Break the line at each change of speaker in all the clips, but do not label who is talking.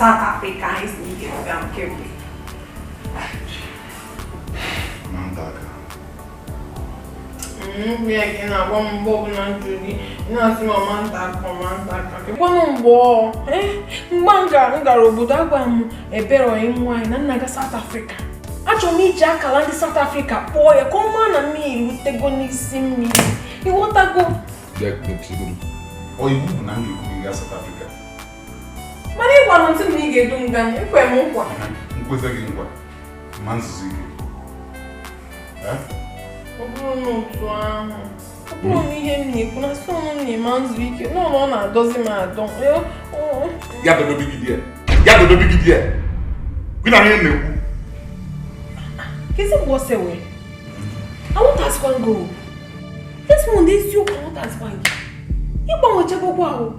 South Africa anyị si na ị ga-eduga m kemgbe?
Ma nta aka.
Mgbe ya ka ị na-agwa m mgbe ọbụla m jụrụ gị, ị na-asị m ọma nta aka, ọma nta aka. Kekwanụ mgbe ọ mgbe m gara obodo, agwa m Ebere onye nwaanyị na nna ga South Africa. Achọrọ m iji akala ndị South Africa kpọọ ya ka ọ maa na mmiri rutego n'isi mmiri. Ịghọtago?
Ọ iwu bụ na m ga-ekwu gị gaa South Africa.
Mana ị gwara m sị na ị ga-edu m gaa, ekwe m nkwa.
Nkwezi gị nkwa ma nzuzo ike.
Ọ bụrụ na otu ahụ, ọ bụrụ na ihe m na-ekwu na sị ọnụ m na-eme nzu ike, n'ụlọ ọ na-adọzi m adọ.
Ya dodobe gị die. Ya dodobe gị die. Gị na ihe m na-ekwu.
Kezi mgbe ọ sewe? Anwụtazikwa gị o. Desmond, eziokwu, anwụtazikwa gị. Ịgbanwechagokwa ahụ.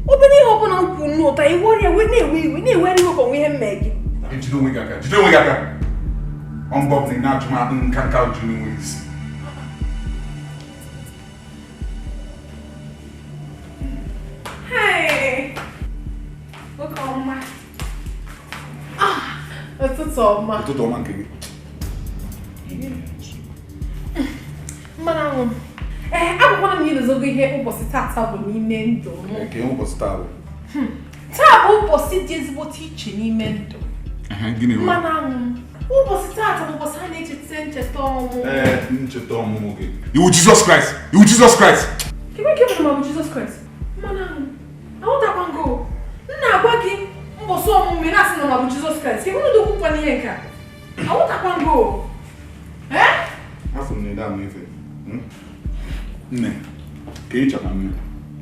Obere ihe ọbụla m kwuru n'ụta, iwe ọrịa wee na-ewe iwe, na-ewere iwe ka onwe ihe m mee gị.
Jide onwe gị aka, jide onwe gị aka. Ọ mgbe ọbụla ị na-ajụ m nka nka jụ n'enweghị isi.
Hey! Nwoke ọma. Ụtụtụ ọma.
Ụtụtụ ọma nke gị.
Mmanụ aṅụ m. Ee, agwakwana m na ilezogo ihe ụbọchị tata bụ n'ime ndụ m.
Ke ụbọchị taa bụ?
Taa bụ ụbọchị dị ezigbote iche n'ime ndụ.
Gịnị bụ?
Mmanụ aṅụ m. Ụbọchị tata bụ ụbọchị a na-echeta ncheta ọmụmụ.
Ee, ncheta ọmụmụ gị. Iwu Jizọs Kraịst! Iwu Jizọs Kraịst!
Kedu nke bụ na ma bụ Jizọs Kraịst? Mmanụ aṅụ m. Ahụtakwa gị o. M na-agwa gị mbọsị ọmụmụ ị na-asị na ma bụ Jizọs Kraịst. Kedu ụdị okwu n'ihe nke a? Ahụtakwa gị o. Ee?
Afọ m na-ede ama ife. Nne, ka ị chọrọ mme.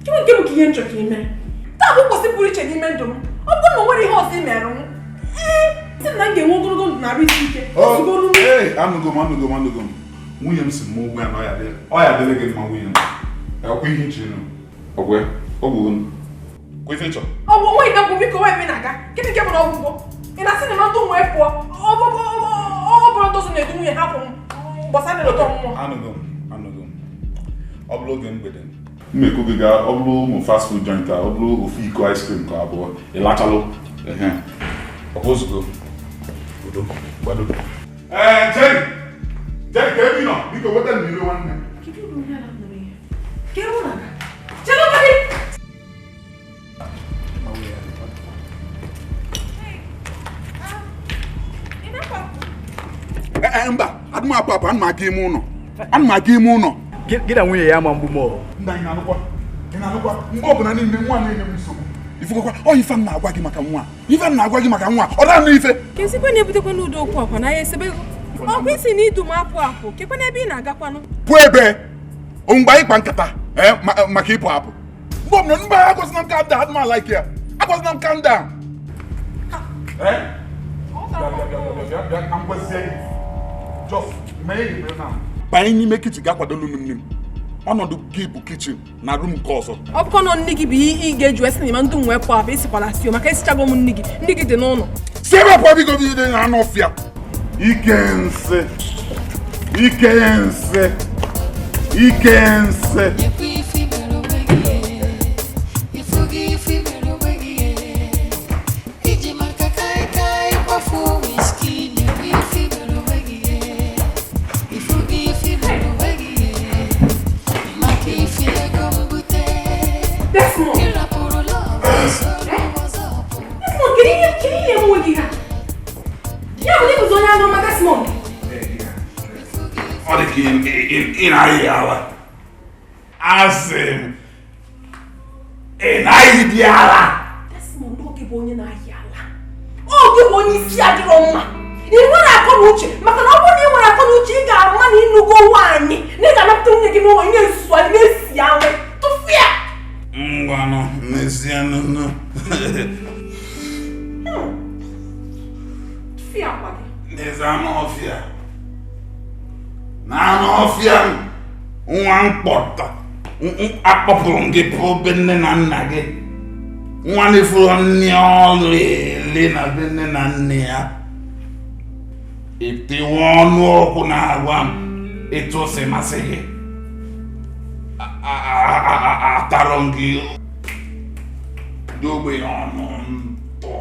Kedu nke bụ ka ihe m chọrọ ka ime? Taa bụ ụbọchị pụrụ iche n'ime ndụ m. Ọ bụrụ na o nwere ihe ọzọ ị mere m, ee, sị m na m ga-enwe ogologo ndụ na arụ isi ike. Ozugbo m.
Ee, anụgo m, anụgo m, anụgo m. Nwunye m si m ụgwọ ya na ọ ya adịrị gị mma nwunye m. Ọkwa ihe iche nụ. Ọgwụ ya, ọ bụ unu. Kwa ife ị chọrọ.
Ọ bụ onwe ike biko nwa ebe ị na-aga. Gịnị nke bụ na ọgwụgwọ? Ị na-asị na ndụ nwee pụọ. Ọ bụrụ ndị ọzọ na-edu nwunye ha pụ m gbasara nleta ọmụmụ.
Anụgo m, anụgo m. Ọ bụrụ oge mgbede. Mmekọ gị gaa, ọ bụrụ ụmụ fast food joint a, ọ bụrụ ofu iko ice cream ka abụọ, ị lachalụ. Ọkwa ozugbo. Udo, gbado. Ee, Jerry! Jerry, ka ebe ị nọ, biko weta mmiri nwanne.
Kedu ụlọ onye a na-anụrụ ihe? Kedu ụlọ aga? Chere gị!
Ee, mba, adị m apụ apụ, ana m aga ime ụlọ. Ana m aga ime ụlọ.
Gị na nwunye ya ama mgbu m ọ.
Nna, ị na-anụkwa? Ị na-anụkwa? Mgbe ọbụla niile nwa na-enye m nsogbu. Ifugokwa, ọ ife m na-agwa gị maka nwa. Ife m na-agwa gị maka nwa, ọ na-anụ ife.
Kesikwa na-ebutekwa n'udo okwu akwa na ya esebego. Ọkwa isi na idu m apụ apụ, kekwa n'ebe ị na-agakwanụ.
Pụọ ebe, mgbe anyị kpa nkata maka ịpụ apụ. Mgbe ọbụla mba agwazina m calm down, adị m alaike ya. Agwazina m calm down. Banye n'ime kichin ga-akwadolu m nne m. Ọnọdụ gị bụ kichin na rum nke ọzọ.
Ọ bụkwa na nne gị bụ ị ga-eji esi na ndụ nwee pụọ apụ, isikwala si maka esichago m nne gị, nne gị dị n'ụlọ.
Si ebe pụọ biko gị dị na anụ ọfịa. Ike nsị. Ike nsị. Ike nsị.
Desmond! Desmond, kedu ihe na-enwe gị ha? Ya bụ na ịbụzi onye aṅụrụma, Desmond.
Ọ dị ka ị na-ayị ala. Asị m, ị na-ayị dị ala.
Desmond, ọ gị bụ onye na-ayị ala. Ọ gị bụ onye isi adịrọ mma. Ị nwere akọ na uche, maka na ọ bụrụ na ị nwere akọ na uche, ị ga-ama na ịnụgo nwaanyị, na ị ga-anapụta nwunye gị n'ụlọ, ị na-esusu anyị, na-esi anwụ. Tụfịa!
Ngwanụ, n'ezie nụ.
Tụfịa akwa gị.
N'ezie anụ ọfịa. Na anụ ọfịa nwa mkpọta akpọpụrụ m gị pụọ be nne na nna gị. Nwa na-efuru nne ọlụ ele na be nne na nne ya. Etewe ọnụ ọkụ na-agwa m etu o si masị gị. Atarọ m gị ndị ogbenye ọnụ ntụ.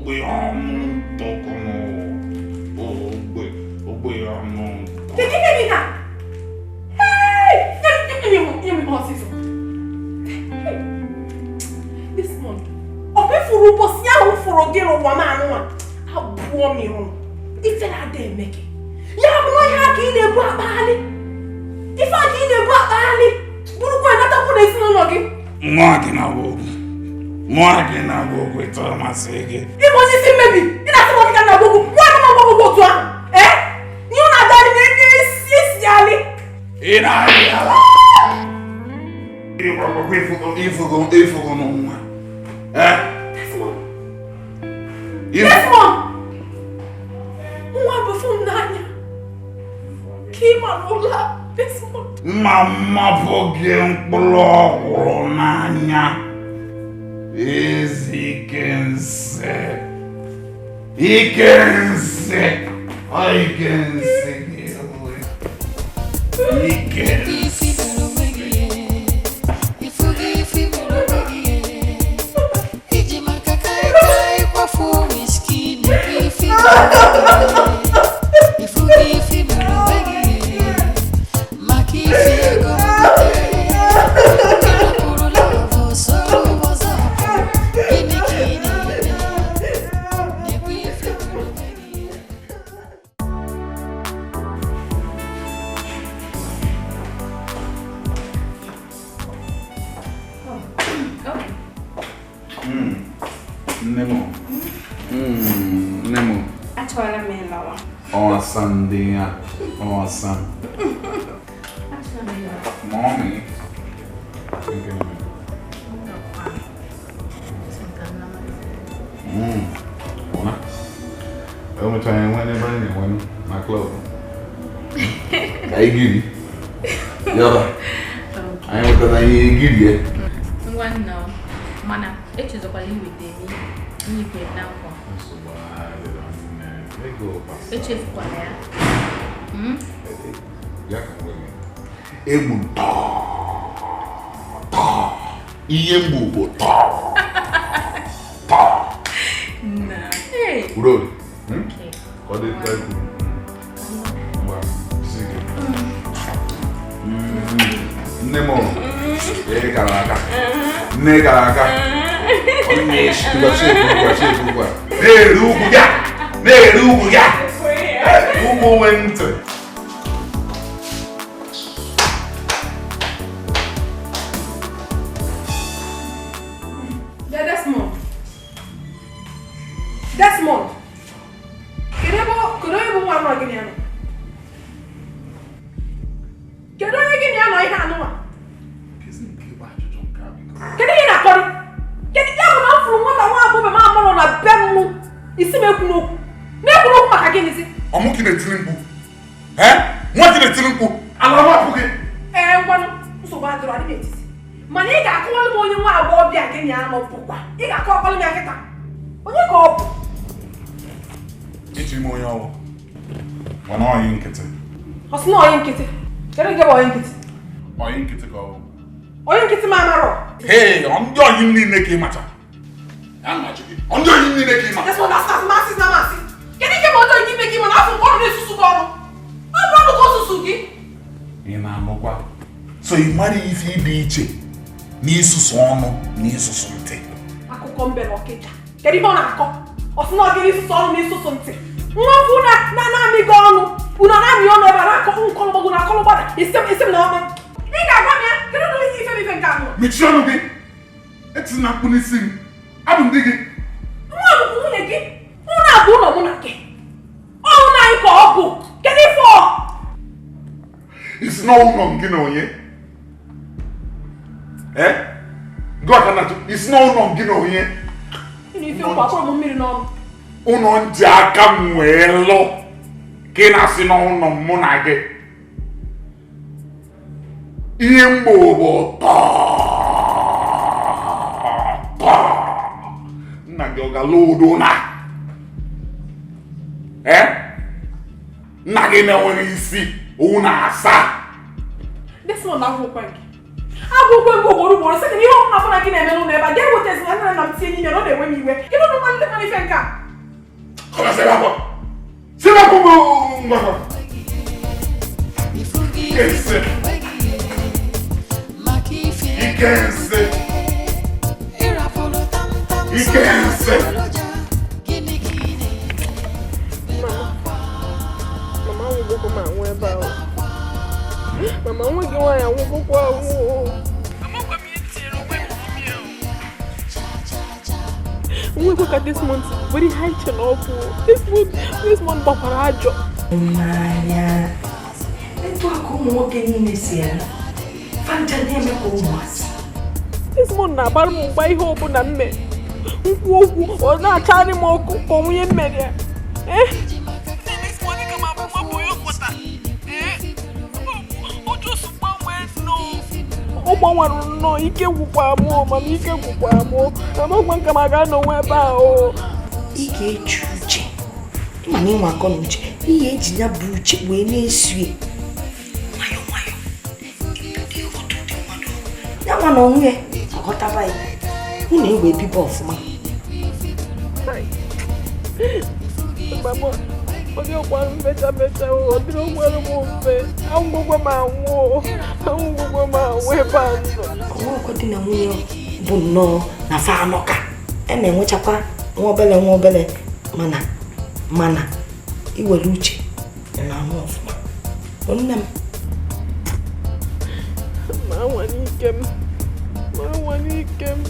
Ogbe ọnụ ntọkọnụ. Ogbe ọnụ.
Kedu ihe dị na? Hey! Nye m ọsịsọ. Desmond, ọ fefuru ụbọchị ahụ fụrụ gị n'ụwa m anụnwa. Abụọ m ihu. Ife na-ada eme gị. Ya bụrụ ihe aka ị na-ebu akpaghalị. Ife aka ị na-ebu akpaghalị. Bụrụkwa natakwu n'ezinụlọ gị.
Nwa gị na-agwa okwu. Nwa gị na-agwa okwu ịtọrọ masị gị.
Ịbụ onye isi mmebi. Ị na-asị m ọkịka na-agwa okwu. Nwa gị na-agwa okwu otu ahụ. Ee? Ihe ọ na-adalị na-enye isi esi alị.
Ị na-arịa ala. Ịfụgo n'nwa. Ee?
Desmond. Desmond! Nwa bụ fụ m n'anya. Ka ị mara ụla, Desmond.
Mma mmapụ gị mkpụrụ ọkwụrụ n'anya. Ezi ike nsị. Ike nsị. Ọ ike nsị gị. Ike nsị. Nemo.
Achọrọ m ịlawa.
Awesome, dear. Awesome.
Achọrọ m ịlawa.
Mommy. Ona. Eu me trying when everybody when my club. Ka igiri. Yoda. Anyị nwetara ihe igiri e.
Ngwa nna mana echezokwala iweta m ihe ikwe na nkwa. Echefukwala ya.
Ya ka nwere. Egbu tọọ tọọ. Ihe mgbu bụ tọọ tọọ.
Na. Hey.
Udo. Okay. Ka ọ dị kwa egwu. Ngwa, jisi ike. Nne m ee gara aga. Nne gara aga. Ọ na-eshi ngwa. Na-eri ugwu ya. Na-eri ugwu ya. Ugwu nwe ntị.
Desmond. Desmond. Kedu onye bụ nwa gị na-anọ? Kedu onye gị na-anọ ihe anụnwa? Kedu ihe na-akọrị? Kedu ya bụ na m fụrụ nwata nwa agbọghọ m amụrụ na be m isi m ekwu n'okwu? Na-ekwu n'okwu maka gịnịzi?
Ọ mụ ka ị na-etiri mkpu? Ee? Nwa ka ị na-etiri mkpu? Ala m apụ gị?
Ee, ngwanụ, nsogbu adịrọ adị m etiti. Mana ị ga-akọwalụ m onye nwa agbọghọbịa gị na-anọ bụkwa. Ị ga-akọwakwalụ m ya kịta. Onye ka ọ bụ?
Ịchị ime onye ọwụ. Mana ọyị nkịtị.
Ọ sị na ọyị nkịtị? Kedu nke bụ ọyị nkịtị?
Ọyị nkịtị ka ọ bụ.
Ọyị nkịtị ma amarọ?
Hei, ndị ọyị m niile ka ị macha. Ọ ndị ọyị m niile ka ị macha.
Desmond, asị na masị. Kedu nke bụ ọjọọ ime gị mana afọ nke ọrụ na-esusu gị ọrụ? Ọ bụ ọrụ ka o susu gị.
Ị na-anụkwa. So ị mara ife dị iche n'isusu ọnụ na isusu ntị.
Akụkọ mbe na ọkịja. Kedu ihe ọ na-akọ? Ọ sị na ọ gịrị isusu ọnụ na isusu ntị. Nwa ọfụ na-amị gị ọnụ. Unu na-amị ọnụ ebe a na-akọ nkọlọgbagwo na akọlọgbada. Isi m na ọma. Ị ga-agwa m ya kedu ụdị ife m ife nke ahụ?
Mechie ọnụ gị. Etina mkpu n'isi m. Abụ m di gị.
Nwa bụkwa nwunye gị. Ụnụ abụ ụlọ mụ na gị. Ọnụ anyị ka ọ bụ. Kedu ife ọ?
Isi n'ụlọ m gị na onye? Eh? Gị ọka na isi n'ụlọ m gị na onye?
Ị na-efe nkwa akpọrọ m mmiri n'ọnụ.
Ụlọ nji aka m wee lụ ka ị na-asị n'ụlọ m mụ na gị. Ihe mgbo bụ tọọ tọọ. Nna gị ọ ga-alụ udo na? Eh? Nna gị na-enweghị isi owu na-asa.
Desmond akwụkwọ gị. Akwụkwọ nke ugboro ugboro sị na ihe ọbụla mụ na gị na-eme n'ụlọ ebe a ga-eweta ezi na nna m tinye n'ime na ọ na-enwe m iwe. Kedu ụdị mmalite mmalite nke a?
Kọma sebe akwa. Sebe akwa ngwa. Ike nsị. Ike nsị. Ike nsị.
Mama, anwụgokwa m anwụ ebe ahụ. Mama, nwa gị nwaanyị anwụgokwa anwụ. Nwekwa ka this month were ihe anyị che na ọ bụ this month gbakwara ajọ.
N'anya etu a ka ụmụ nwoke niile si eme fancha na-eme ka ụmụazị.
This month na-agbara m mgba ihe ọbụla m mere. Nkwu okwu ọ na-acharị m ọkụ ka onye mere ya. Ọ gbanwere nnọọ ike gwụkwa m mana ike gwụkwa m amakwa nka m aga n'onwe ebe a o.
Ị ga-eche uche mana ịnwe akọ na uche ihe eji ya bụ uche wee na-esue nwayọ nwayọ ya nwa na onwe ya aghọtaba ya hụ na ewe biba ọfụma.
Ọ dị ọkwara m mecha mecha ọ dịrị ọkwara m mfe anwụgwọ m anwụ anwụgwọ m anwụ ebe a nọ.
Ọnwụkwọ di na nwunye bụ nnọọ na fa anọka a na-enwechakwa nwa obele nwa obele mana mana iwere uche na anwụ ọfụma. Nne m
ma anwa n'ike m ma anwa n'ike m.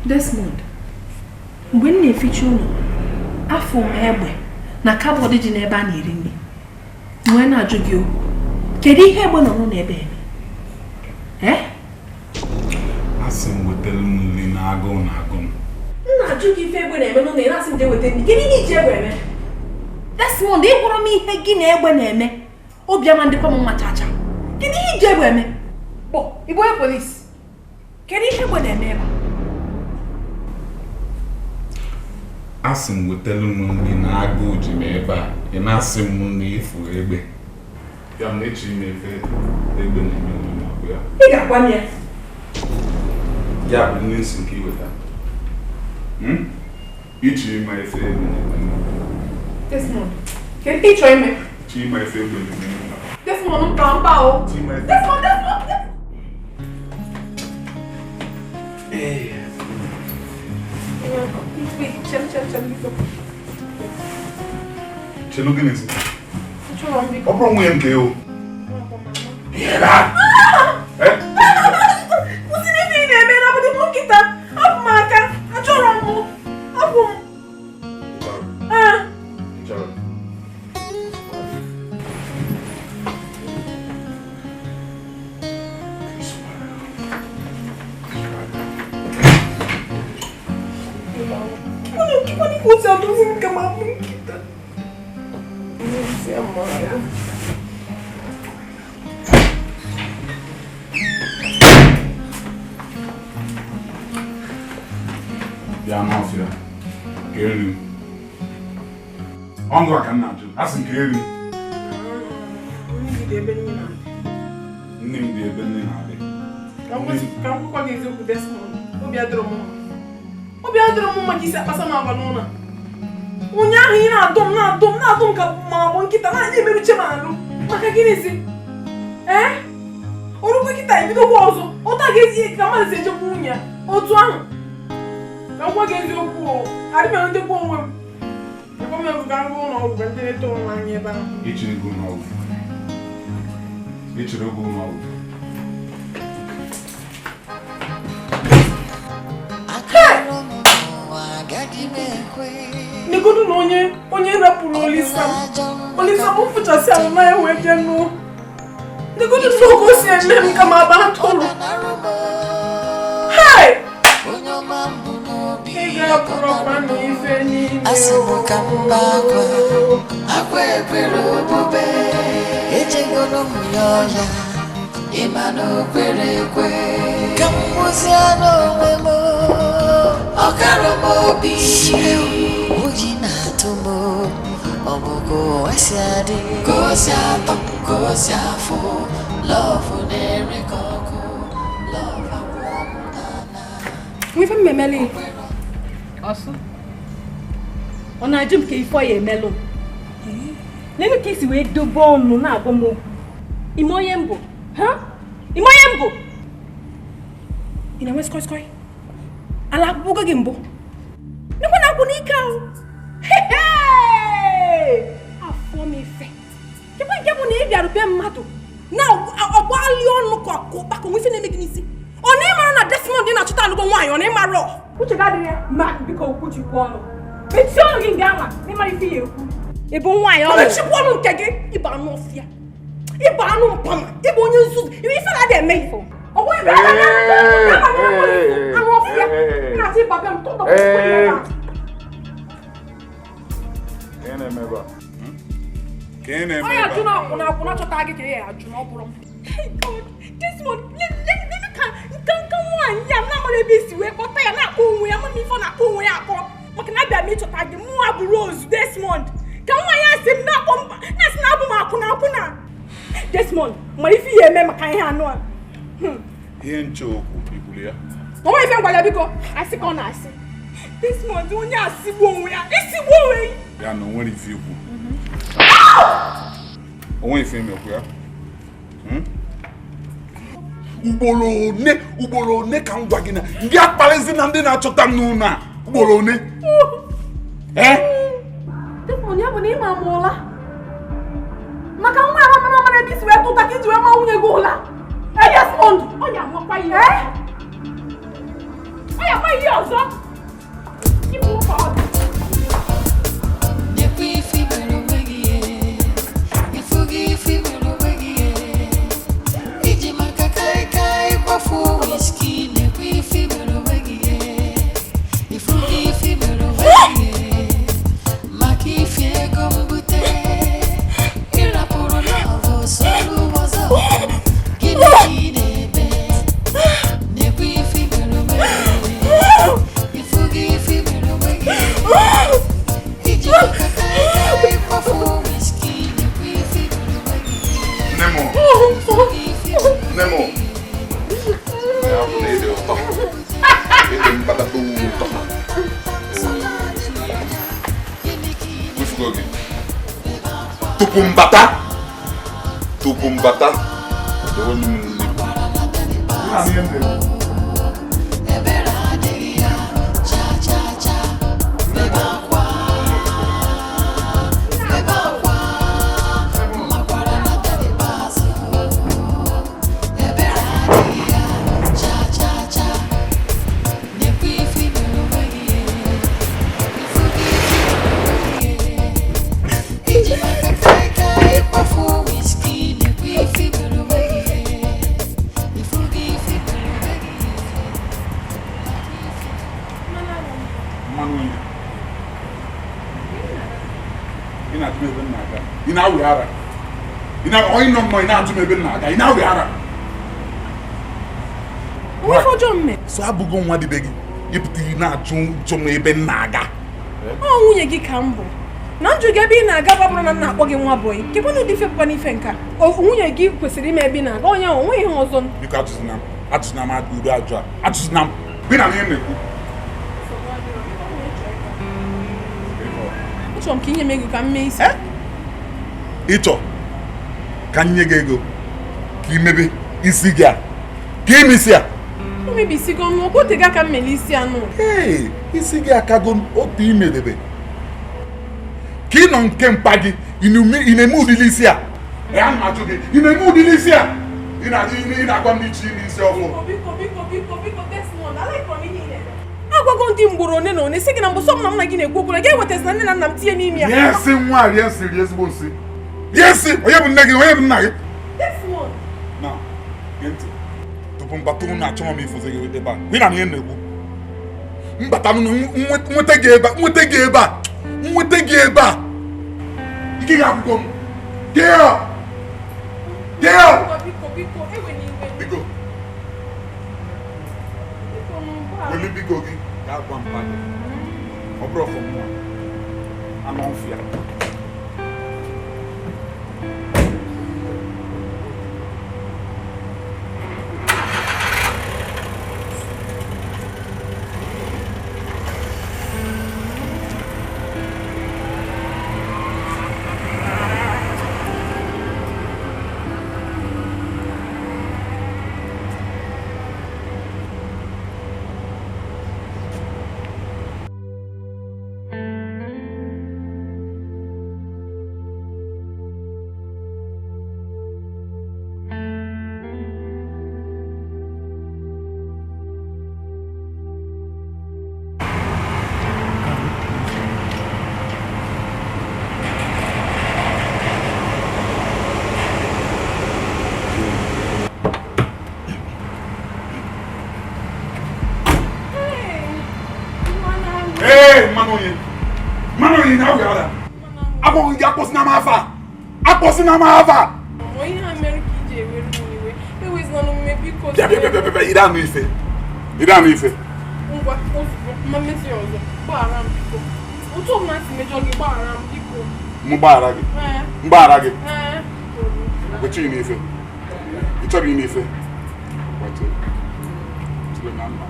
Desmond, mgbe m na-eficha ụlọ afọ m egbe na kabọọdụ dị n'ebe a na-eri nri wee na-ajụ gị okwu, kedu ihe egbe nọ n'ụlọ ebe eme?
Asị m wetara m nri na agụụ na agụ m.
M na-ajụ gị ife egbe na-eme n'ụlọ, ị na-asị m jee weta nri. Kedu ihe iji egbe eme? Desmond, ị gwụrụ m ihe gị na egbe na-eme, obi ama ndịkwa m mma chacha. Kedu ihe iji egbe eme? Kpọ, ị bụ onye polisi. Kedu ihe egbe na-eme ebe a?
Asị m wetara m nri na agụụ ji m ebe a, ị na-asị m na ịfụ egbe. Ya m na-echi m efe egbe na-eme n'ụlọ akwụ ya.
Ị ga-agwa m ya.
Ya bụ nri nsị nke iweta. Ichi ịma efe egbe na-eme n'ụlọ.
Desmond, kedu ihe ị chọrọ ime?
Ichi ịma efe egbe na-eme n'ụlọ.
Desmond, mba mba o. Desmond, Desmond, Desmond.
Ee. Chelo gịnị? Ọ bụrụ nwunye m ka ewu.
Kwụsị n'ife ị na-eme na abụdị m nkịta. Hapụ m aka. Achọrọ m. Hapụ m. Kwụsị adụzi m ka ma bụ nkịta. N'ezie mara.
Bịa n'ọfịa ka eri ọngụ a ka m na-ajụ a sị m ka eri nne m dị ebe nne na-adị.
Ka m kwukwa gị eziokwu Desmond, obi adịrọ m mma. Obi adịrọ m mma ka isi akpasa m agwa n'ụlọ. Ụnyaahụ ị na-adụ m na-adụ m na-adụ m ka ma bụ nkịta na-anya emeruche m alụ maka gịnịzi? Ee? Orukwe kịta ebidokwa ọzọ ụta ga-ezi ka mmadụ si echekwa nwunye ya otu ahụ. Ka m gwa gị eziokwu o, adị m enwetekwa onwe m. Ekwe m ego ka m gaa ụlọ ọgwụ ka ndị leta onwe anyị ebe ahụ.
Ịchịrị ego ụlọ ọgwụ. Ịchịrị ego ụlọ ọgwụ.
Negodu na onye rapụrụ Olisa m. Olisa m fụchasị ahụ na ya wee jee nụọ. Negodu na oge o si eme m ka m aba atụrụ. Hey! Ị ga-apụrụkwa na ife niile.
Asị m ka m bee akwa, akwa ekwere obube, ejegoro m ya ọya, ịma na o kwere ekwe. Ka m gwụzie n'onwe m, ọ kara m obi, oyi na-atụ m, ọ bụ ka ụwa si adị, ka o si atọ, ka o si afụ, lọvụ na-ere ka ọkụ, lọvụ agwụ m n'ala.
Ife mmemele ọsụ ọ na-ajụ m ka ife ọ ya emelụ n'elu ka isi wee dobe ọnụ na-agwa m okwu. Ime onye mbụ ha? Ime onye mbụ? Ị na-enwe skoi skoi? Ala akwụkwọ gị mbụ nekwa na akwụ n'ike ahụ. Afọ m ife kekwe nke bụ na ị bịara be mmadụ na ọgbalị ọnụ ka ọkpakọ nwe ife na-eme gị n'isi. Ọ na ịmara na Desmond ị na-achọta alụgo nwaanyị ọ na ịmara uche gị adịghị ya ma biko kwuchikwa ọnụ mechie ọnụ gị nga anwa n'ịmara ife ya ekwu. Ị bụ nwaanyị ọnụ mechikwa ọnụ nke gị. Ịba anụ ọfịa, ịba anụ mpama, ịbụ onye nzuzu, iwe ife na-adị eme ifo ọgwụ ibe anụ ọfịa na-achọ ịba bịa m tụtọ. Onye ajụ na akwụna akwụna chọta gị ka ya ajụ na ọ bụrụ m. Desmond, nkanka nwaanyị ya na-amara ebe isi wee kpọta ya na-akpọ onwe ya mama ife ọ na-akpọ onwe ya akpọ maka na abịa m ịchọta gị mụnwa bụ Rose Desmond ka nwaanyị a sị m na-akpọ mba na-asị na abụ m akwụna akwụna. Desmond mara ife ya eme maka ihe anụ a.
Ihe nche okwu ikwuru ya
onwe ife ngwara ya biko asị ka ọ na-asị. Desmond onye asịgbu onwe ya isigbu onwe ya
ya na onwere ife ikwu onwe ife imekwu ya. Ugboro one ka m gwa gị na ndị akparịzi na ndị na-achọta m n'ụlọ a ugboro one. Ee?
Desmond ya bụ na ịma m ụla maka nwa ahụ mara mara ebe isi wee tụta ka iji wee maa nwunye gị ụla. Desmond ọ ya amakwa ihe ọ ya ama ihe ọzọ ịbụ ụka ọ dị.
Nekwa ife mere onwe gị ifu gị ife mere onwe gị iji maka kaikai kwafuo wiski. Nekwa ife mere onwe gị ifu gị ife mere onwe gị maka ife ego mbute ịrapụrụ lọvụ soro ọzọ. Gịnị ka ị na-eme? Nekwa ife mere onwe gị ifu gị ife mere onwe gị iji maka kaikai kwafuo wiski. Nekwa ife mere onwe gị.
Nemo. Nemo. Ya bụ na ịdị ụtọ. Ịdị mkpatata owu ụtọ. Wefugo gị. Tupu mbata. Dowe m nri.
Ebere adịghị ya cha cha cha. Bebe akwa, bebe akwa, makwara na dadiba azụ. Ebere adịghị ya cha cha cha. Nekwa ife mere onwe gị ifu gị ife mere onwe gị iji maka kaikai kwafuo wiski. Nekwa ife mere onwe gị ifu gị ife mere onwe gị.
na-awị ara. Ị na-onye nọ nnọọ ị na-ajụ m ebe m na-aga, ị na-awị ara.
Onwe ife ọjọọ mme.
So abụgo nwa dịbe gị, ịpụta ị na-ajụ jụ m ebe m na-aga.
Ọ nwunye gị ka m bụ. Na njụ gị ebe ị na-aga bụ bụrụ na m na-akpọ gị nwa bọyị. Kekwanụ ụdị ife bụkwa n'ife nke a. Nwunye gị kwesịrị ime ebe ị na-aga, onye ahụ onweghị ihe ọzọ.
Biko ajụzina m, ajụzina m uru ajụ a, ajụzina m. Gị na ihe m na-ekwu.
Achọrọ m ka inye m ego ka m mee isi.
Ịchọ ka m nye gị ego ka ị mebe isi gị a, ka ime isi a.
O mebisigo m, o tego aka m mere isi anụ.
Ee, isi gị akago otu imedebe. Ka ị nọ nke mpa gị, ị na-eme ụdịrị isi a. Ya m ajụ gị, ị na-eme ụdịrị isi a? Ị na-agwa m n'ichi ime isi ọhụrụ.
Biko, biko, biko, biko, Desmond, alaikwa m ihe ị na-eme. Agwago ndị mgboro one na one sị gị na mbụ sọ m na m na gị na-ekwu okwu na gị ewetazina nne na nna m tinye n'ime ya.
Rie nsị nwa, rie nsị, rie ezigbo nsị. Rie nsị, onye bụ nne gị, onye bụ nna gị?
Desmond.
Na, gee ntị. Tupu mbata ụnụ achọghị m ịfụzi gị ebe a. Ị na ihe m na-ekwu. Mbata m nweta gị ebe a, nweta gị ebe a, nweta gị ebe a. Ike gị akwụkwọ m. Gee! Gee!
Biko, biko, ewena iwe.
Biko. Weli biko gị ga-agwa mpa gị. Ọ bụrụ ọfọ mmụọ. Anụ ọfịa. Akpọsina m afa.
Onye ha mere ka iji ewere m iwe. Ewezina n'omume biko.
Bịa bịa bịa bịa, ire anụ ife. Ire anụ ife.
Ngwa ozugbo, mma mmezi ọzọ. Gbaghara m biko. Otu ọbụla si mejọ gị, gbaghara m biko.
M gbaghara gị. M gbaghara gị. Kwechi ime ife. Ị chọrọ ime ife. Kwechi. Tụle na mma.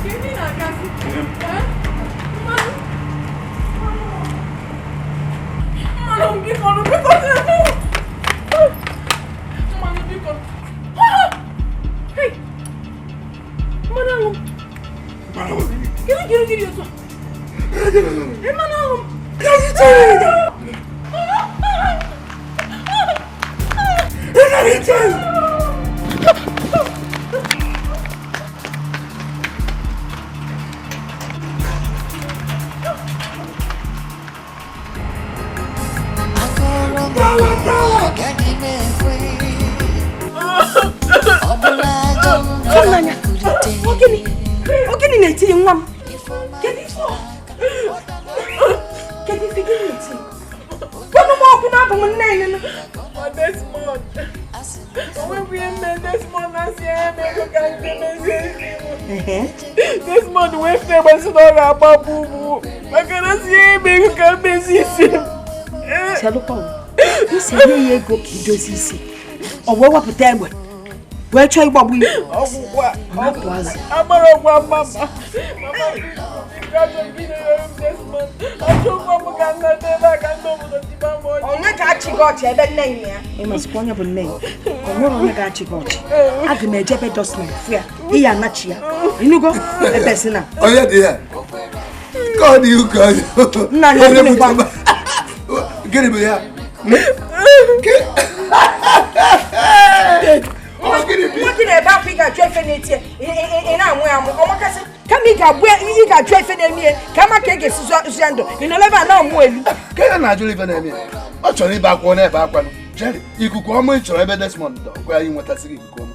Kedu na-agazi? Mmanụ biko, biko. Mmanụ biko. Hey! Mmanụ aṅụ. Kedu gịrị gịrị otu a? Mmanụ aṅụ.
Ogini na-etinye nwa m. Kedu ife Kedu ife gị na-etinye? Gwanụ m okwu na abụ m nne nne.
Desmond. Onwekwu ihe mme Desmond na-asị ya eme ego ka nke mezie isi m. Desmond wee fee gbasị na ọ ga-agbapụ ugwu maka na si ya eme ego ka mmezi isi m.
Chelụkwa m. Isi nye ya ego ka idozi isi. Ọ wee wepụta egbe. Wee chọọ ịgbagbu ya.
Ọgwụgwa. Agbara ọgwa mama. Mama biko, achọrọ m inyere m Desmond. Achọkwa m ka nna dị ebe a ka ndị obodo tiba m ọchị.
Onye ga-achị gị ọchị ebe nne ya? Ị masịkwa onye bụ nne ya? Ọ nwere onye ga-achị gị ọchị. Aga m eje ebe Desmond fụ ya. Ị ya anachi ya. Ịnụgo? Ebe si na.
Onye dị ya? Ka ọ dị ụka.
Nna ya gịnị gwa m?
Gịnị bụ ya?
Nwa gị na-ebe akwa ị ga-ajụ efe na-eti ị na-amụ ya amụ ọmakasị kama ị ga-agbu ị ga-ajụ efe na-eme ya ka ama ka ị ga-esi zụ ya ndụ ị nọ ebe a na-amụ elu.
Ka ya na-ajụ ife na-eme ya ọ chọrọ ibe akwa ọ na-ebe akwa nụ Jerry ikuku ọma ị chọrọ ebe Desmond dọ gwa anyị nwetasịrị ikuku ọma.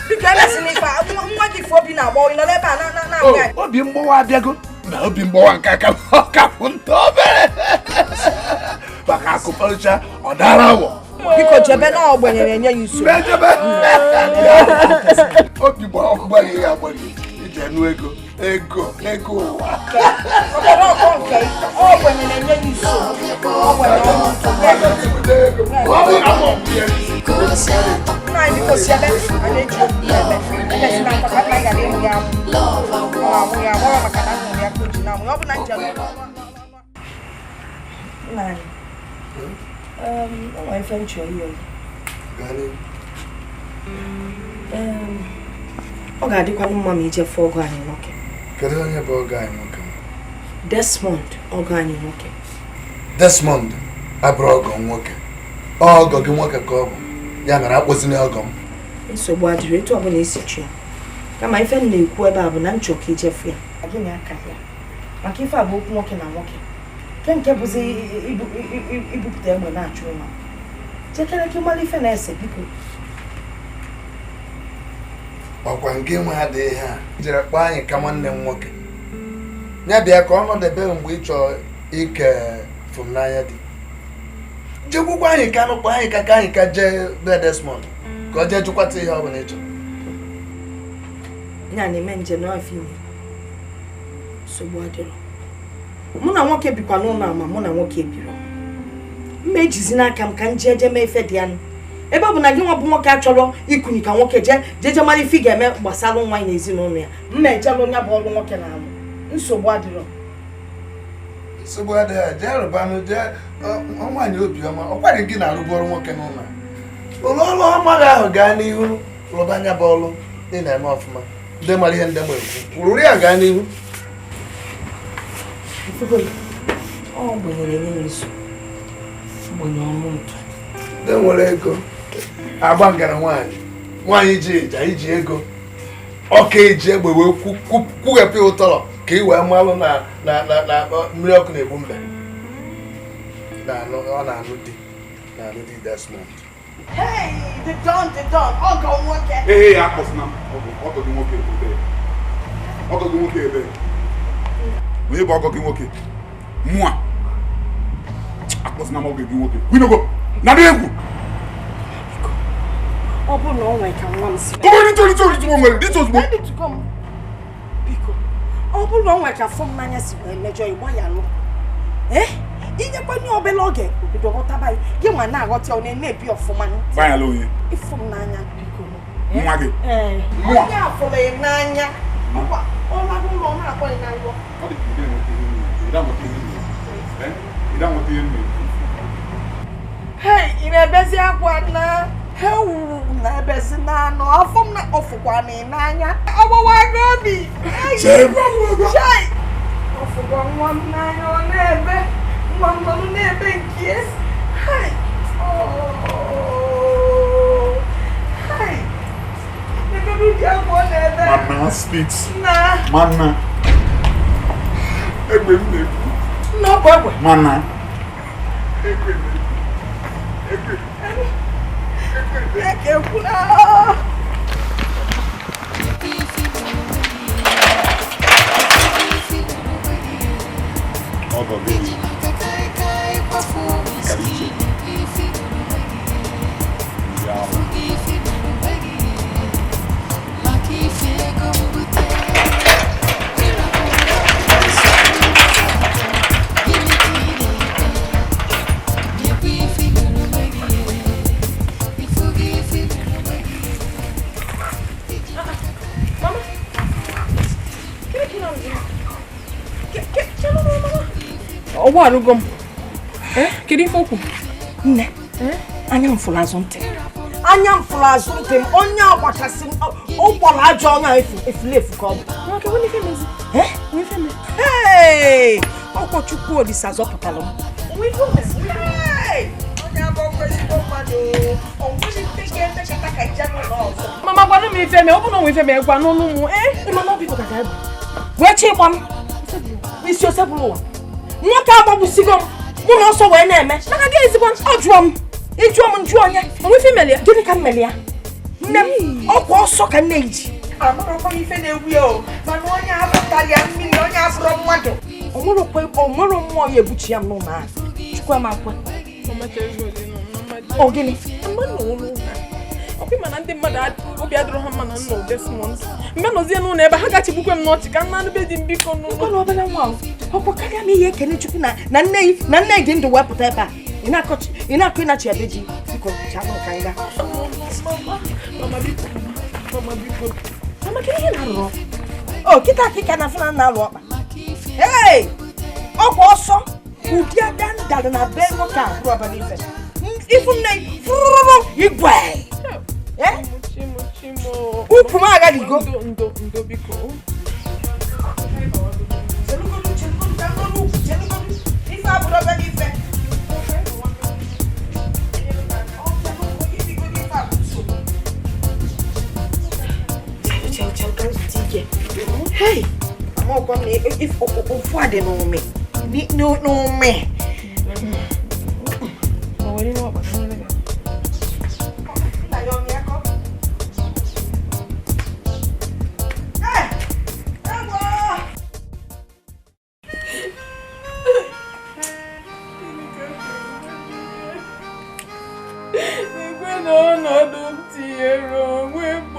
Biko emesịla ife nwa gị fụ obi na-agba ị nọ ebe a na-amụ ya.
Obi mgbawa abịago na obi mgbawa nke aka ọka bụ nta obere maka akụparịcha ọ dara awọ.
Biko jebe na ogbenye na-enye ya usoro.
Ejebe obi gbaghị ya agbaghi ije nụ ego ego ego ụwa.
Ogbenye na-enye ya usoro. Nna anyị biko si ebe a na-eji okwu ebe ebe si na akwa ka nna anyị ghara ịhụ ya amụ. Ọ amụ ya amụ maka na ahụrụ ya ka o ji na-amụ ya ọ bụ na njem. Nna anyị o nwere ife m chọrọ ihe. Ọ ga-adịkwanụ mma ma ije fụọ ọgọ anyị nwoke.
Kedu onye bụ ọgọ anyị nwoke?
Desmond, ọgọ anyị nwoke.
Desmond abụrụ ọgọ nwoke. Ọgọ gị nwoke ka ọ bụ. Ya mere akpọzina ọgọ m.
Nsogbu adịrị etu ọbụla esi chụọ. Kama ife m na-ekwu ebe a bụ na m chọrọ ka ije fụ ya. Gịnị aka ya? Maka ife a bụ okwu nwoke na nwoke. Nke bụzi ibupụta egbe na-achụ nwa. Jekere ka ịmara ife na-ese biko.
Ọkwa nke nwe adịghị ha jere kpọọ anyị ka nwanne m nwoke. Ya bịa ka ọ nọdebe mgbe ị chọrọ ike fụmnanya dị. Jekwukwa anyị ka nụ kpọọ anyị ka anyị ka jee be Desmond ka ọ jee jụkwata ihe ọ bụla ị chọrọ.
Ya na-eme njem n'afọ ime. Nsogbu adịrọ. Mụ na nwoke bikwa n'ụlọ ama mụ na nwoke biro. Mma ejizi n'aka m ka m jee jee mee ife dị anụ. Ebe ọ bụ na gị nwa bụ nwoke achọrọ ikunyi ka nwoke jee jee mara ife ị ga-eme gbasara nwa na ezinụlọ ya. Mma ejela onye bụ ọrụ nwoke na-alụ. Nsogbu adịrọ.
Nsogbu adịghị jee rụbanụ jee nwaanyị obiọma ọ kwaghị gị na-arụbu ọrụ nwoke n'ụlọ. Ụlọ ọrụ ọma gị ahụ gaa n'ihu rụba anya bụ ọrụ ị na-eme ọfụma. Ndị mara ihe ndị ma ekwu rụrụ ya gaa n'ihu.
Ọ gbenyere enye ya izu ogbenye ọnụ ntụ.
Ndị nwere ego agba ngara nwaanyị nwaanyị ji ịja iji ego ọka eji egbe wee kwughepụ ụtọrọ ka ị wee malụ na na mmiri ọkụ na-egbu mbe. Ọ na-anụ di na-anụ di Desmond.
Hey, the don ọgọ nwoke.
Ee, akpọsịna m ọgọ gị nwoke ebe. Ọgọ gị nwoke ebe. Onye bụ ọgọ gị nwoke? Mụa. Akpọsịna m ọgọ gị nwoke. Kwinogo, na dị egwu.
Ọ bụrụ na ọ nwere ka nwa m si. Biko, ọ bụrụ na ọ nwere ka afọ m n'anya si wee mejọ ịgba ya lụ. Ee, inyekwanye obere oge obido ghọtaba ya gị nwa na-aghọta ọ na-emebi ọfụma.
Gbanyala onye.
Ịfụ m n'anya biko.
Nwa gị.
Ee. Onye afụrụ ya n'anya. Ọ larụ ụlọ ọ na-akpọ ya na nrọ.
Ọ dị ka ị na-enweta ihe m na-ekwu.
Hey, ị na-ebezi akwa na hewu na-ebezi n'anụ afọ m na ọfụkwa na n'anya ọgbawago obi. Chei! Ọfụkwa nwa m n'anya ọ na-ebe nwa m nọ na-ebe nke. Hey! Hey! Ebe ụdị akwa ọ na-ebe.
Mana speaks.
Na.
Mana. Egbe m na-ekwu.
Na ọ bụ egbe.
Mana. Egbe m na-ekwu. Egbe. Ọgọ gị.
Ọgwụ arụgo m. Kedu ife okwu?
Nne, anya m fụrụ azụ ntị. Anya m fụrụ azụ ntị m, onye agbachasị m, ọ gbara ajọ ọnya efulefu ka ọ bụ. Hey! Ọkwa Chukwu Olisa zọpụtara m.
Mama gwanụ m ife mee, ọ bụrụ na onwe ife mee gwa n'ọnụ mụ.
Mama biko ka ga-egbe. Wee chi ịgba m n'isi osebụrụ ụwa. Nwoke agbagbusigo m, mụ na ọsọ wee na-eme. Maka gị ezigbo ọ jụọ m, ịjụọ m njụ onye.
Onwe ife mere ya?
Gịnị ka m mere ya? Nne m, ọkwa ọsọ ka nne ji. Amarakwa m ife na-egwu ya o, mana onye abụ tara ya mmiri onye afụrụ mmadụ. Onwere mmụọ ya ebuchi ya m n'ụlọ ahụ. Chukwu m akwa. Ọ gịnị?
Ọkwa ịma na ndị mmadụ obi adịrọ ha mma na nna Desmond. Mgbe nọzie n'ụlọ ebe ha gachigbukwe m n'ọchị ka nna anụ be di m biko n'ụlọ.
Ụlọ obere nwa ọkwa karịa m ihe ekene Chukwu na nne dị ndụ wee pụta ebe a. Ị na-akọ ịnachi ebe ji biko chalụ ka nga.
Mama biko. Mama biko.
Mama kedu ihe na-arụrụ? O kịta akịka na fụna na-alụ ọkpa. Hey! Ọkwa ọsọ ụdị ada ndalụ na be nwoke a bụrụ ọbara ife. Ifu nne fụrụrụ igwe. Ukwu m agadigo.
Ndo ndo biko.
Ife abụrụ ọbara ife. Hey! Amaokwa m na ofu a dị n'ume. N'ume.
Ekwe na ọnọdụ m tinyere onwe m.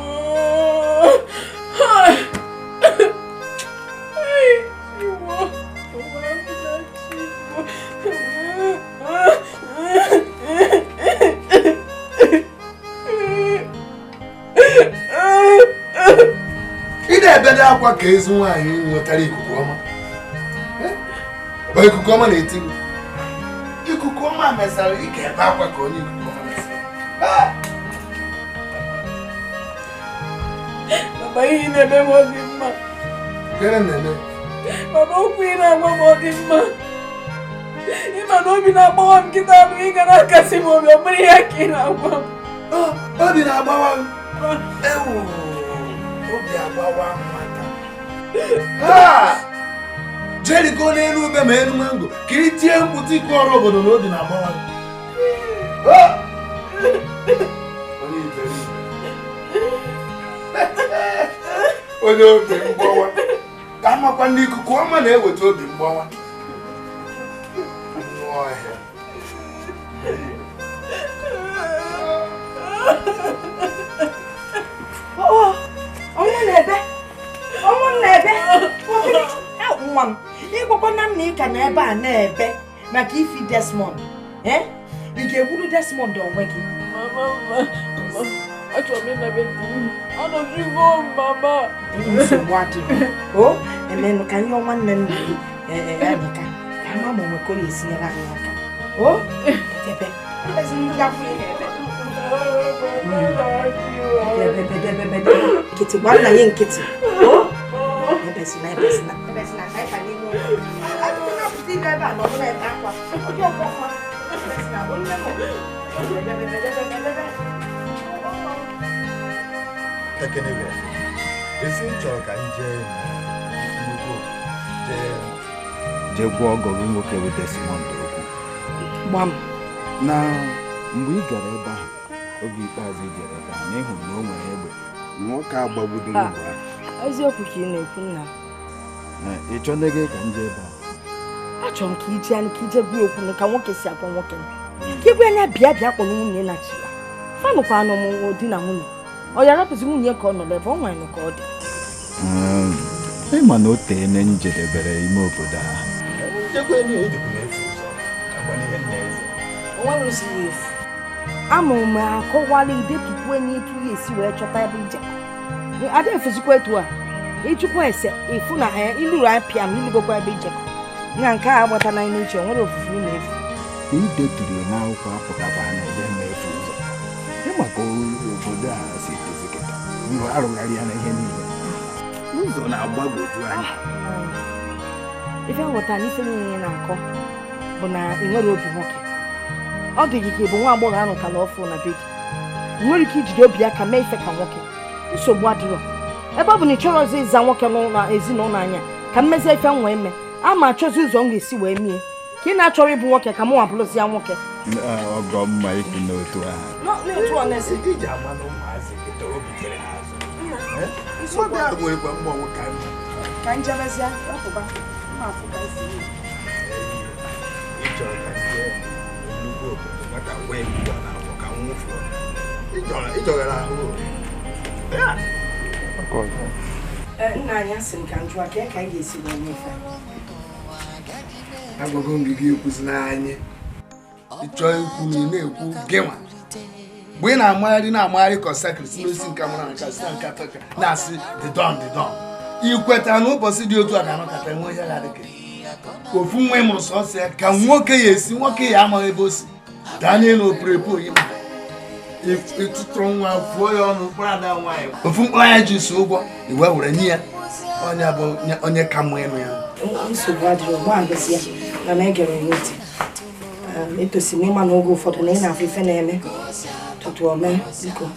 Ị na-ebede akwa ka ezi nwaanyị nwetara ikuku ọma. Ikuku ọma na-eti m. Ikuku ọma mesara ị ga-ebe akwa ka onye ikuku ọma mesara.
Baba ihe na-eme m ọ dị mma.
Gịnị na-eme?
Baba okwu ị na-agwa m ọ dị mma. Ịma na obi na-agbawa m nkịta bụ ị ga na-akasị m obi ọ bụrụ ihe ka ị na-agwa m.
Obi na-agbawa m. Ewu! Obi agbawa nwata. Jericho n'elu ube ma elu mango ka i tie mkpu tiku ọrụ obodo na obi na-agbawa m. Onye iberibe. Onye obi mgbawa. Ka amakwa ndị ikuku ọma na-eweta obi mgbawa. Anụ ọhịa.
Ọnwụ na-ebe. Ọnwụ na-ebe. Nwa m, ịgwakwa na m na ị ka na ebe a na-ebe maka ifi Desmond. Ị ga-egburu Desmond onwe gị?
Mama, achọrọ m ịna be di m. Anọzigo m, mama.
Nsogbu adịghị. O, emenụ ka ihe nwanne nna gị anyị ka ama ma onwe ka ọ ga-esinyere anyị aka. O, ebe. Nkịtị gwa nna ya nkịtị. O, ebezina ebezina. Ebezina ka ịba n'ime ụlọ. Adịghị na-apụta ịga ebe a na ọ bụla ebe akwa. Ọ dị ọkwa mma. Ebezina, onye m. Ebe.
Ekene esi chọrọ ka m jee nnukwu jee gwa ọgọ gị nwoke bụ Desmond okwu.
Gbam.
Na mgbe ị gara ebe ahụ oge ikpeazụ ị jere ebe ahụ na ịhụrụ na o nwere egbe nwoke agbagbudo egbe ahụ.
Eziokwu ka ị na-ekwu nna.
Ị chọna gị ka m jee ebe ahụ?
Achọrọ m ka ije anyị ka ije gwa okwu ka nwoke si agwa nwoke. Ka igwe anya bịa bịa kpọrọ nwunye na chi ya. Fanụkwa anụ m di na nwunye. Ọ ya rapụzi nwunye ka ọ nọ ebe ọ nwere ka ọ dị.
Ịma na o teene njedebere ime obodo ahụ.
Amụrụ m akọwala idetukwu enyi etu ya esi wee chọta ebe ije. Ada efezikwa etu a ịchụkwa ese ịfụ na iluru apịa m ilugokwa ebe ijekọ. Na nke a agbata na n'uche o nwere ofufu na-efu.
Ideturu n'akwụkwọ apụtaba na ebe mmefu ụzọ. Ịma ka obodo a si etozi kịta ndụ arụgharị ya na ihe niile. Ụzọ na-agbagwoju anya.
Ife nghọta n'ife niile na-akọ bụ na ị nwere obi nwoke. Ọ dị gị ka ị bụ nwa agbọghọ anụtala ọfụ na be gị. Ị nwere ike ijide obi aka mee ife ka nwoke. Nsogbu adịrọ. Ebe ọ bụ na ị chọrọ ọzọ ịza nwoke n'ụlọ ezinụlọ anya ka mmezi ife m wee mee. A ma achọzi ụzọ m ga-esi wee mie. Ka ị na-achọrọ ịbụ nwoke ka mụ nwa bụrụzi ya nwoke.
Ọgọ mma ikwu n'otu ahụ.
N'otu ọ na-esi.
Iji ama na ụmụazị kịta obi tere ha azụ. Mmadụ a nwerekwa mmụọ nwoke ahụ.
Ka njebezia rapụba mma afụ ka esi ihe.
Ịchọrọ ka ndị nnukwu obodo nwata wee ugbu a n'afọ ka nwụfụọ. Ịchọgara ahụ.
Nna anyị asị m ka m jụọ ka anyị ga-esi wee nye ife.
Agwago m gị ekwuzi n'anyị. Ịchọọ ikwu na ị na-ekwu gị nwa. Mgbe ị na-amagharị kọnsekrị si n'osi nke mụrụ nka si na nke atọ ka na-asị the don the don. Ikweta na ụbọchị dị otu a ga-anọkọta enwe ihe ga-adị ka ofu nwa ị mụrụ sọsọ ya ka nwoke ya esi nwoke ya amaghị ebe o si daa n'elu opurepu oyi ma ịtụtụrụ nwa fuo ya ọnụ mkpụrụ ada nwaanyị ofu mkpụrụ anya ji so ụgwọ iwe were nye ya onye bụ onye ka mma ịnụ ya.
Nsogbu adịrị ọgbọ agụzi ya na na egere ya ntị. Etosi m ịma na oge ụfọdụ na ị na-afụ ife na-eme tutu o mee biko.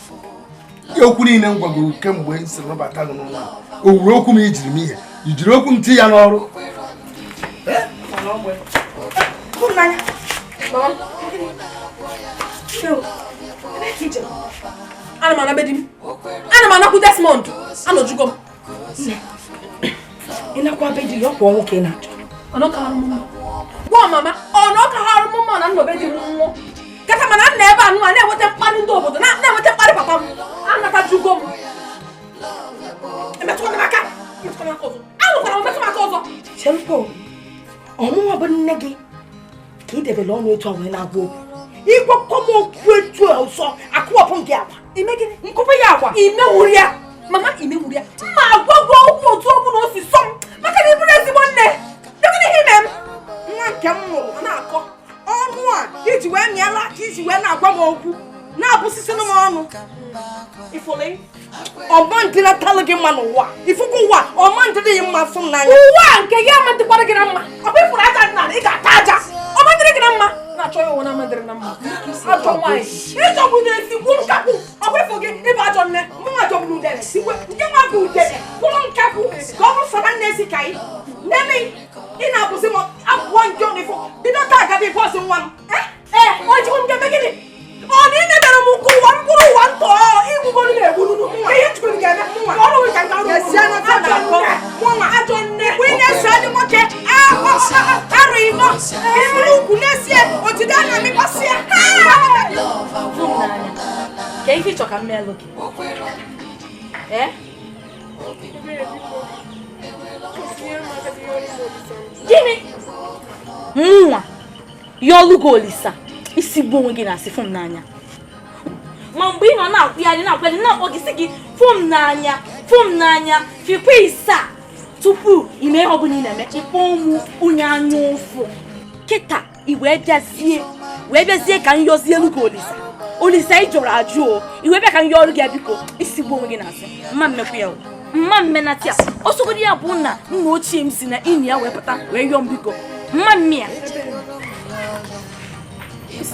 Okwu niile m gwagoro kemgbe m siri nabata gị n'ụlọ a o wuru okwu m ijiri m ihe ijiri okwu m ti ya n'ọrụ.
Ana m anabe di m. Ana m anakwu Desmond. Anọjugo m.
Ị nakwa be di ya ọkwa nwoke na-achọ.
Gwa mama ọ na ọ ka ha arụ mma na nnọbe di m nwụọ. Kata mana nna ebe a nụ a na-enweta mkparị ndị obodo na-enweta mkparị papa m. Anatajugo m. Emetụkwana m aka. Emetụkwana m aka ọzọ. Anụkwara m metụ m aka ọzọ.
Chempo, ọmụnwa bụ nne gị ka ị debere ọnụ etu a wee na-agwa okwu. Ịgwakọ m okwu etu a ọzọ akụwapụ m gị agwa.
Ime gịnị?
Nkụpụ ya agwa.
Imewuru ya. Mama imewuru ya. Mma agwagwa okwu otu ọ bụla o si sọ m maka na ị bụrụ ezigbo nne. Dịgịnị ihe ime m?
Nwa nke m mụrụ na-akọ ọnụ a iji wee mịala ka iji wee na-agwa m okwu na-abụsịsịnụ m ọnụ. Ifụlị ọma ndịnatalụ gị mma n'ụwa ifuku ụwa ọma ndịrị gị mma fụ m n'anya.
Ụwa nke gị ama dịkwara gị na mma. Ọ bụ ifuru aja dị n'ala ị ga-ata aja. Ọma ndịrị gị na mma. Na-achọ ya ụwa na ama ndịrị na mma. Ajọ nwaanyị. Ịjọgbu na-esigbu nkakwụ. Ọ bụ ifụ gị ịbụ ajọ nne.
Mụnwa jọgburu udele sikwe nke nwa bụ udele kwụrụ nkakwụ ka ọ bụ sọrọ nne si ka ị nene ị na-abụzi m abụọ nke ọ na-efo bido taa gaba ịbọzi nwa m.
Ee, o jikwa m ga-eme gịnị? Ọ na ị mebere m nke ụwa mkpụrụ ụwa ntọ igwugolu na-egburu ihe njikọrọ ga-eme ọrụ ka nke ọrụ ajọ nne
ị na-eso ndị nwoke arụ ịnọ ịbụrụ ukwu na-esie otide a na-amịkwasị ya.
Ka ife ịchọ ka m meelụ gị. Gịnị? Mụnwa ya ọlụ gị Olisa isi gbuo onwe gị na-asị fụ m n'anya. Ma mgbe ị nọ na-akwụgharị na-akwụgharị na-akpọ gị sị gị fụ m n'anya fụ m n'anya fikwa ịsa tupu ime ihe ọbụla ị na-eme ịkpọ ụmụ onye anya ụfụ kịta i wee bịazie ka m yọzie elu gị Olisa Olisa ị jụrụ ajụ o i wee bịa ka m yọọ ọrụ gị biko isi gbuo onwe gị na-asị mma mmekwu ya o mma mmenata ya ọsọgodi ya bụ na nna ochie m si na ịnị ya wee pụta wee yọọ m biko mma mme ya.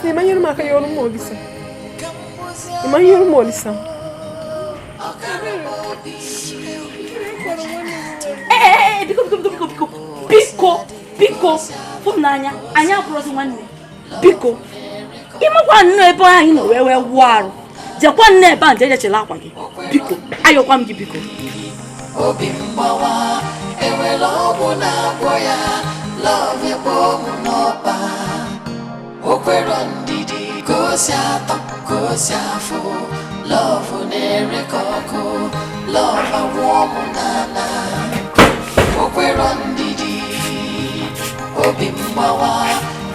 Ịmanyere m aka ya ọrụ m Olisa. Ịmanyere m Olisa.
Ee, biko biko biko biko biko biko fụ m n'anya anyị abụrụzi nwanne biko ịmakwa nnọọ ebe anyị nọ wee wee wụọ arụ jekwa nnọọ ebe a nje jechela akwa gị biko ayọkwa m gị biko.
Obi mgbawa enwere ọgwụ na-agwọ ya love ekpo m n'ọkpa okwero ndidi ka o si atọ ka o si afụ love na-ere ka ọkụ love agwọ m n'ala okwero ndidi obi mgbawa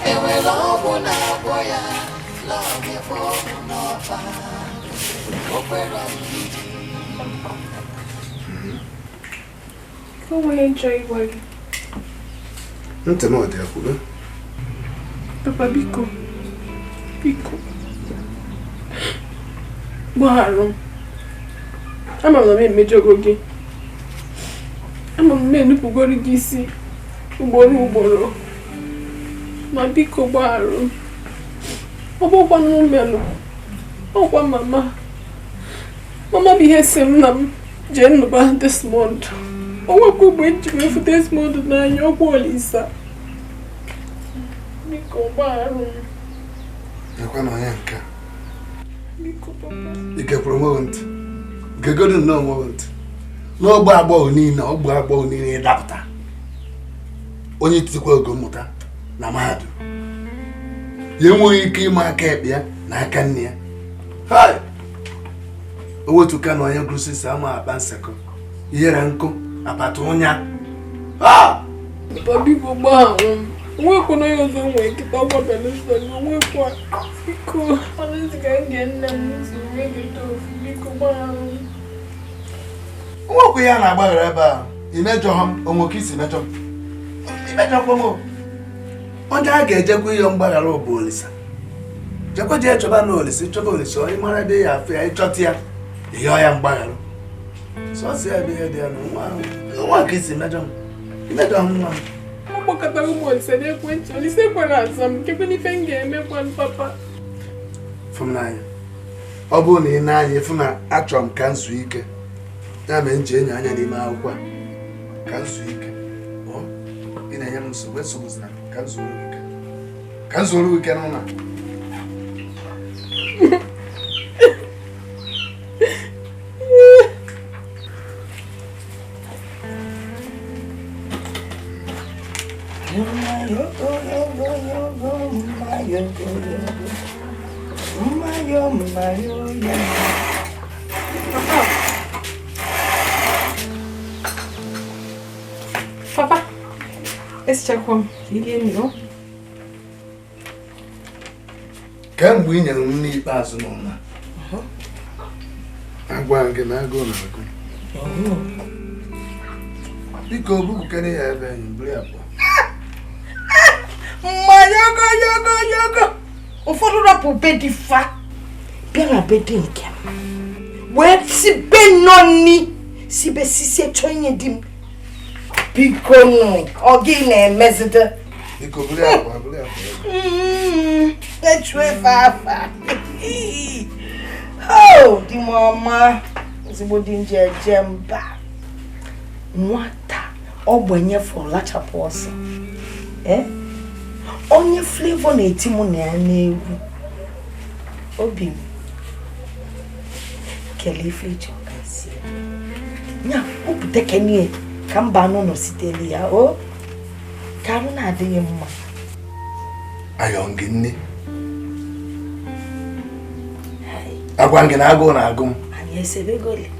enwere ọgwụ na-agwọ ya love ekpo m n'ọkpa okwero ndidi.
Ka onwe nchọ ịgwa gị.
Ntị m ọ dị akwụgo.
Papa biko biko gbagharụ m. Ama m na m emejọgo gị. Ama m enupụgoro gị isi ugboro ugboro. Ma biko gbagharụ m. Ọ bụkwa n'umelụ. Ọkwa mama. Mama bụ ihe si m na m jee nnụba Desmond. O nwekwa mgbe m ji wee fụ Desmond n'anya ọkwa Olisa. Biko gbagharụ m.
Ekwe na onye nke a.
Biko papa.
Ị gekwuru onwe gị ntị. Gegodu nnọọ onwe gị ntị. N'ogbe agbọghọ niile, ogbe agbọghọ niile dapụta. Onye titikwa ogo mmụta na mahadum. Ya enweghị ike ịma aka ekpe ya na aka nne ya. Hai! O wetuka na onye gụrụsisi ama akpa nsekọ. Ihere nkụ apata ụnya. Ha!
Papa biko gbaghara m. Onwekwana onye ọzọ nwee nkịta ọgbabelụsọ gị onwekwa. Biko, ọnụzi ka m gee nne m ntị wee geta ofu biko gbaghara m.
Nwekwa ihe a na-agbaghara ebe a. Imejọ ha m, onwe ka isi mejọ m. Imejọkwa m o. Onye a ga-ejekwa ihe mgbaghara bụ Olisa. Jekwa jee chọba na Olisa, ịchọba Olisa, onye mara ebe ya afụ ya, ịchọta ya, ịyọọ ya mgbaghara. Sọsọ ya bụ ihe dị ya na nwa ka isi mejọ m. Imejọ m nwa m.
Ọ kpọkọtara ụmụ Olise n'ekwentị, Olise kwere aza m, kekwe n'ife m ga-emekwa papa.
Fụ m n'anya. Ọ bụrụ na ị na-anya ịfụ na achọrọ m ka m zuo ike. Ya mere m ji enyo anya n'ime akwụkwọ a ka m zuo ike. Ị na-enye m nsogbu, esogbuzina ka m zuo ike. Ka m zuoro ike n'ụlọ.
Papa, esichakwa m ka i lie nri o.
Kemgbe ị nyere m nri ikpeazụ n'ụlọ, agwa gị na agụụ na-agụ. Biko bupụkene ya ebe enyi buru ya pụọ.
Mma yogo yogo yogo. Ụfọdụ rapụ be dị fa bịa na be dị nke m wee sibe nnọọ nni sibe sisie chọọ inye di m. Biko nụ, ọ gị na-emezide.
Biko buru ya pụọ, buru ya pụọ.
Echu efe afa. Oh, di m ọma, ezigbo di nje eje mba. Nwata ogbenye fọrọ lachapụ ọsọ. Onye Flavour na-eti mụ na ya n'egwu. Obi m kelee ife ịchọ ka sie. Nya, kwupụta kenie ka mba anụ nọ siteli ya o ka arụ na-adịghị mma.
Ayọ gị nne. Agwa gị na agụụ na-agụ m.
Anyị esebegoli.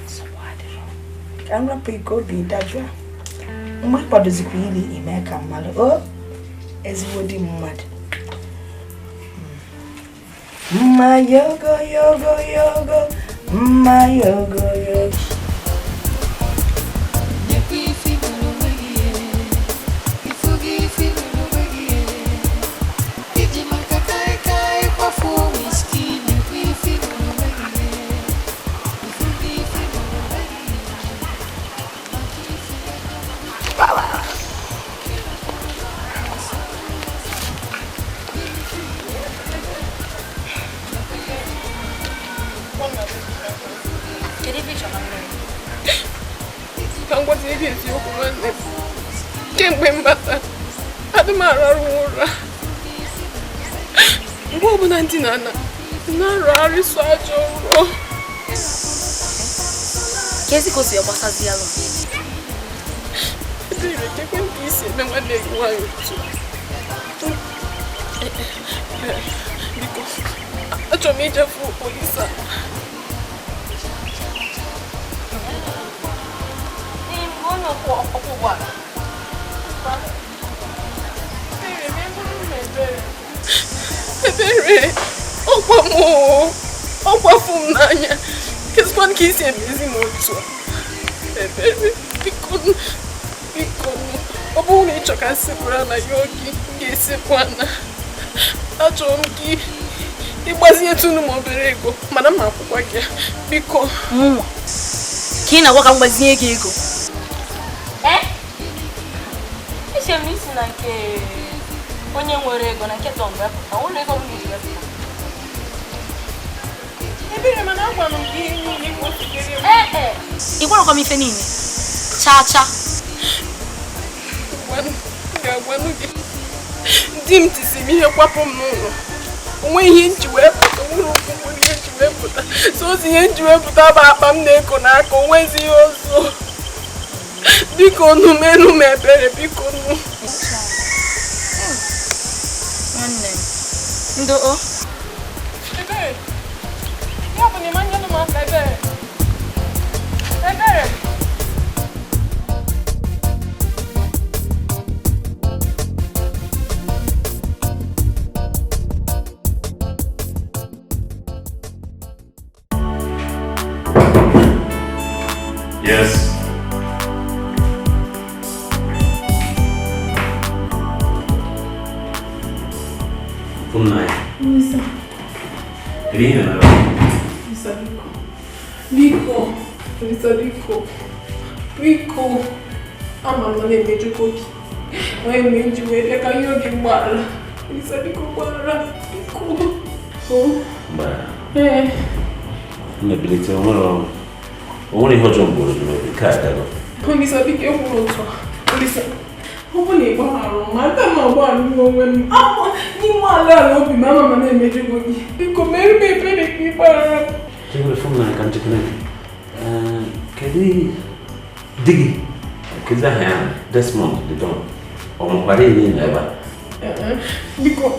Nsogbu adịrọ. Ka m rapụ ike obi dajụa. Mgbe ị kwadozikwa ili ime ka mmadụ o ezigbo di mmadụ. Mma yogo yogo yogo, mma yogo yogo.
Kemgbe m bata, adị m arahụ ụra. Mgbe ọbụla ndị na-ana na-arụgharị sọ ajọ nrọ.
Kezi ka o si agbasazi ya lụ?
Ebere, kekwe nke isi eme nwanne gị nwaanyị otu a. Biko, achọrọ m ijefu Olisa.
Onye ọkwọ ụgbọala.
Ebere, ọkwa m ọkwa fụ m n'anya. Kezikwanụ ka isi emezi m otu a. Ebere, biko, biko, ọ bụrụ na ị chọ ka m sekpuru ala ya oge, m ga-esekpu ala. Achọrọ m ka ịgbazinyetụnụ m obere ego, mana m akwụkwa gị. Biko.
Mụnwa, ka ị na-agwa ka m gbazinye gị ego? Eche m isi na nke onye nwere ego na nke Tom wepụta, ụlọ ego m ga-eji wepụta.
Ebere, mana agwara m gị ihe niile ka o sitere m.
Ee, ị gwarakwa m ife niile? Chaa chaa.
Ga-agwanụ gị. Di m tisiri m ihe kwapụ m n'ụlọ. O nweghị ihe nji wee pụta, o nwere okwu nwere ihe nji wepụta so ozi ihe m ji wepụta bụ akpa m na-eko n'aka o nwezi ihe ọzọ biko nụ menu m ebere biko nụ.
Nwanne m ndo o.
Ebere, ya bụ na ịma nyelụ m aka Ebere. Ebere.
Yes.
Fụnanya.
Olisa.
Kedu ihe na-eme?
Olisa biko. Biko. Olisa biko. Biko. Ama m na na-emejọkwa gị. Onye mere m ji wee bịa ka ihe oge mgbaghara. Olisa biko gbaghara. Biko.
Mgbaghara.
Ee.
M na-ebilite onwere ihe ọjọọ mgboro gị n'obi nke a agago.
Olisa biko ekwuru otu a. Olisa, ọ bụ na ị gbaghara m, aga m agbaghara onwe m. N'ime ala ala obi m ama m na-emejọgbu gị. Biko mere m ebere ka ị gbaghara m.
Chere Fụnanya ka m jikere gị. Kedu di gị? Kedu aha ya? Desmond the Don. Ọ makwara ihe niile ebe a?
Biko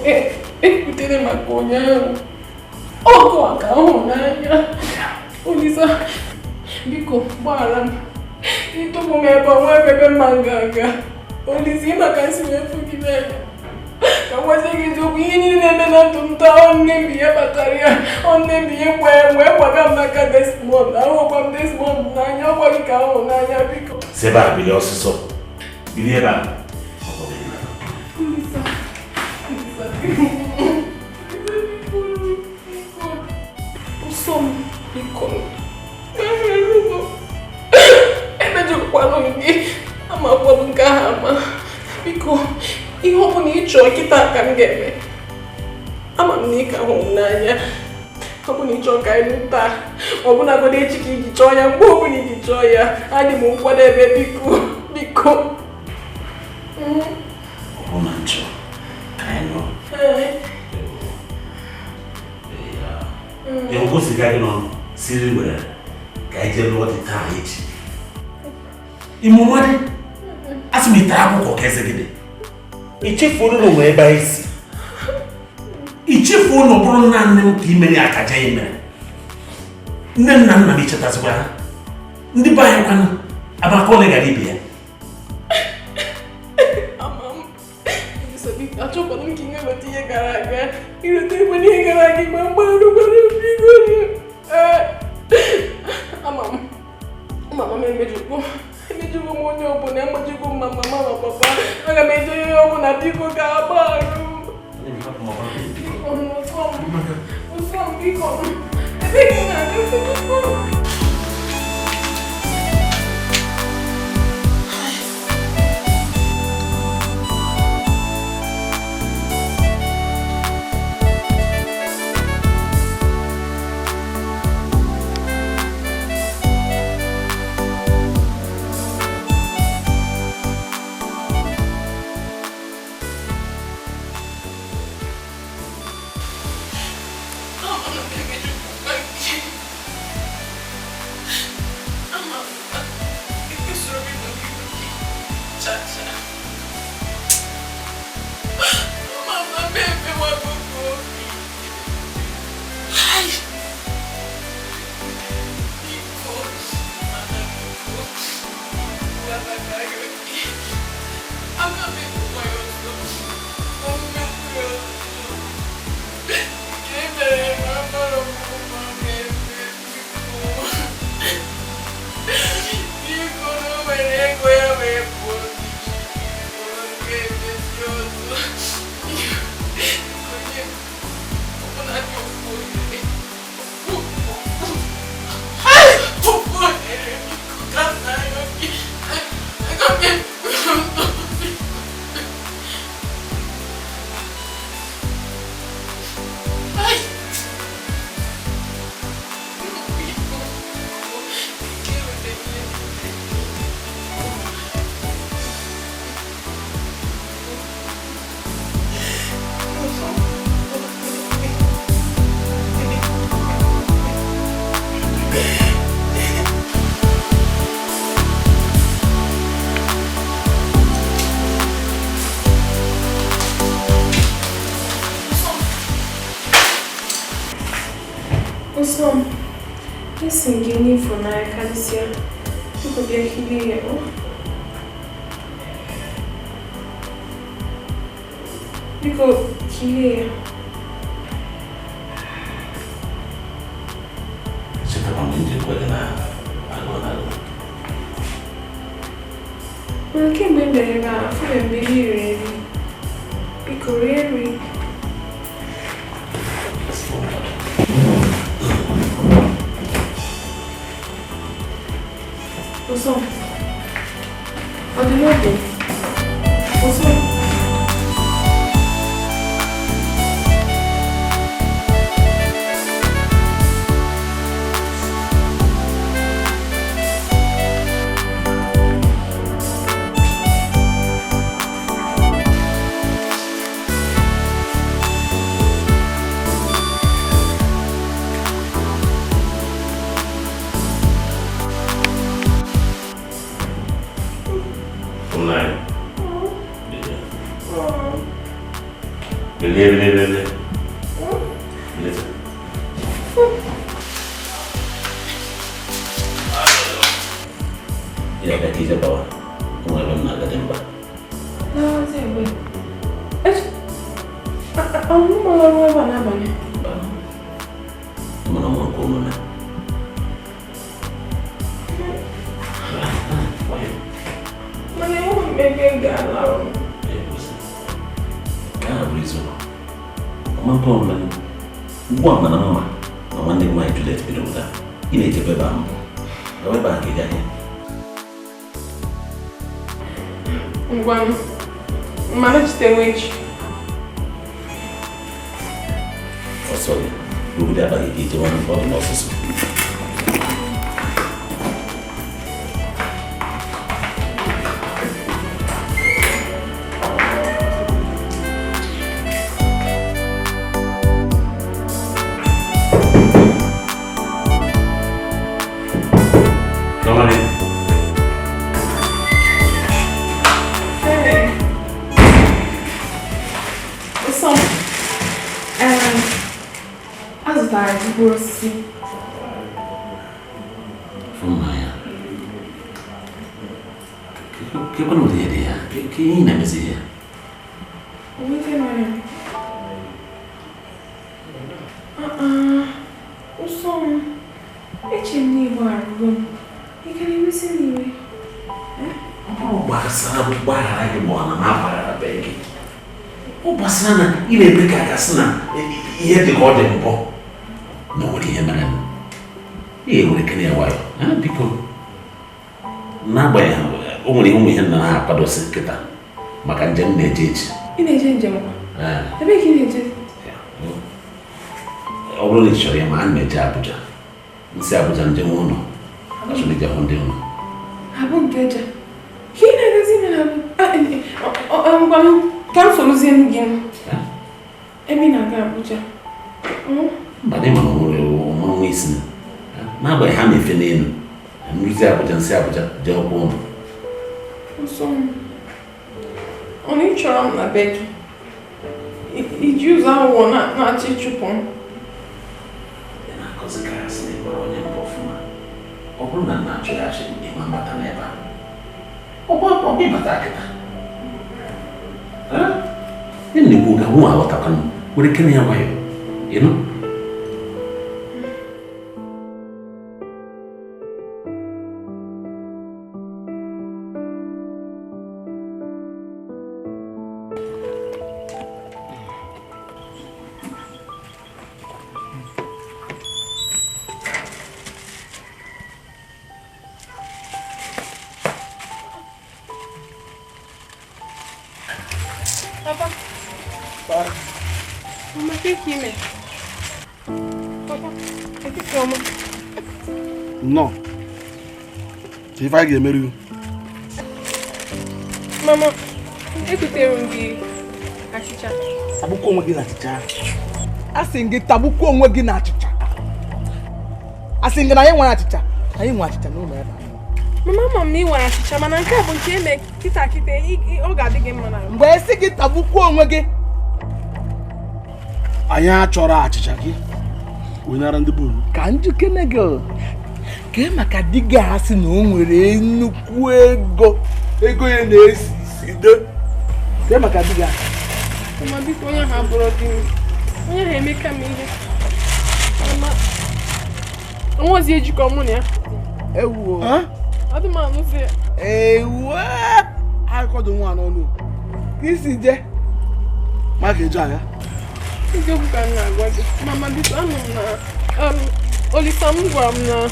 ekwutere maka ụnyaahụ. Ọgụ a ka m hụrụ n'anya. Olisa, biko gbaghara m. Ịtụpụ m ebe onwe ebe mma m ga-aga. Olisa, ị maka nsi wee fụ gị n'anya. Ka m gwazie gị eziokwu, ihe niile na-eme na ndụ m taa, ọ nne m bụ ihe kpatara ya. Ọ nne m bụ ihe wee gwaga m n'aka Desmond. Ahụkwa m Desmond n'anya, ọ gwa gị ka ahụ n'anya biko.
Si ebe a bilie ọsịsọ. Bilie ebe a.
Olisa, Olisa, biko. Nsọ m, biko. Emejọkwana m gị, amakwa m nke ahụ ama. Biko, ihe ọ bụla ị chọrọ kịta ka m ga-eme. Ama m na ị ka hụrụ m n'anya. Ọ bụ na ị chọọ ka anyị lụ taa, ọ bụlagodi echi ka iji chọọ ya, mgbe ọbụla iji chọọ ya, adị m nkwadebe biko, biko.
Ọ bụ na nchọ ka anyị nọ. Ịhụgosiga gị n'ọnụ siri were ka anyị jee lụọ dị taa echi. Ime mmadụ asị m ịtara akwụkwọ ka eze gị dị. I chefuo na onwe ebe anyị si. I chefuo na ọ bụrụ naanị m ka imere akaja ị mere. Nne m na nna m echetazikwa ha. Ndị be anyị kwanụ abaka ole gara ibe ya.
Ama m. Achọkwana m ka ị na-eweta ihe gara aga. Irute ekwe n'ihe gara aga ma mgbaghara biko. Ama m. Mama m emejọgbu. Emejọgbu m onye ọbụla, emejọgbu m ma mama ma papa. Aga m eje onye ọbụla biko ka agbaghara m. Biko, nsọ m. Nsọ m biko. Ebe ka ị na-aga biko. Ụsọ m, esi gị n'ifo n'anya karịsịa. Biko bịa kirie ya o. Biko kirie ya.
Chetakwa mgbe m ji gwa gị na agụụ na-agụ.
Mana kemgbe m bịara ebe a, afụbeghị m ebe i riri nri. Biko rie nri. Ụsọ, ọ dị n'obi? Ụsọ.
Bele. Bele. Ya ga kije bawa. Kuma ebe m na-aga dị mkpa.
Na-azi ebe. Ọnwụ m ọrụ ebe a n'abalị.
Mana mụ nke omume.
Mana enweghị m ebe m ga-alarụ.
Ugbu a mana mma na nwanne gị nwaanyị Juliet bidoro ụda ị na-echebe ebe a mbụ gawa ebe a ka ị gaghị.
Ngwa m, mana chitewe echi.
Ọsọ gị obodo abaghị ka ije nwanne ọ dị n'ọsụsụ.
Mkpụrụ osisi.
Fụnanya. Kekwanụ ụdị ihe dị ya? Ke ihe ị na-emezi ya?
Onwe mere. Ụsọ m, eche m na ịgba arụgo m. Ị ka na-ewesi m iwe?
Ọ gbasara mgbaghara gị ma ọ na m agbagharabeghị gị. Ọ gbasara na ị na-eme ka a gasị na ihe dị ka ọ dị mbụ. Na o nwere ihe mere m. Ihe nwere kene ya nwayọ. Biko. N'agbanyeghị o nwere ụmụ ihe nna ha akwadosi nkịta maka njem na-eje echi.
Ị na-eje njem kwa? Ebee ka ị na-eje?
Ọ bụrụ na ị chọrọ ya ma ana m eje Abuja. Nsi Abuja njem ụlọ. Achọrọ m ije hụ ndị ụlọ.
Abụ nke eje. Ka ị na-edozi ime na abụ? Ngwa m ka m sorozie gị. Ebe ị na-aga Abuja.
Mba dị mana nwere ọmanwụ isi n'agbanyeghị ha na-efe n'elu nrụzi Abuja nsị Abuja jee ọkwa ụlọ.
Nsọ m, ọ na ị chọrọ m na be gị? Iji ụzọ aghụghọ na-achọ ịchụpụ m?
Ị na-akọzikarị na ịgbara onye mbụ ọfụma. Ọ bụrụ na nna achọghị achị ịma mbata n'ebe a. Ọ bụ ịbata kịta. Ị na-ekwu ga hụ aghọtakwanụ were kene ya nwayọọ. Ịnụ?
Papa. Mama, take him. Papa, take him.
No. If I get married.
Mama, ekutere m gị achịcha.
Tabuko onwe gị na achịcha. A sị gị tabuko onwe gị na achịcha. A sị gị na anyị nwere achịcha. Anyị nwere achịcha n'ụlọ ebe a.
Mama, ama m na ị nwere achịcha mana nke a bụ nke eme kịta kịta ọ ga-adị gị mma n'ahụ.
Mgbe esi gị tabuko onwe gị. Anyị achọrọ achịcha gị.
Wenara ndị bụ
ka njikere gị ka maka di gị asị na o nwere nnukwu ego ego ya na-esi isi do ka maka di gị
mama biko onye ha bụrụ di m onye ha emeka m ihe mama onwezi ejikọ mụ na ya
ewuo
adị m anụzi ya
ewu
akọdụ nwa n'ọnụ
ka isi je
ma ka eji agha
eziokwu ka m na-agwa gị mama biko anụ m na Olisa m gwara m na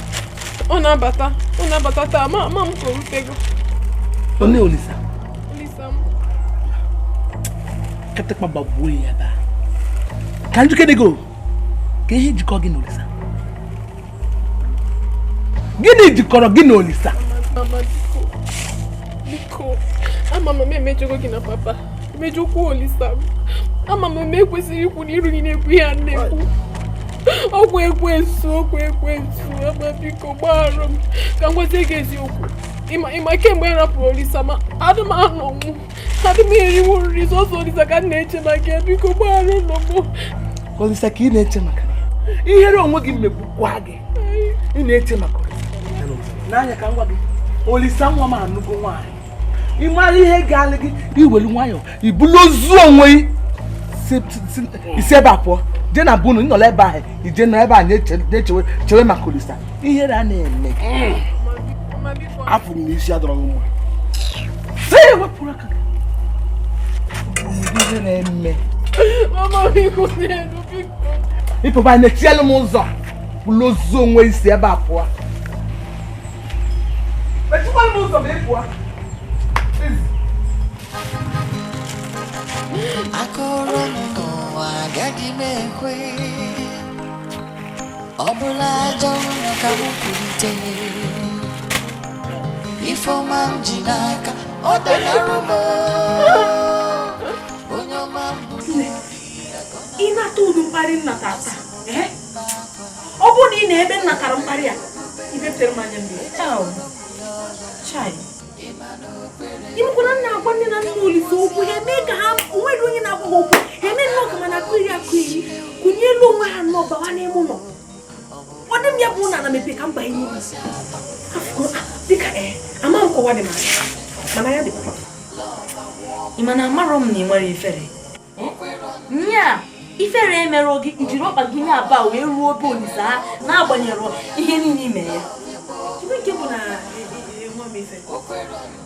ọ na-abata taa ma m ka o rutego.
Onye Olisa?
Olisa m.
Kịtịkpa gbagbuo ya ebe a. Ka njikere gị ka ihe jikọ gị na Olisa? Gịnị jikọrọ gị na Olisa?
Mama biko, biko, ama m emejọgo gị na papa, emejọkwa Olisa m. Ama m ekwesịrị ikwu n'iru gị na-ekwu ihe a na-ekwu. Ọgwụ ekwensu, ama biko gbaghara m ka m gwazie gị eziokwu. Ịma kemgbe m rapụrụ Olisa ma adị m anọnwụ, adị m eriwu nri, sọsọ Olisa ka m na-eche maka ya, biko gbaghara ụlọ m.
Olisa ka ị na-eche maka ya? Ihere onwe gị megbukwa gị. Ị na-eche maka Olisa. N'anya ka m gwa gị, Olisa nwa m anụgo nwaanyị. Ị mara ihe ga-alị gị, iwelu nwayọọ, ibulu ozu onwe gị isi ebe a pụọ. Je na bunu nọ ebe ahụ ije nọ ebe a na-echewe maka Olisa. Ihere a na-eme gị.
Afụ m n'isi adọrọ m mma.
Sị wepụrụ aka gị. Ihe na-eme.
Mama biko n'elu biko.
Ịpụba na-etielu m ụzọ. Bulu ozu onwe isi ebe a pụọ. Mechikwala m ụzọ ma ị pụọ.
Akụrụ m n'ụwa agaghị m ekwe ọ bụla ajọ nrọ ka m kwulite ifeọma m ji n'aka ọ dara m onye ọma m bụ
ị na-ata uru mkparị nna tata ọ bụrụ na ị na-ebe nna tara mkparị a ibepụtara m anya mmiri. Chai. Ịmụkwara nna agwa nne na nna Olisa okwu ha eme ka ha onwere onye na-agwa ha okwu ha eme nnọọ ka mana akụ iri kụnye elu onwe ha nnọọ bawa n'ime ụlọ. Ọ dị m ya bụ na ana mepe ka m banye n'ime dịka ama m kọwa dị mana ya dịkwa.
Ị ma na amarọ m na ị nwere ifere nya ifere emerọ gị ijiri ọkpa gị na-aba wee ruo obe Olisa ha na-agbanyere ihe niile ime ya.
Nke bụ na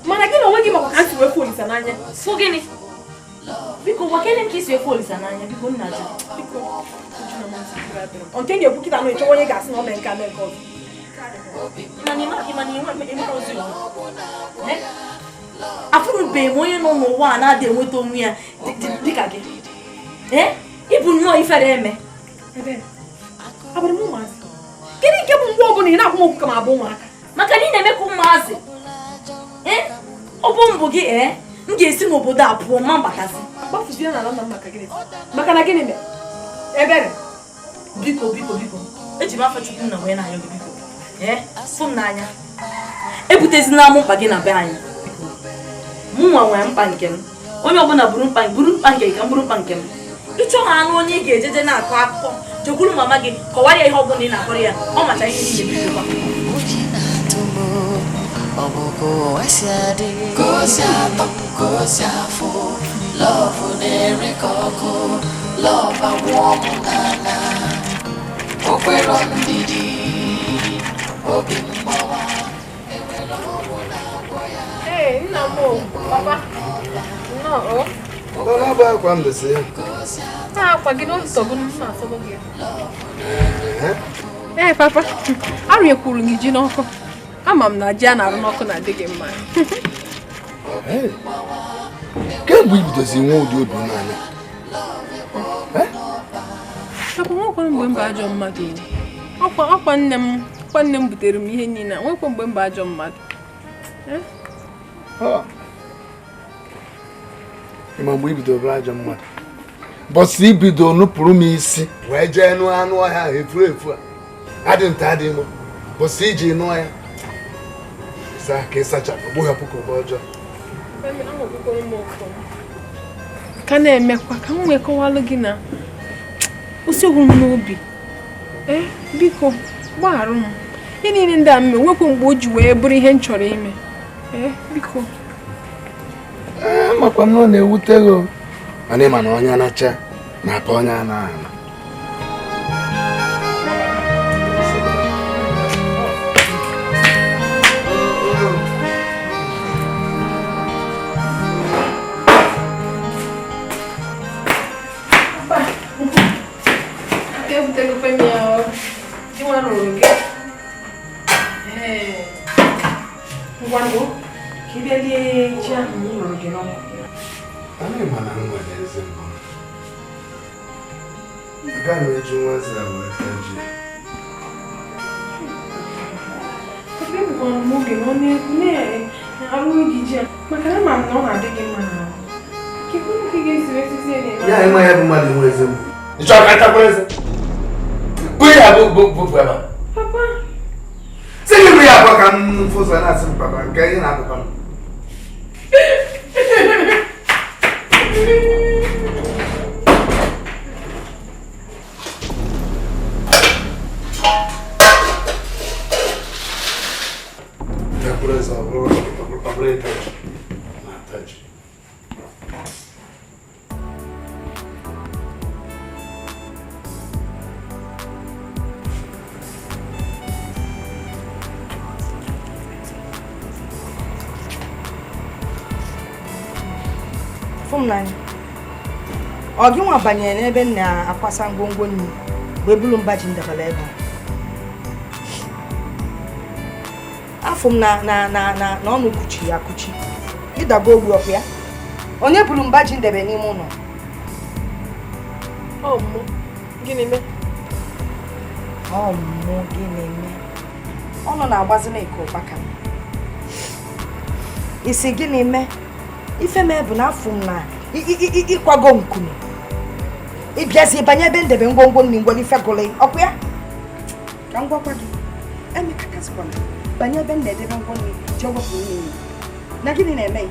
mana gị na onwe gị makwa ka m si wee fụ Olisa n'anya.
Fụ gịnị? Biko gwakene m ka isi wee fụ Olisa n'anya biko nna jụ.
Biko nke ga-ekwu kịta nụ ịchọwa onye ga-asị na ọ mee nke a mee nke ọzọ.
Afụrụbeghị m onye nọ n'ụwa a na-adị enweta onwe ya dịka gị. Ịbụ nnọọ ifere eme.
Abụrụ m ụmụazị. Kedu nke bụ mgbe ọbụla ị na-akwụ m okwu ka m abụ ụmụaka?
Maka na ị na-eme ka ụmụazị. Ọ bụ mbụ gị m ga-esi n'obodo a pụọ ma mbatazi.
Gbafuzie n'ala nna m maka gịnị? Maka na gịnị mere? Ebere.
Biko biko biko. Eji m afọ Chukwu na wee na-ayọ gị biko. Fụ m n'anya. Ebutezina m mkpa gị na be anyị. Mụ nwa nwere mkpa nke m. Onye ọbụla buru mkpa nke gị ka m buru mkpa nke m. Ịchọ ha anụ onye ị ga-ejeje na-akọ akụkọ jekwuru mama gị kọwara ya ihe ọbụla ị na-akọrọ ya ọ macha ihe niile bidokwa.
Ọ bụ ka ụwa si adị ka o si atọ ka o si afụ lọvụ na-ere ka ọkụ lọvụ agwụọ m n'ala o kwero ndidi obi mgbawa enwere ọgwụ na-agwọ ya.
Ee, nna m papa nnọọ.
Ọ bụ akwa m desi ya.
Akwa gị n'ụtọ gị m na-asọgbu gị. Ee papa, arịekwuru gị ji n'ọkụ. Ama m na ji a na-arụ n'ọkụ na-adị gị mma.
Kemgbe i bidozi nwe ụdị obi n'anya.
Papa, nwekwa mgbe mba ajọ mmadụ. Ọkwa nne m butere m ihe niile. Nwekwa mgbe mba ajọ mmadụ.
Ịma mgbe i bidoro bụrụ ajọ mmadụ. Bọsị ibido nupụrụ m isi wee jee nụ anụ ọhịa ahụ efuru efu a. Adị nta adị mụ. Bọsị iji nụọ ya. Ka ị sachapụ gbughapụ ka ụba ọjọọ.
Ka na-emekwa ka m wee kọwalụ gị na usiokwu m n'obi Ee, biko gbagharụ m. Ihe niile ndị a mme nwekwa mgbe o ji wee bụrụ ihe m chọrọ ime. Ee, biko.
Ee, makwa na ọ na-ewute gị. Mana ị ma na onye anacha na-apa onye a na-ana. Agaghị m eji nwa eze wee taa ji.
Ebukwara m oge na ọ na-arụ gị ji a maka na ama m na ọ na-adị gị mma n'ahụ. Kedu ka ị ga-esi wee sizie na
Ya ịma ya bụ mmadụ nwe eze mbụ. Ị chọrọ ka ntakwara eze? Bụ ya bụ ebe a.
Papa.
Sị gị bụ ya abụọ ka m fụsa na-asị m papa nke ị na-apapa m.
Ọ gị nwa banyere n'ebe m na-akwasa ngwongwo nri wee buru mba ji ndabara ebe a. Afọ m na ọnụ kuchiri akụchi ịdago ogbu ọkụ ya. Onye buru mba ji ndebe n'ime ụlọ?
Ọ mụ, gịnị mee?
Ọ mụ, gịnị mee? Ọnụ na-agbazi na iko ụkpaka. Isi gịnị mee? Ife mee bụ na afọ m na ịkwago nkume ịbịazi banye ebe ndebe ngwongwo nri ngwere ife gụrụ ọkụ ya ka m gwakwa gị emekatazikwana banye ebe m na-edebe ngwo nri jee wepụ nri na gịnị na-eme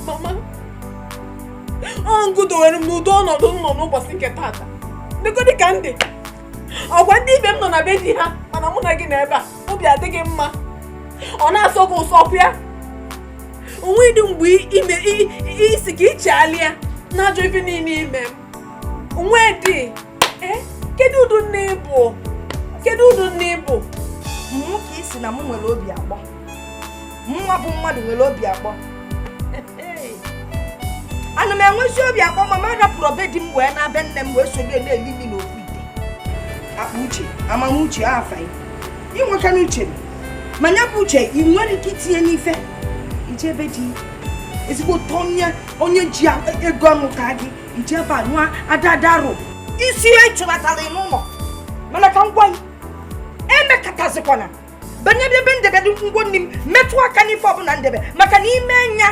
mama ọ ngụ dowere m n'ụdị ọnọdụ m nọ n'ụbọchị nke tata dịgodị ka ndị ọgwa ndị ibe m nọ na be di ha mana mụ na gị nọ ebe a obi adịghị mma ọ na-asọ gị ụsọ ọkụ ya onwe dị mgbe ime isi ka ichealịa na-ajọ ife niile ime m onwe dị kedu ụdị nne bụ kedu ụdị nne bụ
mụ ka isi na mụ nwere obi akpọ mụnwa bụ mmadụ nwere obi akpọ ana m enwezi obi akpọ ma m arapụrụ obe di m wee na be nne m wee sonye na-eli nri n'ofu ite akpa uche amamuche afa inweka n'uche ma nya bụ uche ị nwere ike itinye n'ife ijebe di ezigbo onye onye ji ego ọnụta gị ijebe anụ adadarụ isi ịchụlatara n'ụlọ mana ka m gwa gị emekatazikwana banye ebe ndebe ngwo nri m metụ aka n'ife ọbụla ndebe maka na ime nya.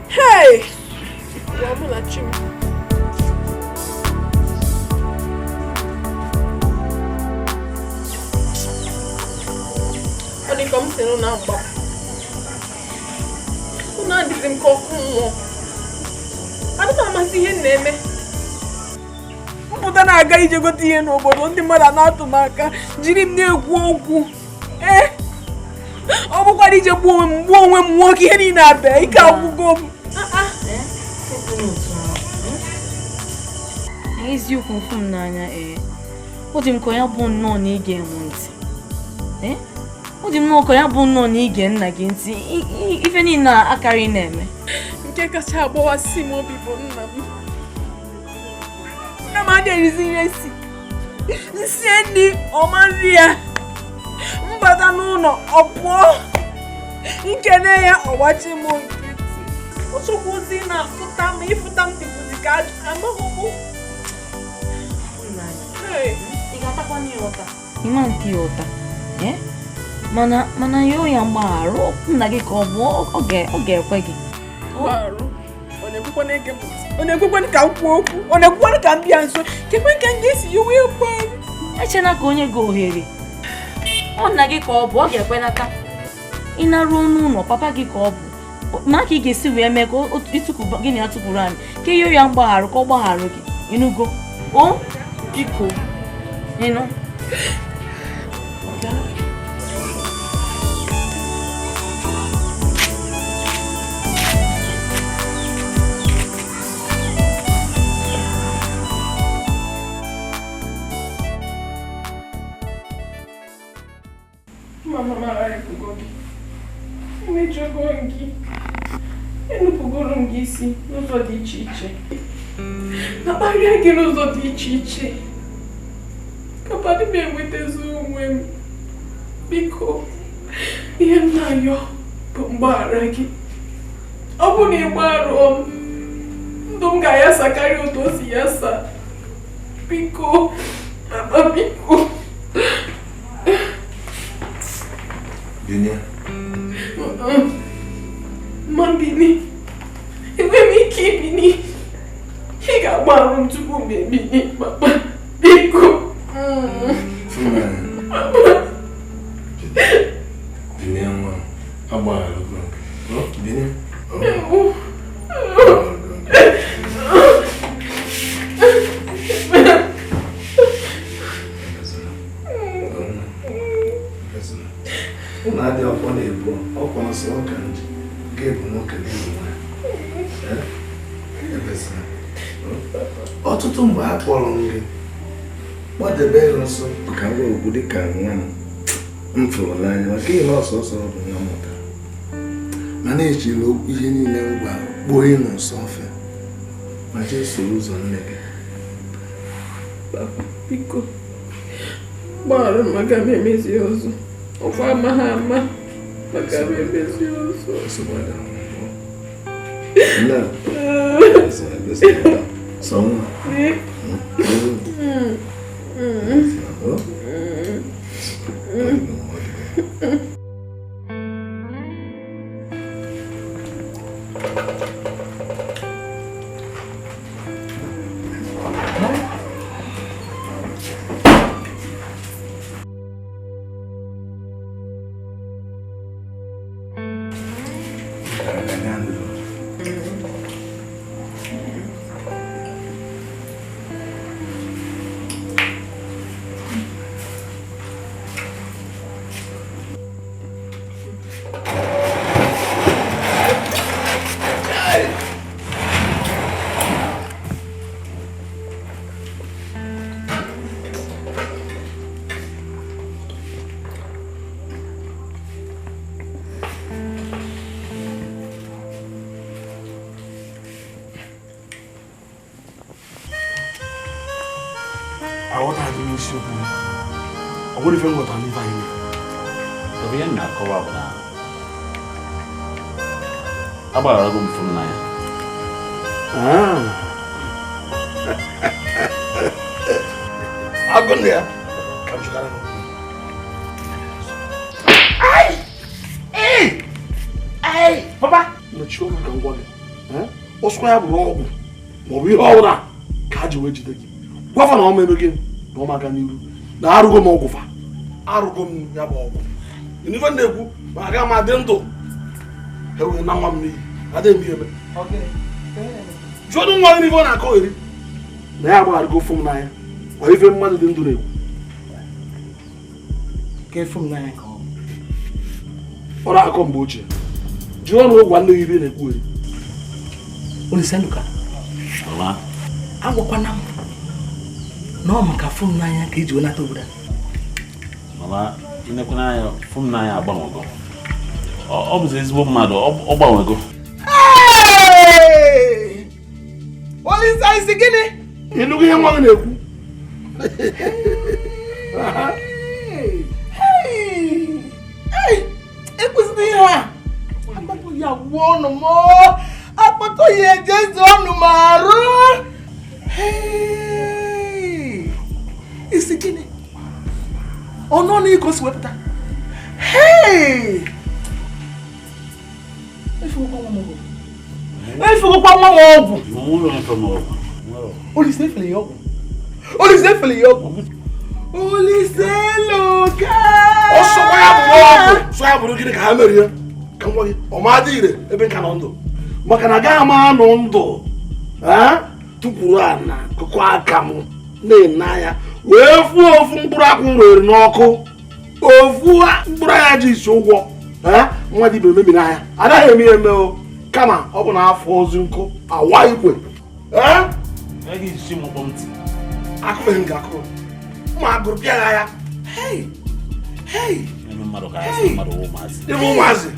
Hey! Ọ dị ka m si n'ụlọ mgbapụ. Ụlọ adịghị m ka ọkụ mmụọ. Adịghị amasị ihe m na-eme. Mpụta na-aga ije gote ihe n'obodo ndị mmadụ na-atụ m aka jiri m na-ekwu okwu. Ee, ọ bụkwara ije gbuo onwe m nwoke ihe niile abịa ike agwụgo m.
Eziokwu mfu m n'anya ee ọ dị m ka ya bụ nnọọ na ige m ntị. Ee, ọ dị m nnọọ ka ya bụ nnọọ na ige nna gị ntị ife niile akarị na-eme.
Nke kacha agbawasị m obi bụ nna m. Nna m adịghị erizi ihe si nsi nri ọma nri ya mbata n'ụlọ ọ pụọ nkene ya ọgbachi m nkịtị ọchọkwuzi na-afụta m ịfụta m dịkwuzi ka amaghị m.
Ị ga-atakwa ụta ịma nke ya ụta mana ya ya mgbaghara nna gị ka ọ bụ ọ ga-ekwe gị.
Ọ na-ekwekwanụ ka m kwuo okwu ọ na-ekwekwanụ ka m bịa nso kekwe ka m ga-esi yowe mgbaru.
Echena ka onye gị ohere ọ nna gị ka ọ bụ ọ ga-ekwenata ị naruo n'ụlọ papa gị ka ọ bụ ma ka ị ga-esi wee mee ka gị na ya tụpụrụ anyị ka ihe ya mgbaghara ka ọ gbagharụ gị ịnụgo o biko. Ịnụ?
Mama m agharịpụgo gị, emejọgo m gị, enupụgoro m gị isi n'ụzọ dị iche iche, na kparịa gị n'ụzọ dị iche iche. Papa, dị m enwetazi onwe m. Biko, ihe m na-ayọ bụ mgbaghara gị. Ọ bụ na ị gbagharụọ m, ndụ m ga-ayasa karịa otu o si yasa. Biko, papa, biko.
Binie.
Ma bini, enweghị m ike ibini. Ị ga-agbaghara m tupu m ebini, papa. Biko.
Binie nwa m, agbagharụgo m gị. Binie. Ụlọ adịghị ọkpọ na-ebu ọkwa nsọ ọka nji ga-ebu nwoke na-ebu nwaanyị. Ọtụtụ mgbe a kpọrọ m gị kpọdebe gị nso ka m gwa okwu dị ka nwa m fụrụ n'anya, maka ihe ọsọsọ ọ bụ nwa m mụtara, mana echiri okwu ihe niile m gwara kpuo ịnụ nsọ ofe ma jee soro ụzọ nne gị.
Papa, biko, gbaghara m, aga m emezi ọzọ. Ọkwa amaghị ama, maka m emezi ọzọ.
Sọ nwa.
Aghọtaghị m isiokwu m. Ọ bụrụ ife m ghọtara n'ife anyị mere.
Ọ bụ ihe m na-akọwa bụ na agbagharago m Fụmnanya.
Agụ na ya ka m chụtara m. Papa, mechie ọnụ ka m gwa gị. Ọsọ ya bụrụ ọgwụ maọbụ ihe ọbụla ka a ji wee jide gị. Gwafa na ọma eme gị na ọma aga n'iru na arụgo m ọgwụ fa. Arụgo m ya bụ ọgwụ. Ife na-ekwu ma aga m adị ndụ ewee na nwa m n'iyi adịghị m ihe eme. Jụọ nwa gị n'ife ọ na-akọ eri na ya agbagharịgo fụ m n'anya ọ ife mmadụ dị ndụ na-ekwu. Ọ na-akọ mgbe ochie. Jụọ na ụgwọ nne gị ibe na-ekwu eri.
Olisaluka, agwakwana m na ọ maka Fụmnanya ka eji wenata obodo a.
Mama, inekwana anya Fụmnanya agbanwego. Ọ bụzi ezigbo mmadụ, ọ gbanwego.
Olisa, isi gịnị?
Ịnụgo ihe nwa gị na-ekwu?
Ekwesịrị ihe a. Akpatụ ya gwuo ọnụ m. Akpatụ ya ejezu ọnụ m arụ. Isi gịnị? Ọnụ ọnụ iko si wepụta. Efugokwa nwa m ọgwụ. Olise efele ya ọgwụ. Olise efele ya ọgwụ. Olise loka.
Ọsọ ya bụrụ ọgwụ. Sọ ya bụrụ gịnị ka ha mere ya? Ka m gwa gị, ọ ma adị ire ebe nka nọ ndụ. Maka na agaghị m anọ ndụ. Tukwuru ana kụkọ aka m. Na-ene anya wee fuo ofu mkpụrụ akwụ rere n'ọkụ ofu mkpụrụ anya ji isi ụgwọ nwa dibịa emebi n'anya anaghị eme ya eme o kama ọ bụ na afọ ozu nkụ awa ikwe akụghị m ga-akụrụ ma agụrụ pịa ya ụmụazị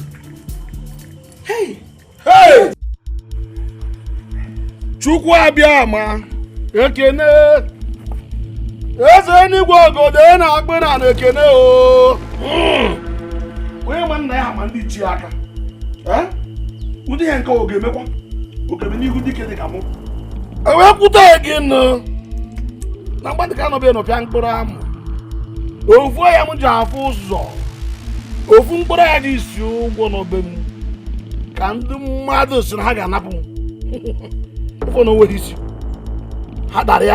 Chukwu abịa ma ekene eze enigwe ogodo na-akpị na na-ekene o onye ma nna ya ma ndị ichie aka ụdị ihe nke ọ ga-emekwa okeme n'ihu dike dị ka mụ ewee kwute gị nụ na mgbadị ka anọbịa nọpịa mkpụrụ amụ ofu ya m ji afụ ụzọ ofu mkpụrụ ya ji isi ụgwọ n'obe m ka ndị mmadụ si na ha ga-anapụ m ụfọ na onwere isi ha dara ya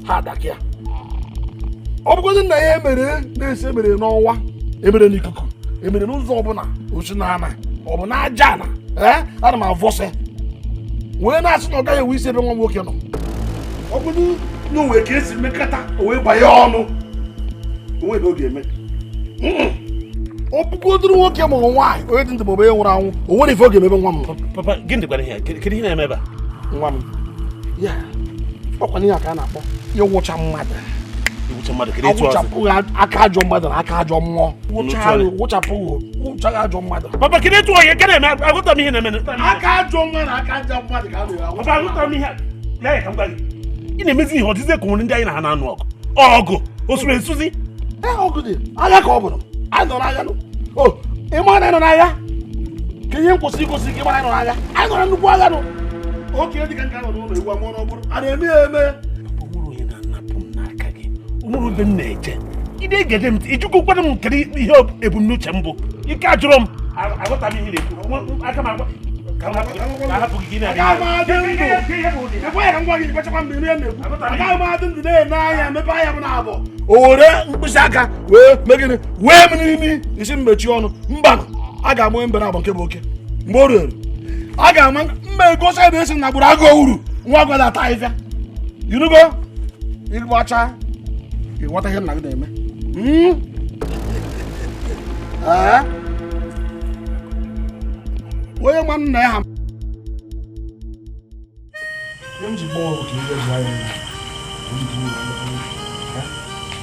ha adaka ya ọ bụgodị na ihe emere na-esi emere n'ọnwa emere n'ikuku emere n'ụzọ ọbụla osi na ana ọ bụ na aja ana ana m avọsị wee na-asị na ọ gaghị enwe isi ebe nwa m nwoke nọ ọ bụrụ na onwe ka esi mekọta o wee gbanye ọnụ onwe ebe ọ ga-eme ọ bụgodoro nwoke ma ọ nwaanyị onye dị ndụ ma ọ bụ onye nwụrụ anwụ o nwere ife ọ ga-emebe nwa m.
Papa, gịnị dịkwara ihe a? Kedu ihe na-eme ebe a?
Nwa m ya ọkwa n'ihe a ka a na-akpọ ịwụcha mmadụ.
Ịwụcha mmadụ kedu etu ọzọ?
Awụchapụ aka ajọ mmadụ na aka ajọ mmụọ. Wụchapụ wụchaghị ajọ mmadụ.
Papa, kedu etu onye nke na-eme? Agụta m ihe na-eme.
Aka ajọ nwa na aka ajọ mmadụ ka a na-eme.
Papa, agụta m ihe a. Lee ya ka m gwa gị. Ị na-emezi ihe ọdịzie ka nwere ndị anyị na ha na-anụ ọgụ. Ọgụ o suru esuzi?
Ee, ọgụ dị. Agha ka ọ bụrụ. Anyị nọ n'agha nụ. O, ị ma na anyị nọ n'agha? Ka ihe nkwụsị igosi ka ị ma na anyị nọ n'agha. Anyị nọ na nnukwu agha nụ. Oke dị ka nke nọ n'ụlọ egwu amụọ n'ọgbụrụ. A na-eme ya eme.
Ọ nwere onye na-anapụ m n'aka gị. O nwere ebe m na-eje. Ị na-egede m ijikọkwara m kedu ihe ebumnuche m bụ. Ike ajụrụ m. Aghọta m ihe na-ekwu. Aka m agwa. Ka hapụ gị na
Agaghị m adị ndụ. Ekweghị ka m gwa gị gbachakwa mgbe ihe na-ekwu. Agaghị m adị ndụ na-ene anya mepe anya m na-abụ. O were mkpịsị aka wee megịnị wee m n'imi isi m mechie ọnụ mba a ga-amụ mbe na abụ nke bụ oke mgbe o ruru a ga-ama mma egosi ebe esi na gburu agụ uru nwa agụ na-ata ahịhịa irugo ịgbacha ịghọta ihe nna gị na-eme. Onye ma nna ya ha m ji gbọọ ka ihe jụọ ya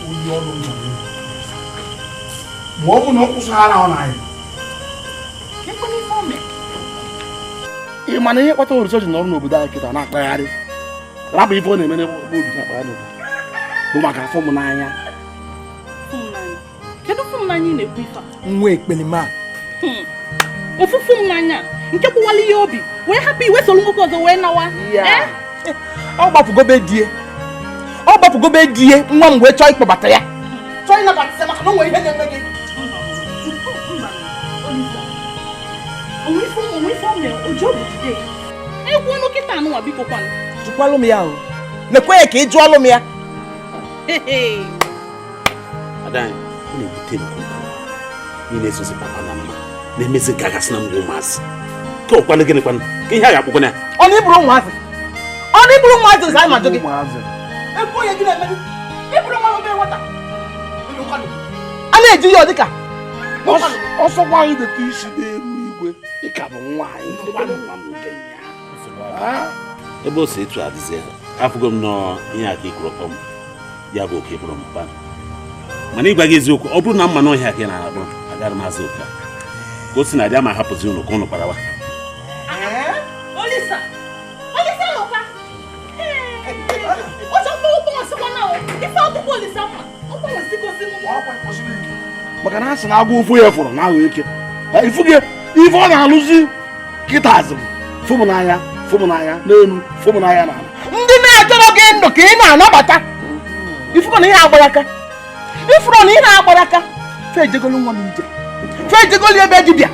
onye ọrụ m chọrọ ma ọ bụ na ọ kwụsịghara ọ na-anyị. Ị ma na ihe kpatara Olisa ji nọrọ n'obodo anyị kịta na-akpagharị rapụ ife ọ na-eme n'ebe obi na-akpagharị n'obodo bụ maka afọ m n'anya.
Kedu fụ m n'anya ị na-ekwu ife a?
Nwa ekperima
ofufu m n'anya nke gbawala ihe obi wee hapụ iwe soro nwoke ọzọ wee nawa.
Ọ gbapụgobe die ọ gbapụgobe die nwa m wee chọọ ịkpọbata ya chọọ ịnabata ya maka na o nwere ihe na-eme gị. Jụkwalụ m ya o lekwe ya ka ị jụọlụ m ya.
Ada anyị, ọ na-ebute m ukwuu ị na-esozi papa na mma na-emezi nke agasị na ngwa ụmụazị ka ọkwanụ gịnị kwanụ ka ihe a ga-akpụkwana ya.
Ọ na ịbụrụ ụmụazị ọ na ịbụrụ ụmụazị ụzọ anyị ma jụ gị ekwu onye gị na-eme gị ịbụrụ nwa obere nwata a na-eji ya ọ dịka
ọsọkwa anyị deta isi n'elu igwe dịka bụ nwaanyị.
Ebe o si etu adịzie afụgo m nọọ ihe aka ikwuru ọkpọ m ya bụ oke bụrụ mpa mana ịgwa gị eziokwu ọ bụrụ na mma n'ọhịa ka ị na-akpụrụ agaghị m azụ oke a ka o si na adị ama hapụzi ụnụ ka ụnụ kparawa.
Olisa Olisa lọkwa ọjọ mkpọrọ ọsịkwa na ife akwụkwọ Olisa mma
maka na a sị na agwọ ofu ya fụrụ na aghọ eke ife ọ na-alụzi kịta azụ fụ m n'anya fụ m n'anya n'elu fụ m n'anya n'ala.
Ndị na-achọrọ gị ndụ ka ị na-anabata ifuru na ihe agbara aka ifuru na ihe na-agbara aka fe ejegolu nwa m ije fe ejegolu ebe dibịa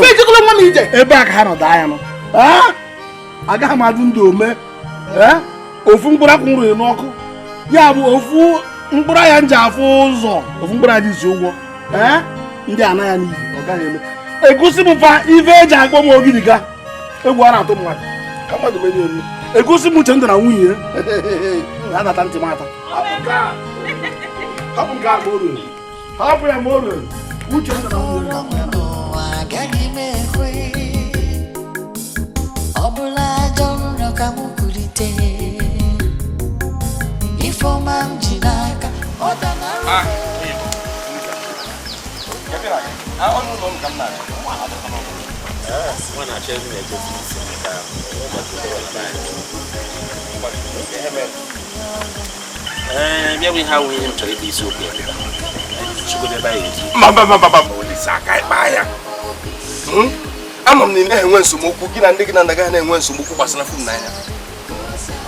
fe ejegolu nwa m ije
ebe a ka ha nọ daa ya nụ. Agaghị m adụ ndụ ome ofu mkpụrụ akwụ rụrụ n'ọkụ ya bụ ofu mkpụrụ anya nji afụ ụzọ ofu mkpụrụ anya isi ụgwọ ndị ana ya n'iyi ọ gaghị eme egosi m fa ife eji akpọ m ogiriga egwu a na-atụ mmadụ ka mmadụ merie elu Egosi m Uchendụ na nwunye ya na-anata ntị m ata. Hapụ nke a ma o ruru. Hapụ ya ma o ruru. Uchendụ na nwunye ya.
Agaghị m ekwe ọ bụla ajọ nrọ ka m kulite ifeọma m ji n'aka ọ danara
Ama m na ị na-enwe nsogbu gị na ndị gị na ndị na-enwe nsogbu gbasara Fumnanya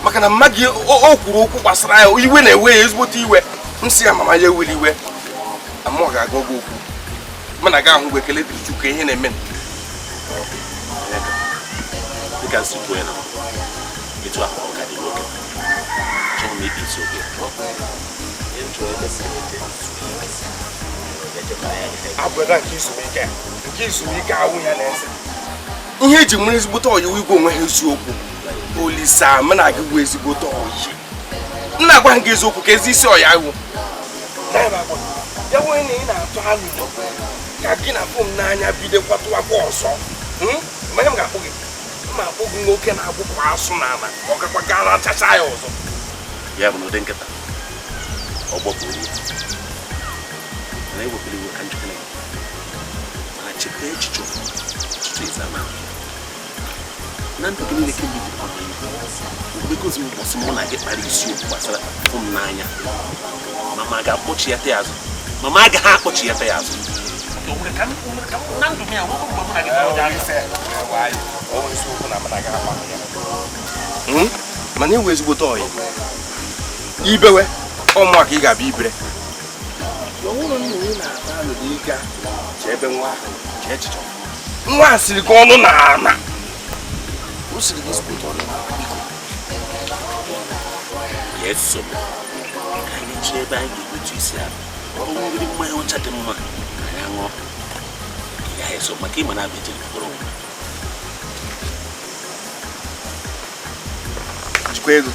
maka na mma gị o kwuru okwu gbasara ya iwe na-ewe ya ezigbote iwe m sị ya mama ya eweli iwe amụọ ga-agwa gị okwu mana ga ahụ gwa ekele dịrị Chukwu ihe na-eme
dịka si kwuo na etu ahụ ọ ka dị nwoke chọrọ m ikpe isi oge
nke ezumike awụ ya na-ese ihe eji nwere ezigbote ọyị igwe onwe ha eziokwu Olisa mụ na gị bụ ezigbote ọyị m na-agwa gị eziokwu ka ezi isi ọyị awụ ya nwere na ị na-atụ alụlọ ka gị na Fumnanya bido kwatụwakwa ọzọ mmanya m ga-akpụ gị m akpụ gị nwoke na-agbụpụ asụ n'ala ọ gakwa gaa rachacha ya ọzọ
ya bụ na ụdị nkịta ọ gbọpụrụ ya mana ewepụrụ iwe ka njikere mana chekwa echiche ọtụtụ ịzama na ndụ gị niile kemgbe ijiri ọnụ mgbe gozi m ụbọchị mụ na gị kpara isiokwu gbasara Fumnanya mama ga-akpọchi ya azụ mama agaghị akpọchi ya azụ na ndụ m ya nwoke mgbe mụ na gị
mana ewe ezigbote ọyị ibewe ọmụa ka ị ga-abịa ibere nwa a siri gị ọnụ na ana o siri gị ezigbote ọnụ biko
ya eso m ka anyị chee ebe anyị ga-egotu isi ahụ ọ bụrụ mmanya ọcha dị mma anyị aṅụọ ya eso maka ịma na-abịa ejiri mkpụrụ
jikwa ego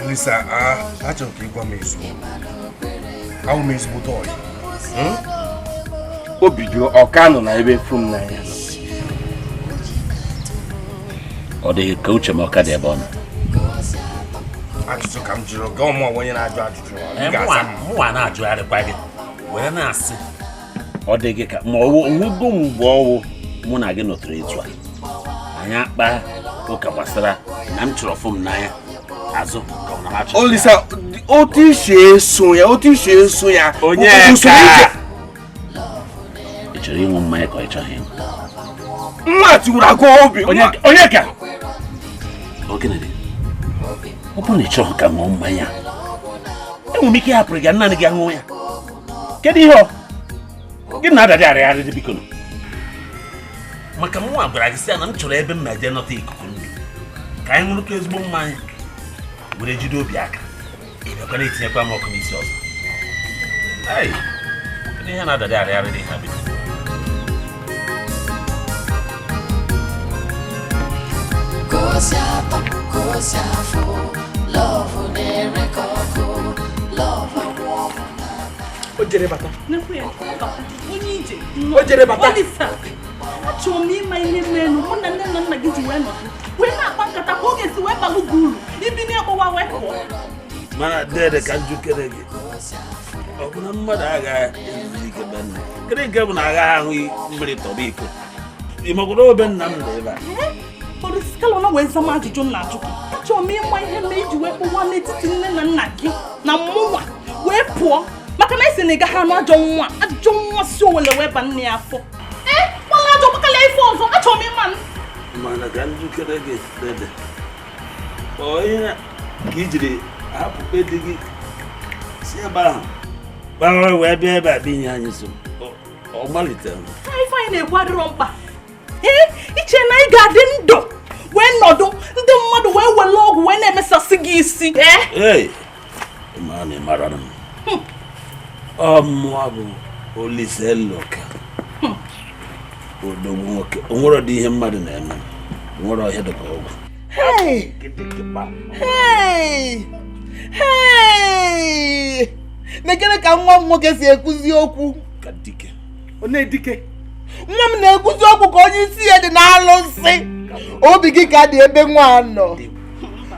Olisa, achọrọ ka ị gwa m eziokwu. Awụ m ezigbote ọyị. Obi gị ọ ka nọ na ebe Fumnanya nọ?
Ọ dịghị ka uche m ọ ka dị ebe ọ nọ.
Ajụjụ ka m jụrụ gị ọmụ onye na-ajụ ajụjụ.
Mụnwa na-ajụgharịkwa gị wee na-asị ọ dịghị ka ma ọwụ onwego mgbe ọwụ mụ na gị nọtụrụ etu a anyị akpa ụka gbasara na m chọrọ Fumnanya azụ ka ọ na-achọ.
Olisa, otu isi eso ya, otu isi eso ya.
Onye ka ị chọrọ ịṅụ mmanya ka ị chọghị ịṅụ?
Nwa tiwuru agụ obi.
Onye ka? Ọ gịnị dị? Ọ bụrụ na ị chọghị ka ṅụọ mmanya, enwere m ike ịhapụrụ gị naanị gị aṅụọ ya. Kedu ihe ọ? Gị na-adadị arịgharị dị biko nụ. Maka mụnwa gwara gị sị ya na m chọrọ ebe m na-eje nọta ikuku ndụ ka anyị ṅụrụkọ ezigbo mmanya were jide obi aka ị bịakwa na-etinyekwa m ọkụ n'isi ọzọ. Kedu ihe na-adadị arịgharị dị ha biko?
O jere bata. O jere bata.
Achọrọ m ịma ihe mmenụ mụ na nne na nna gị ji wee nọdụ wee na-akpa nkata ka ọ ga-esi wee balụ gị uru ibi na-akpọwa wee pụọ.
Mana dede ka njikere gị ọ bụ na mmadụ agaghị ezuzi ike be nna kedu nke bụ na agaghị ahụ mmiri tọba iko ị makwara obe nna m dị ebe a.
Olisa na wee zama ajụjụ m na-ajụ gị. Achọrọ m ịma ihe mee iji wee kpọwa n'etiti nne na nna gị na mụnwa wee pụọ maka na esi na ị gaghị anụ ajọ nwa si owele wee ba nne ya afọ. Ee, gbala ajọ gbakalịa ife ọzọ achọrọ m ịma m.
Mana ka njikere gị dede Onye ka i jiri hapụ be di gị si ebe ahụ gbara wee bịa ebe a bịa inye anyị nsogbu. Ọ malitere.
Ife anyị na-ekwu adịrọ mkpa. Ee, iche na ị ga-adị ndụ wee nọdụ ndị mmadụ wee were ọgwụ wee na-emesasị gị isi.
Ee, ma na ịmara m. Ọ mụọ bụ Olise Eloka. Odogwu nwoke. O nwere ụdị ihe mmadụ na-eme. O nwere ọhịa dịka ọgwụ.
Hey! Hey! Hey! Nekere ka nwa m nwoke si ekwuzi okwu.
Ka dike.
Ọ na-edike. Nwa m na-ekwuzi okwu ka onye isi ya dị n'alụsị. Obi gị ka dị ebe nwa a nọ.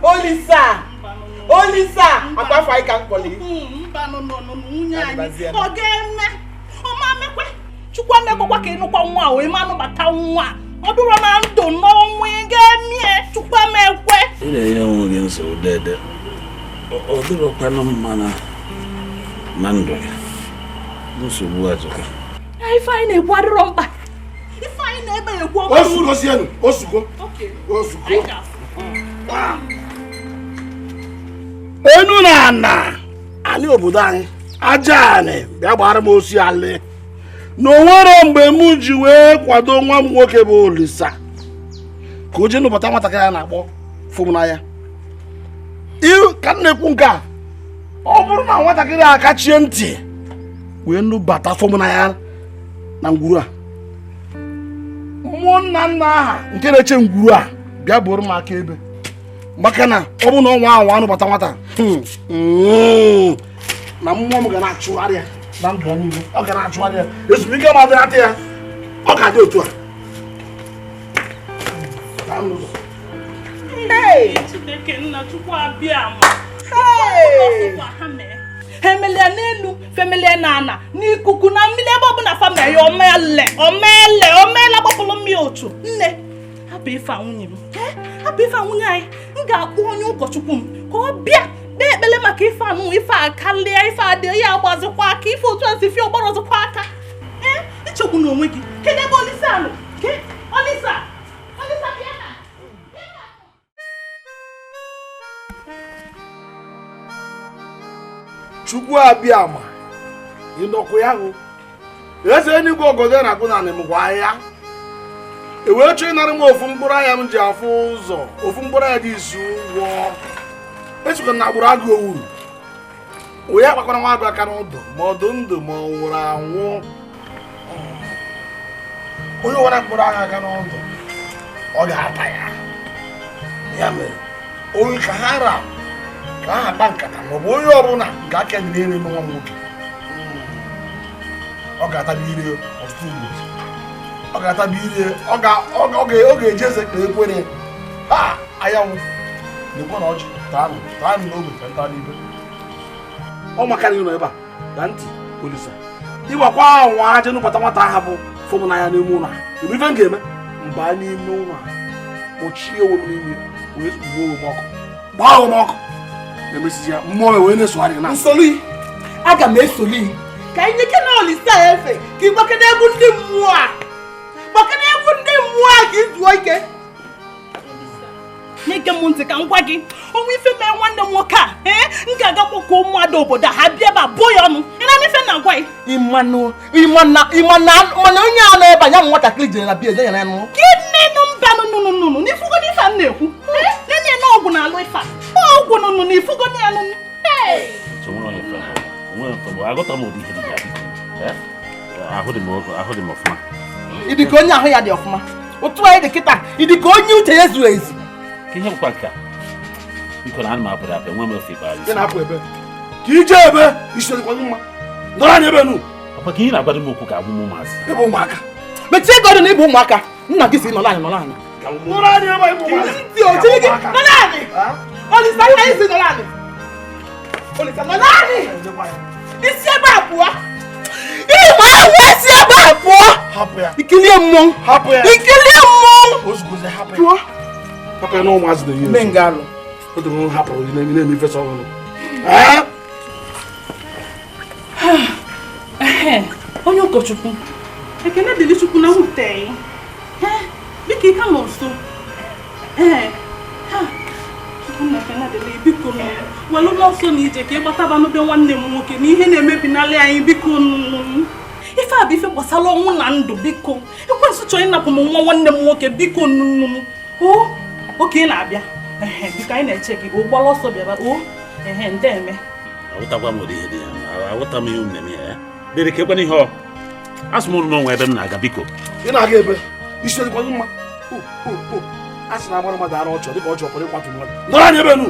Olisa! Olisa! Akwa afọ anyị ka m kpọrọ.
Mba nọ nọ nọ nwunye anyị. Ọ ga-eme. Ọ ma mekwe. Chukwu emekwakwa ka ịnụkwa nwa a wee ma anụbata nwa. Ọ dụrụ na ndụ n'ọnwụ ị ga-emie. Chukwu emekwe.
Ị na-enye onwe gị nsogbu dede. Ọ dịrọkwanụ mma na ndụ gị. Nsogbu ajọka.
Ife anyị na-ekwu adịrọ mkpa. Ife anyị na-ebe ekwu ọkụ.
Osugo sienu, osugo. Osugo. Enu na ana, anyị obodo anyị, aja anyị bịa gbara m osi alị. Na o nwere mgbe m ji wee kwado nwa m nwoke bụ Olisa ka o jee nụbata nwatakịrị a na-akpọ Fụmnanya. Ka m na-ekwu nke a, ọ bụrụ na nwatakịrị a kachie ntị wee nụbata Fụmnanya na ngwuru a, mmụọ nna nna aha nke na-eche ngwuru a bịa bụrụ m aka ebe, maka na ọ bụ na ọnwa ahụ anụbata nwata na mmụọ m ga na-achụgharị ya na ndụ ya niile. Ọ ga na-achụgharị ya, ezumike ma adịghị ya, ọ ga-adị otu a.
Chineke nna Chukwu abịa ma ha emelie n'elu femelie na ana n'ikuku na mmiri ebe ọbụla fa mee ya omele omele omele gbapụrụ mmiri otu. Nne, hapụ ife a nwunye m, hapụ ife a nwunye anyị. M ga-akpọ onye ụkọchukwu m ka ọ bịa kpee ekpere maka ife anụ ife a kalịa ife adị ya agbazikwa aka ife otu a si fie ọgbarọzikwa aka. Ee, ichegbu n'onwe gị. Kedu ebe Olisa nọ? Olisa! Olisa bịa na!
Chukwu abịa ma ịnọkwa ya hụ eze enigwe ogodo na-agụ na anịmgwa ahịa e wee chọọ ịnara m ofu mkpụrụ anya m ji afụ ụzọ, ofu mkpụrụ anya dị isi ụgwọ esokwa na agbụrụ agụ owuru onye akpakwara nwa agụ aka n'ọdụ ma ọ dị ndụ ma ọ nwụrụ anwụ. Onye nwere mkpụrụ anya aka n'ọdụ ọ ga-ata ya. Ya mere onye ka ha ra ka ha akpa nkata maọbụ onye ọbụla nke aka dị n'elu nwa m nwoke ọ ga-atabi ire ọtụtụ ugboro. Ọ ga-atabi ire, ọ ga-eji eze kpee ekwere ha anyanwụ na-ekwe na ọjị taanụ taanụ n'ogbe ka nta n'ibe. Ọ maka na ị nọ ebe a na ntị Olisa ịgbakwa anwa aja nụbata nwata aha bụ Fụmnanya n'ime ụlọ a. Ebe ife m ga-eme mba n'ime ụlọ a kpọchie onwe m n'ime wee gbuo onwe m ọkụ gbaa onwe m ọkụ na-emesizi ya mmụọ wee na-esogharị gị na
nsoli. Aga m esoli ka anyị nyeke na Olisa efe ka ị gbakene egwu ndị mmụọ a, gbakene egwu ndị mmụọ a ka ị zuo ike.
Na-ege m ntị ka m gwa gị onwe ife mee nwanne m nwoke a. Ee, m ga-aga kpọkọọ ụmụada obodo a ha bịa ebe a bụọ ya ọnụ. Ị na-anụ ife na-agwa gị?
Ịmana onye a nọ ebe a ya m nwatakịrị jere na bia eje ya na nụ.
Gịnị nụ mba nụnụnụnụ n'ifugo n'ife a m na-ekwu. Nene na ọgwụ na-alụ ife a. Ọgwụ nụnụ n'ifugo na ya nụnụ.
Ịdị ka onye ahụ ya dị ọfụma. Otu anyị dị kịta, ịdị ka onye uche ya zuru ezu.
Ihe bụkwa nke a biko na ana m apụrụ apụ enwe m ofe ikpeazụ.
Ị na-apụ ebe ka ije ebe isi dịkwa gị mma nọrọ anyị ebe nụ.
Ọkwa ka ihe na-agwado m okwu ka agwụ m ụmụazị.
Ịbụ ụmụaka
mechie ego dị na ịbụ ụmụaka. Nna gị si nọrọ anyị nọrọ anyị.
Nọrọ anyị ebe ịbụ ụmụaka.
Ntị ochiri gị nọrọ anyị. Olisa nna gị si nọrọ anyị. Olisa nọrọ anyị. Isi ebe a pụọ. Ịgba ahụ esi ebe a pụọ.
Hapụ ya.
Ikilie mmọnwụ.
Hapụ ya.
Ikilie mmọnwụ.
Ozugozi hapụ ya.
Pụọ.
Hapụ ya na ụmụazị na-eyi
Mee nga alụ.
Otu m hapụrụ gị na-eme ifesa ọhụrụ.
Onye ụkọchukwu, ekene dịrị Chukwu na nwute. Biko ị ka nọ nso. Ee, ha, Chukwu dịrị biko nụ welụ n'ọsọ na ije ka ị gbataba n'obe nwanne m nwoke na ihe na-emebi n'ala anyị biko nụ ife a bụ ife gbasara ọnwụ na ndụ biko ekwensu chọrọ ịnapụ m nwa nwanne m nwoke biko nụ o oke ị na-abịa ehe biko anyị na-eche gị o gbara ọsọ bịaba o ehe ndeme
aghọtakwa m ụdị ihe dị ya aghọta m ihe m na-eme ya dịrị ka ekwana ihe ọ asụ m ụlọ n'onwe ebe m na-aga biko
ị na-aga ebe isi dịkwa gị mma a sị na agbara mmadụ ara ọchọ dịka ọchọ pụrụ ịkwatu mmadụ nọrọ anyị ebe nu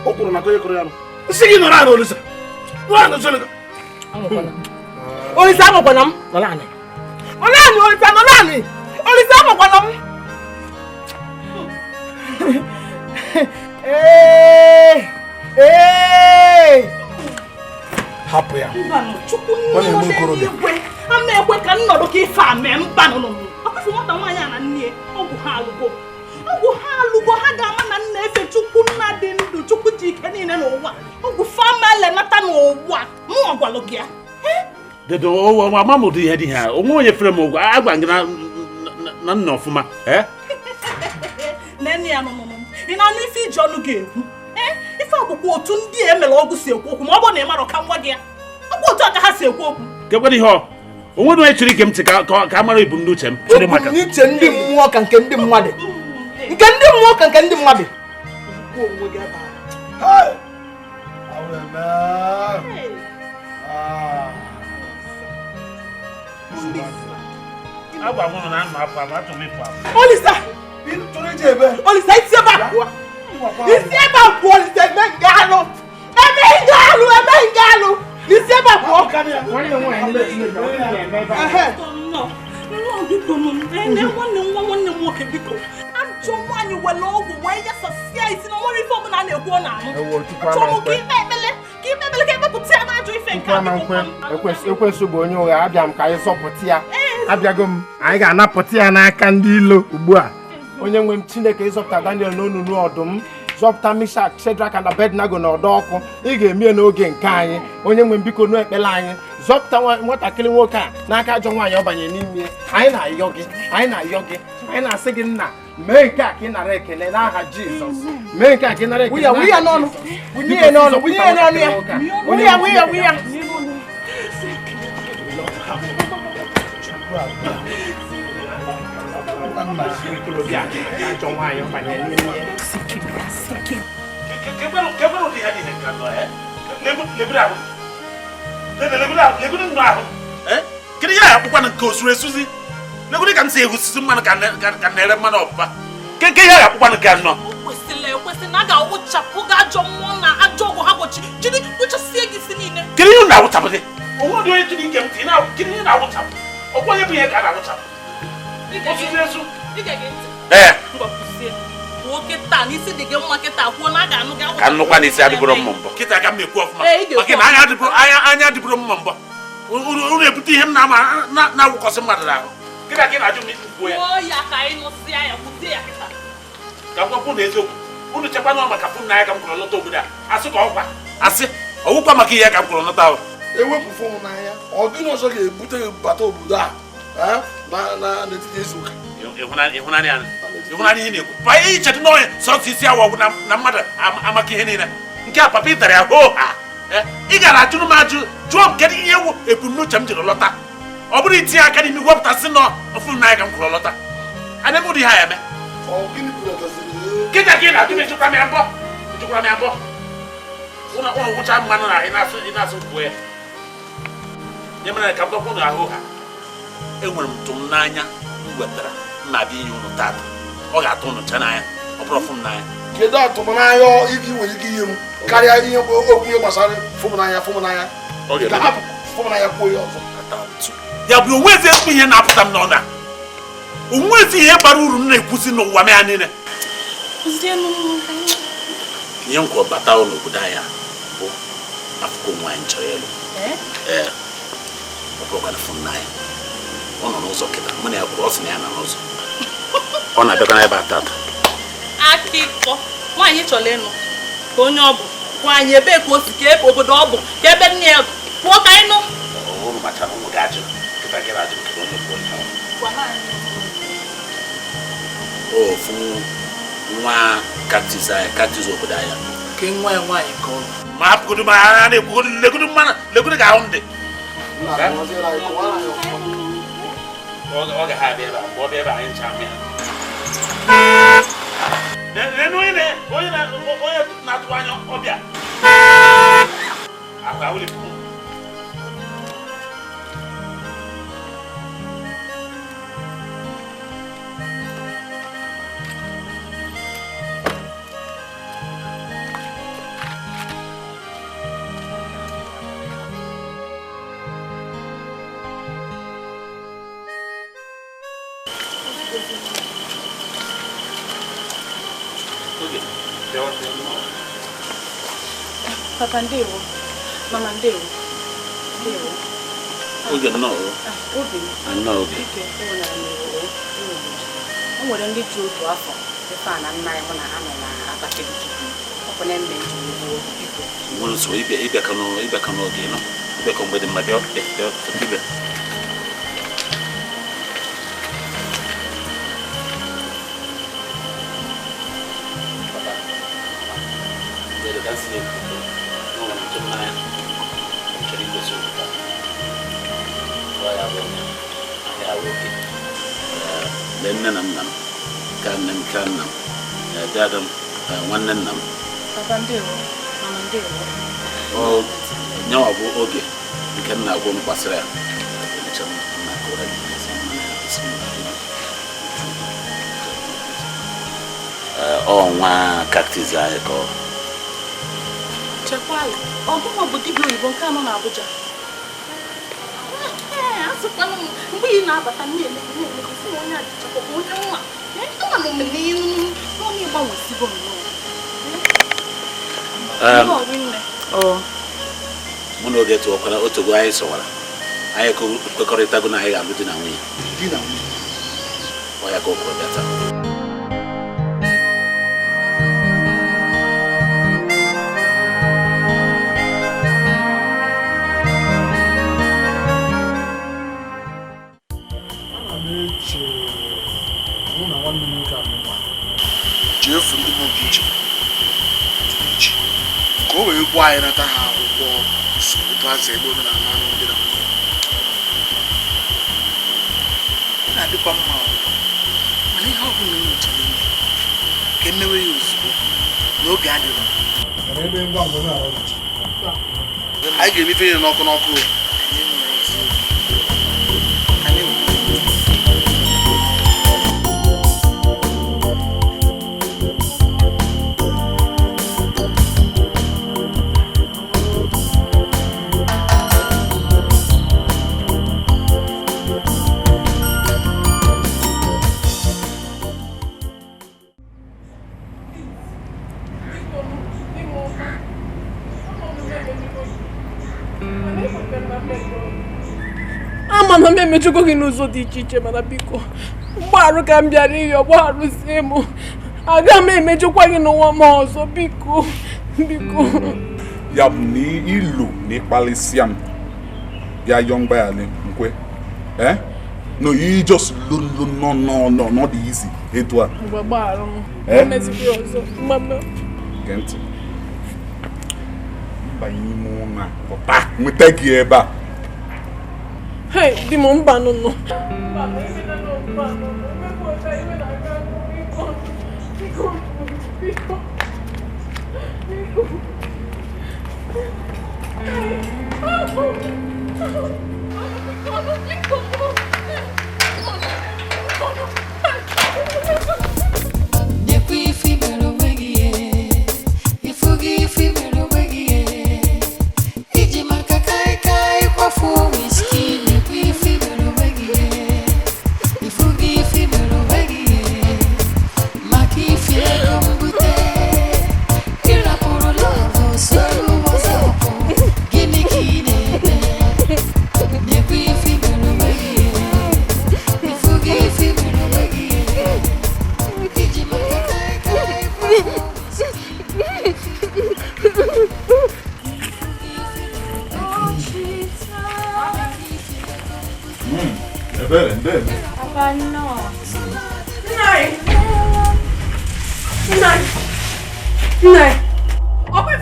o kwuru na onye kụrụ ya nụ nsị gị nọrọ anyị Olisa nọrọ anyị Chineke
Olisa amụkwana m nọrọ anyị nọrọ anyị Olisa nọrọ anyị Olisa amụkwana m ee ee
hapụ ya
ọ na-eme okorobịa ama ekwe ka nnọdụ ka ife a mee mba nụnụ ọkụfụ nwata nwaanyị a na nne ọgwụ ha alụgo ọgwụ ha alụgo ha ga-ama na nna efe Chukwu nna dị ndụ Chukwu ji ike niile n'ụwa ọgwụ fama lenata n'ụwa mụnwa gwalụ gị ya
dedo ama m ụdị ihe dị ha onwe onye fere m ụgwọ agwa gị na nna ọfụma
nene ya nụnụnụ ị na-anụ ife iji ọnụ ga-ekwu ife akwụkwọ otu ndị a emere ọgwụ si ekwu okwu ma ọ bụrụ na ị mara ka ngwa gị ya ọgwụ otu aka ha si ekwu okwu
kekwana ihe ọ onwe onye chọrọ ige m ntị ka a mara ebumnuche m
ebumnuche ndị mmụọ ka nke ndị mmadụ nke ndị mmụọ ka nke ndị mmadụ Olisa Olisa isi ebe a pụọ isi ebe a pụọ Olisa eme nga alụ eme nga alụ eme nga alụ isi ebe a pụọ
nwanne nwa nwanne m nwoke biko ajọ nwaanyị were ọgwụ wee yasasịa isi na nwere ife ọbụla a na-ekwu ọ na-anụ achọrọ m ka ikpe ekpele ka ikpe ekpele ka ekpepụta ya n'ajọ ife nke a
ekwensu bụ onye ụgha abịa m ka anyị zọpụta ya abịago m anyị ga-anapụta ya n'aka ndị ilo ugbu a onye nwe m Chineke ịzọpụta Daniel n'onunu ọdụm zọpụta Mishak Shedrak na Abednego n'ọdọ ọkụ ị ga-eme n'oge nke anyị onye nwe m biko nụ ekpere anyị zọpụta nwatakịrị nwoke a n'aka ajọ nwaanyị ọ banyere n'ime anyị na-ayọ gị anyị na-ayọ gị anyị na-asị gị nna mee nke a ka ị nara ekele n'aha Jizọs mee nke a ka ị nara ekele
wunye ya n'ọnụ wunye ya n'ọnụ wunye ya n'ọnụ ya wunye ya wunye ya wunye ya
kedu ihe akwụkwọ nke osuru esuzi legodi ka m si egwusizi mmanụ ka na-ere mmanụ ọpụpa ke ihe akwụkwọ nke anọ
kwesịrị ekwesị na a ga-awụchapụ gị ajọ mmụọ na ajọ ọgwụ ha gbochi jiri kpụchasịa gị isi niile
kedu ihe na-awụchapụ gị onwe dị onye chiri ike m kedu ihe na-awụchapụ ọgwụ onye bụ ihe ka a na-awụchapụ
nwoke taa n'isi dị gị mma kịta kwuo na a ga-anụ gị
ka nnukwu n'isi adịbụrụ mma mbọ kịta ka m ekwu ọfụma maka na anya adịbụrụ mma mbọ unu ebute ihe m na-awụkọsị mmadụ n'ahụ kịta ka ị na-ajụ m isi kwuo ya
ya ka anyị nụsịa ya kwuzie ya kịta
ka m gwakwu na eziokwu unu chekwa na maka fụ n'anya ka m kwụrụ lọta obodo a asị ka ọkwa asị ọwụkwa maka ihe ka m kwụrụ lọta ahụ
ewepụ fon n'anya ọ gịnị ọzọ ga-ebute bata obodo a n'etiti izu ụka
ịhụnanya ihe na-ekwu pa ichedu na onye sọsọ isi awa ọgwụ na mmadụ amaka ihe niile nke a papa ịtara ya hoo ha ị gara ajụrụ m ajụ jụọ m kedu ihe wụ ebumnuche m jiri lọta ọ bụrụ itinye aka n'imi wepụtasị nọ ọfụ n'anya ka m kwụrụ lọta ana m ụdị ha eme kịta ka ị na-ajụ m echekwara m ya mbọ echekwara m ya mbọ ụlọ gwụcha mmanụ na ị na-asụ kwuo ya nye mere ka m gwakwa ụnụ ahụ ha enwere m ntụmnanya m wetara m na-abịa inye ụnụ tata ọ ga-atụ ụnụ ncha n'anya ọ bụrụ fụ m n'anya
kedu atụmanya ị nwere ike inye m karịa ihe okwu ihe gbasara fụ m n'anya fụ m n'anya ka hapụ fụ m n'anya kwuo ya ọzọ
ya bụ onwezi ezigbo ihe na-apụta m n'ọnụ a onwezi ihe bara uru m na-ekwuzi n'ụwa m ya niile ihe m kwuru bata n'obodo anyị bụ afụkọ nwaanyị chọrọ ịlụ ee ọ bụrụkwana fụ m n'anya ọ nọ n'ụzọ kịta mụ na ya kwuru ọ sị na ya nọ n'ụzọ ọ na-abịakwa n'ebe a tata
akịkọ nwaanyị chọrọ ịnụ ka onye ọ bụ nwaanyị ebee ka o si ka ebe obodo ọ bụ ka ebe nne ya bụ pụọ ka anyị nụ
ụrụ machara ụmụ gị ajụ kịta gị ajụ nke onye bụ onye ofu nwa kaktis anyị kaktis obodo anyị
Ke nwa ya nwaanyị ka ọ
ma hapụgodu ma ha na-ekwugodu legodu mmanụ legodu ka ahụ m dị. Ọ ga ha abịa ebe a, ọ bịa ebe a anyị ncha mịa. Onye na-atụ anya ọbịa. Akwa awụlipụ.
Papa ndewo, mama ndewo, ndewo.
Oge nnọọ.
Oge.
Nnọọ oge.
Biko, o nwere ndị ji otu afọ ife a na nna ya hụ na ha nọ na Abakaliki. Ọ bụ na mme njem ugbo biko.
Nwere nsogbu ịbịa ka n'oge nọ. Ịbịa ka mgbe dị mma bịa bịa. Papa, nne na nna m ka nne m ka nna m dada m nwanne nna m.
Papa ndewo, mama ndewo.
Ọ nyawa bụ oge nke m na-agwụ m gbasara ya. Ọ nwa cactus anyị ka ọ
chekwala. Ọ gụnwa bụ dibịa oyibo nke anọ n'Abuja. Asịkwanụ m mgbe ị na-abata na-eme onye a dịchakwa onye nwa. Ama m n'ihu n'onye gbanwesigo nnọọ.
Mụ na Oge tụọkwara otogo anyị sọwara. Anyị kwekọrịtago na anyị ga-alụ di na nwunye.
Di na nwunye?
Ọ ya ka o kwuru bịa taa.
Chefu ndị bụ Ogechi iche ka o wee gwa anyị nata ha akwụkwọ usoro etu ha si eme omenala anụ ndị na nwunye.
Ọ na-adịkwa mma mana ihe ọ bụla unu chere ime ka emewe ya ozugbo n'oge adịrọ.
Anyị ga-emepe ihe n'ọkụ n'ọkụ.
Ama na m emechukwu gị n'ụzọ dị iche iche mana biko mgbarụ ka m bịara ịyọ gbarụzie m aga m emechukwa gị n'ụwa m ọzọ biko biko.
Ya bụ na ilu na ịkpalịsịa m bịa yọọ mgbaghara nkwe. No, you just no no no not easy etu a.
Mgbe gbarụ m emezikwa ọzọ mama.
Gee ntị. Mbanye n'ime ụlọ a pụta nweta gị ebe a.
Hey, di m mba nụnụ.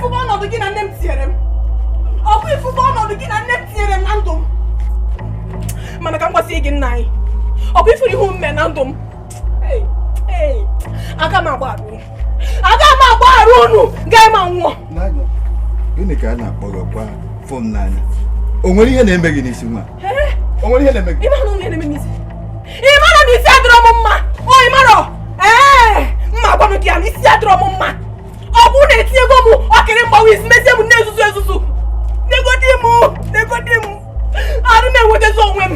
Ifugo ọnọdụ gị na nne m tinyere m. Ọkwa ifugo ọnọdụ gị na nne m tinyere m na ndụ m. Mana ka m gwasie gị nna anyị. Ọkwa ifuru ihu mme na ndụ m. Aga m agba arụ unu. Aga m agba arụ unu. Gaa ma nwụọ.
Gịnị ka a na-akpọ gị kwa fom n'anya? O nwere ihe na-eme gị n'isi nwa? O nwere ihe na-eme gị?
Ị mara na ihe na-eme m n'isi? Ị mara na isi adịrọ m mma? O ị mara? Ee, mma gwanụ gị ya na isi adịrọ m mma. Ọ bụrụ na etinyego m ọkịrị mgbawa isi mezie m na-ezuzu ezuzu. Negodi m, negodi m. Arụ m enwetazi onwe m.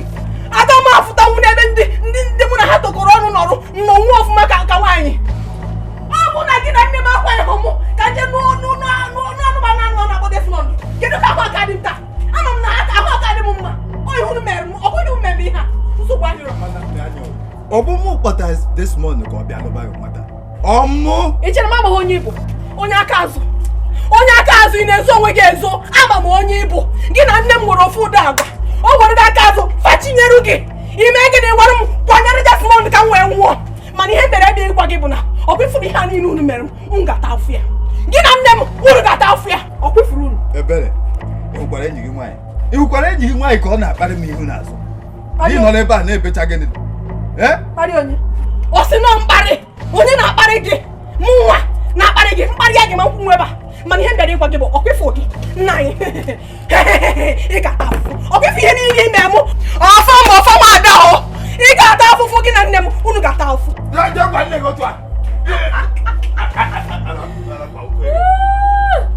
Aga m afụtanwu n'ebe ndị mụ na ha tokọrọ ọnụ nọrụ nnọnwụ ọfụma ka nka nwaanyị. Ọ bụ na gị na nne m akwanyeghị mụ ka nje n'ọnụ anụmanụ anụ na-akpọ Desmond. Kedu ka ahụ aka dị m taa? Ama m na ahụ aka dị m mma. Ọ ihu mere m, ọ bụghị m mere ihe a. Nsogbu adịrọ.
Ọ bụ mụ kpọtara Desmond ka ọ bịa lụba gị nwata. Ọ mụ?
Ị chere m amaghị onye ị bụ? Onye aka azụ. Onye aka azụ ị na-ezo onwe gị ezo. Ama m onye ị bụ. Gị na nne m nwere ofu ụda agwa. O nwere ụda aka azụ fachinyere gị. Ime gị na ịwara m kwanyere Desmond ka m wee nwụọ. Mana ihe mere ebe ịgwa gị bụ na ọ bụ ifuru ihe a niile unu mere m, m ga-ata afụ ya. Gị na nne m unu ga-ata afụ ya. Ọ kwefuru unu.
Ebere, ị hụkwara enyi gị nwaanyị? Ị hụkwara enyi gị nwaanyị ka ọ na-akparị m ihu n'azụ? Ị nọ n'ebe a na-ebecha gịnị?
Mkparị onye? Ọ sị nọ mkparị. Onye na-akparị gị? Mụ nwa na-akparị gị. Mkparị ya gị ma nkwụ ebe a. Mana ihe m bịara ịgwa gị bụ ọkwefu gị nna anyị. Ị ga-ata afụfụ. Ọkwefu ihe niile ime mụ. Ọfọ ma ọfọ m ada o. Ị ga-ata afụfụ gị na nne m. Unu ga-ata afụfụ.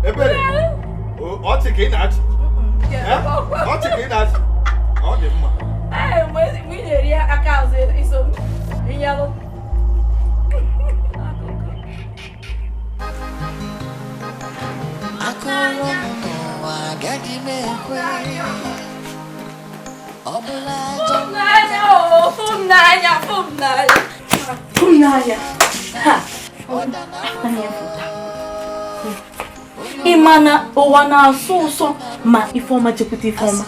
Ebere, ọchị ka ị na-achị. Ọchị ka ị na-achị. Ọ dị mma.
Ee, mgbe ị na-eri aka azụ iso m, ịnyalụ.
Akọrọ m n'ụwa agaghị m ekwe. Ọ bụla ajọ
n'anya o, fụ m n'anya, fụ m n'anya. Fụ m n'anya. Ha. Ị ma na ụwa na-asụ ụsọ ma Ifeọma jekwute Ifeọma.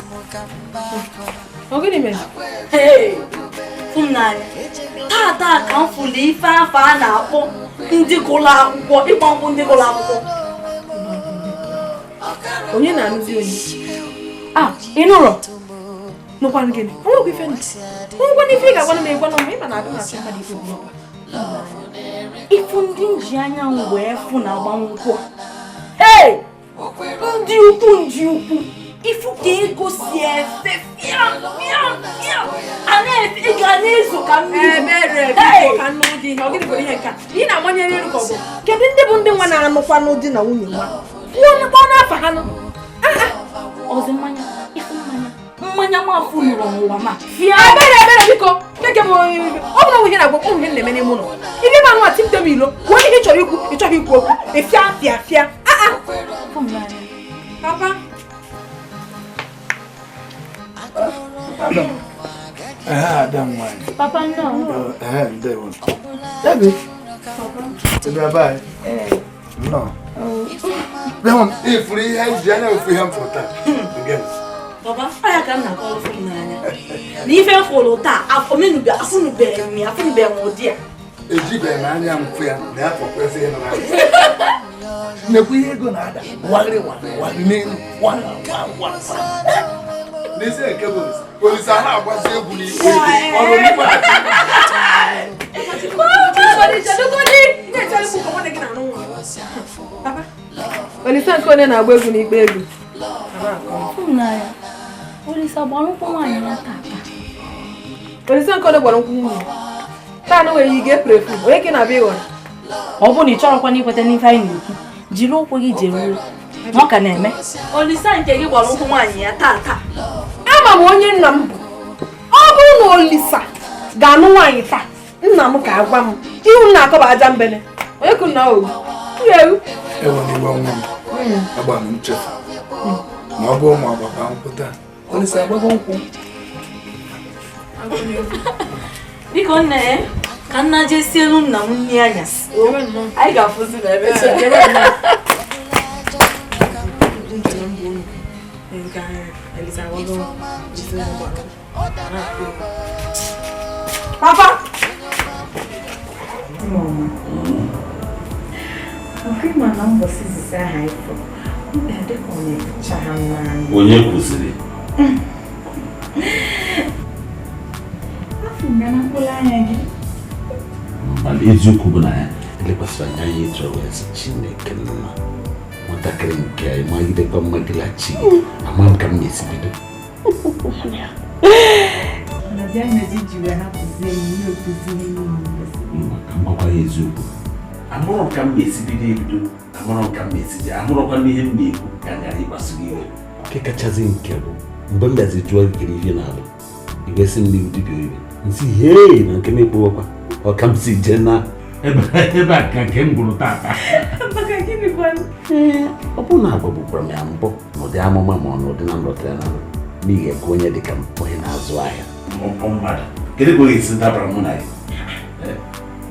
Ọ gịnị mere?
Ee, fụ m n'anya. Tata ka m fụrụ ife afọ a na-akpọ ndị gụrụ akwụkwọ, ịgba nkwụ ndị gụrụ akwụkwọ.
Onye na-anụzi onye?
Ah, ị nụrụ?
Nụkwanụ gịnị? O nwekwa ife nụ. O nwekwanụ ife ị ga-agwanụ m ịgwanụ m ịma na adị na-achọ mmadụ ife bụ ọkwa.
Ifu ndị nji anya m wee fụ na agba nkwụ a. Hey! Ndị ukwu ndị ukwu. Ifu ka ego si efe fịa fịa fịa. A na-efe ị ga na-ezo ka mmiri.
Ebere biko ka nnụ gị ihe. Ọ gịnị bụ ihe nke a? Ị na-amanyere elu ka ọ bụ? Kedu ndị bụ ndị nwa na-anụkwanụ di na nwunye nwa? Kwuo n'afọ ha nụ.
Ọzọ mmanya, ifu mmanya. Mmanya mafụ nụrụ n'ụwa ma. Fịa.
Ebere ebere biko. Nke bụ ọ bụrụ na ihe na-agwa ụmụ ihe na-eme n'ime ụlọ. Ibe ma nwa tim tebụl ilo. Kwuo ihe ị chọrọ ikwu, ị chọghị ikwu okwu. Ị fịa fịa fịa. Ah ah. Papa.
Ada m nwaanyị.
Papa nnọọ.
Ndewo. Debi. Ebe abaghị. Nnọọ. Bịa m, ifuru ihe ji anya ofu ihe m fụrụ taa.
Papa, ọ ya ka m na-akọrọ fụ m n'anya. Na ife m fụrụ taa, afụnubeghị m ya, afụnubeghị m ụdị a.
Ejibeghị m anya m fụ ya na ya fọkwezi ihe nọ n'anya. Nekwa ihe ego na-ada wagịrị wagịrị n'elu wa wa wa. N'ezie nke bụ Olise a na-agbazi egwu n'ikpe ego ọrụ n'ikpe.
Olise nke onye na-agba egwu n'ikpe ego.
Olise gbara nkwụ nwaanyị ya tata.
Olise nke onye gbara nkwụ nwunye. Taa na nwere ike prefu, onye ka na-abịa ịghọrọ.
Ọ bụrụ na ị chọrọkwa ikweta n'ife anyị na-ekwu, jiri ụkwụ gị jeruo. Na ọ ka na-eme. Olise nke gị gbara nkwụ nwaanyị ya tata.
Ama m onye nna m bụ. Ọ bụrụ na Olisa ga-anụ nwaanyị taa, nna m ka agwa m. Ihu m na-akọba aja mbene. Onye kụ nna owu? Ewu.
Ewe n'igwe nwa m. Agba m nchefu. Ma ọ bụrụ ma agbakwa nkwụ taa. Olisa agbago nkwụ.
Biko nne, ka nna jee sielu nna m nri anyasị. Anyị ga-afụzi na ebe
Papa!
Mama, ọkwa ịma na mbọsị izizi ahụ anyị fụrụ, Dịka ọ na-eficha ha n'anya.
Onye kwụsịrị?
Afụ m ya na mkpụrụ anya gị.
Mana eziokwu bụ na ya elekwasịrị anya anyị ịchọrọ wee sị Chineke nna nwatakịrị nke anyị magidekwa mmagịlachi ama m ka m na-esi bido.
Mana bịa mezi ji wee hapụzie m na-ekwuzi ihe niile.
Ka m gwakwa ya eziokwu. Amụrụ m ka m na-esi bido ebido, amụrụ m ka m na-esi dị, ahụrụkwa m ihe m na-ekwu ka m ghara ịkpasu gị iwe. Nke kachasị nke bụ mgbe m bịazi jụọ gị kedu ihe na-alụ, i wee sị m n'ihu dibịa oyibo. Nsị hee na nke m ekpowekwa, ọ ka m si jee na ebe a ka nke m gwụrụ tata.
Maka gịnị kwanụ?
Ee, ọ bụrụ na agwagbukwara m ya mbụ n'ụdị amụma ma ọ n'ụdị na nrọtara na nrọ, n'ihi ekwe onye dị ka m onye na-azụ ahịa mkpọmkpọ mmadụ. Kedu ka ọ ga-esi dabara mụ na ya?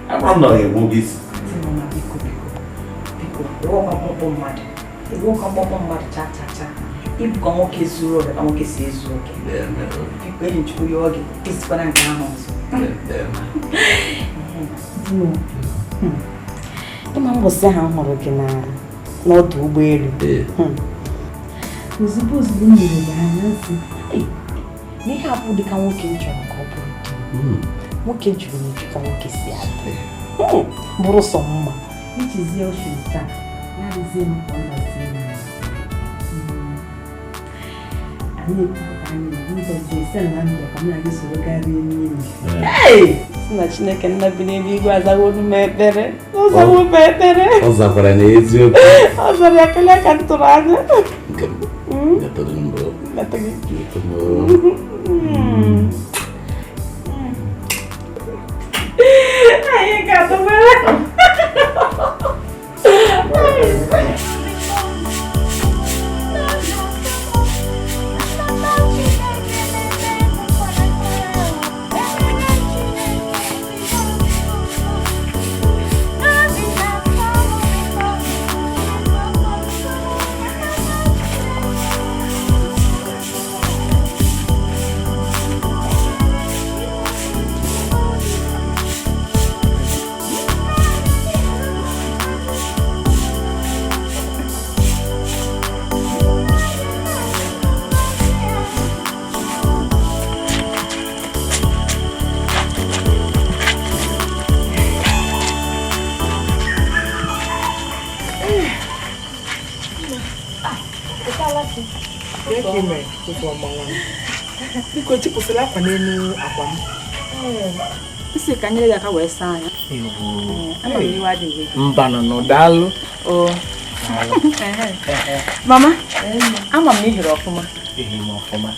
Abụrụ m na ọ ga-enwe oge isi.
Mama, biko biko biko, ịwọkwa mkpọmkpọ mmadụ, ịwọkwa mkpọmkpọ mmadụ cha cha cha. Ịbụkwa nwoke zuru oke ka nwoke si ezu oke. Biko enyi Chukwu yọọ gị, esikwana nke ahụ ọzọ. Ịma mbọsị ahụ m hụrụ gị n'ọdụ ụgbọelu. Ozugbo ozugbo m lere gị anya nsị, n'ihe abụ dịka nwoke m chọrọ ka ọ bụrụ di m. Nwoke juru m eju ka nwoke si adị. Bụrụ sọ mma. Ichizie ofe taa, ya dịzie m ka ọ gazie m. Anyị ekwupụta anyị na ise na ndụ ka m na gị soro gaa rie mmiri. Sị na Chineke nna bi n'eluigwe azawo m ekpere. Ọ zawo m ekpere.
Ọ zakwara na eziokwu.
Ọ zara ya kelee ka m tụrụ anya.
Nke m. Metụrụ mbụ.
Metụ gị.
Metụ m.
Anyị ga-atụbere.
Biko chịpụsịla akwa n'elu akwa m.
Isi ka nyere gị aka wee saa anya.
Mba nọ nọ daalụ.
Mama, ama m na ị hiri ọfụma.
Ehi m ọfụma.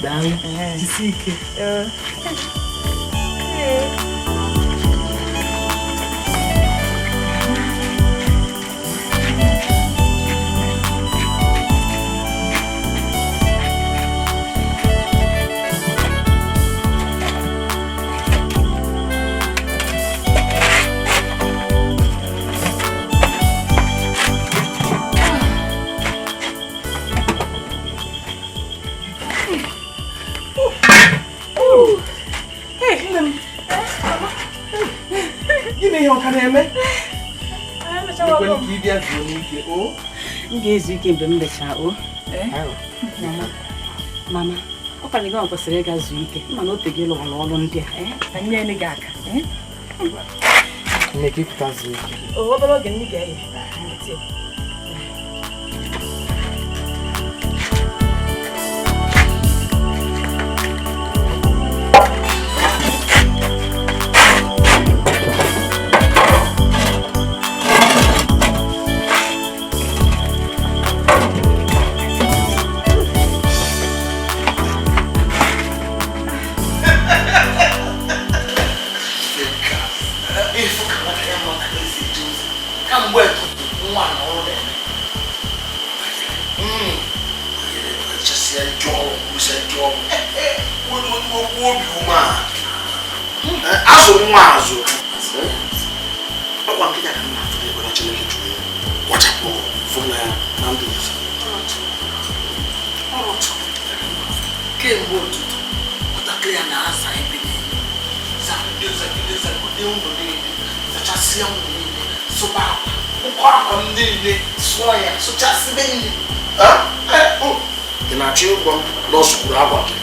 Daalụ. Jisie ike.
M ga-ezu ike mgbe m mechara o. Mama, ọ ka gị kwesịrị ịga zuo ike mana o tego ịlụwara ọrụ ndị a. Anyị nyere gị aka.
Nne gị pụta zuo ike.
Obere oge nne ga-eyi.
Kemgbe ụtụtụ nwatakịrị ya na-aza ebe niile, zagide zagide zagide ụlọ niile, zachasịa ụlọ niile, Sụba akwa. Ụkọ akwa m niile sụọ ya sụchasịbe niile.
Ị na-achọ ịgwa m na ọ sụkwuru akwa gị?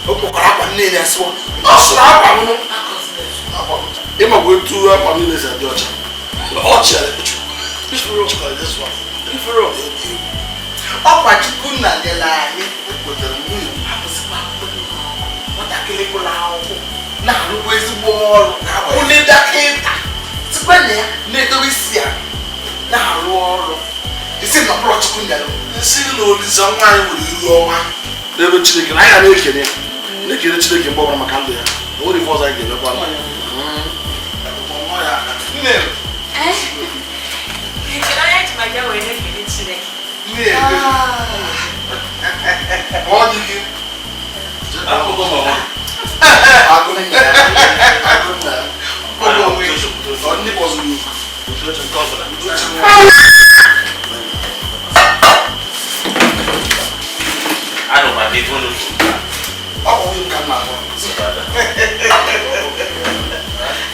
O kpọkọrọ akwa m niile sụọ.
Ọ sụrụ akwa m. Ịma bụ etu akwa m niile si adị ọcha. Ọ chịara
Ọkwa Chukwu nna nyere anyị hapụsịkwa nwatakịrị gụrụ akwụkwọ na-arụkwa ezigbo ọrụ onye dọkịta sikwa na ya na-edobe isi ya na-arụ ọrụ isi na ọbụrụ Chukwu nyere
isi na Olisa nwaanyị nwere iru ọma n'ebe Chineke na anyị na-ekele ya na-ekele Chineke mgbe ọbụla maka ndụ ya na nwere ife ọzọ anyị ga-emekwa.
Nne
ọ dị gị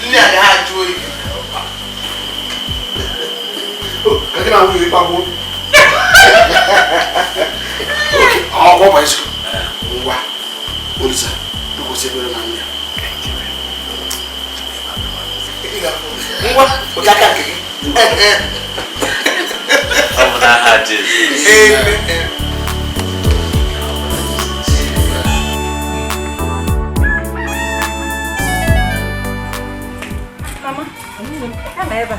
Nne a ga-ajụ oyi.
Ka gị na nwunye ịkpagbuo. Ọ bụ isi ngwa Olisa tụkwasị ebere na nne ya.
Ngwa ụta aka nke gị.
Ọ bụ n'aha Jizọs.
Amen.
Mama, ana ebe a.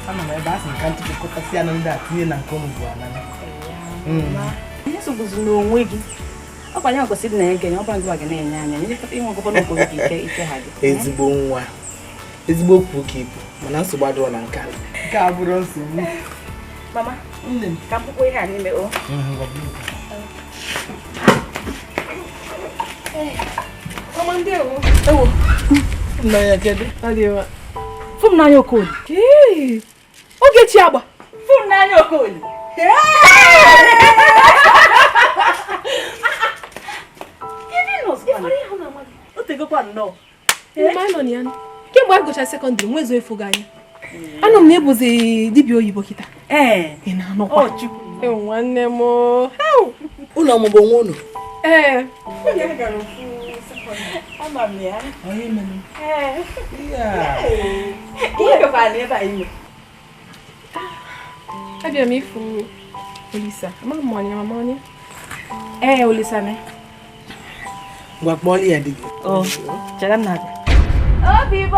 Ana m ebe a sị ka ntụpụkọtasị anụ ndị a tinye na nke ụmụ bụ anana.
Ihe sogozi n'onwe gị. Ọ kwa ya kwesịrị na ege ọ bụla gị na-enye anya inwe ọgụgụ n'okporo gị ike ike ha gị.
Ezigbo nwa. Ezigbo okwu ka ibu mana nsogbu adịrọ na nke a. Nke a bụrụ nsogbu.
Mama, nne m ka mkpụkpọ ihe a n'ime o.
Mama ndewo.
Ewo.
Nna ya kedu?
Ọ dị mma.
Fụmnanya Okoli.
Ee. Ogechi agba.
Fụmnanya Okoli.
Kemgbe a gụchara sekọndịrị nwezo efu gị anya. Anọ m na ebuzi dibịa oyibo kịta. Ị na-anọkwa. Nwanne m.
Ụlọ ọmụmụ onwe unu?
Ee.
Ama m ya. Ee. Ihe bịakwara n'ebe a ime.
Abịa m ịfụ Olisa. Ama m onye mama onye.
Ee, Olisa ne.
Ngwa kpọọlụ ya di gị.
Oh, chere m na-abịa. Obi bo.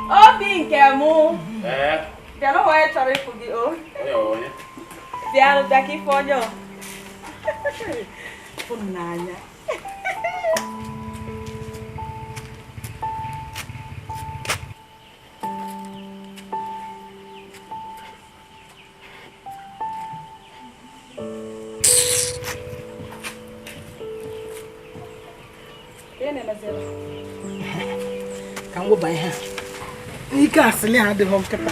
Obi nke mụ. Bịa n'ụwa onye chọrọ ịfụ gị o. Bịa bịa ka ịfụ onye o. Fụ m n'anya.
Ka m gwụba ihe a. Ike asịlị a adịghị nkịta.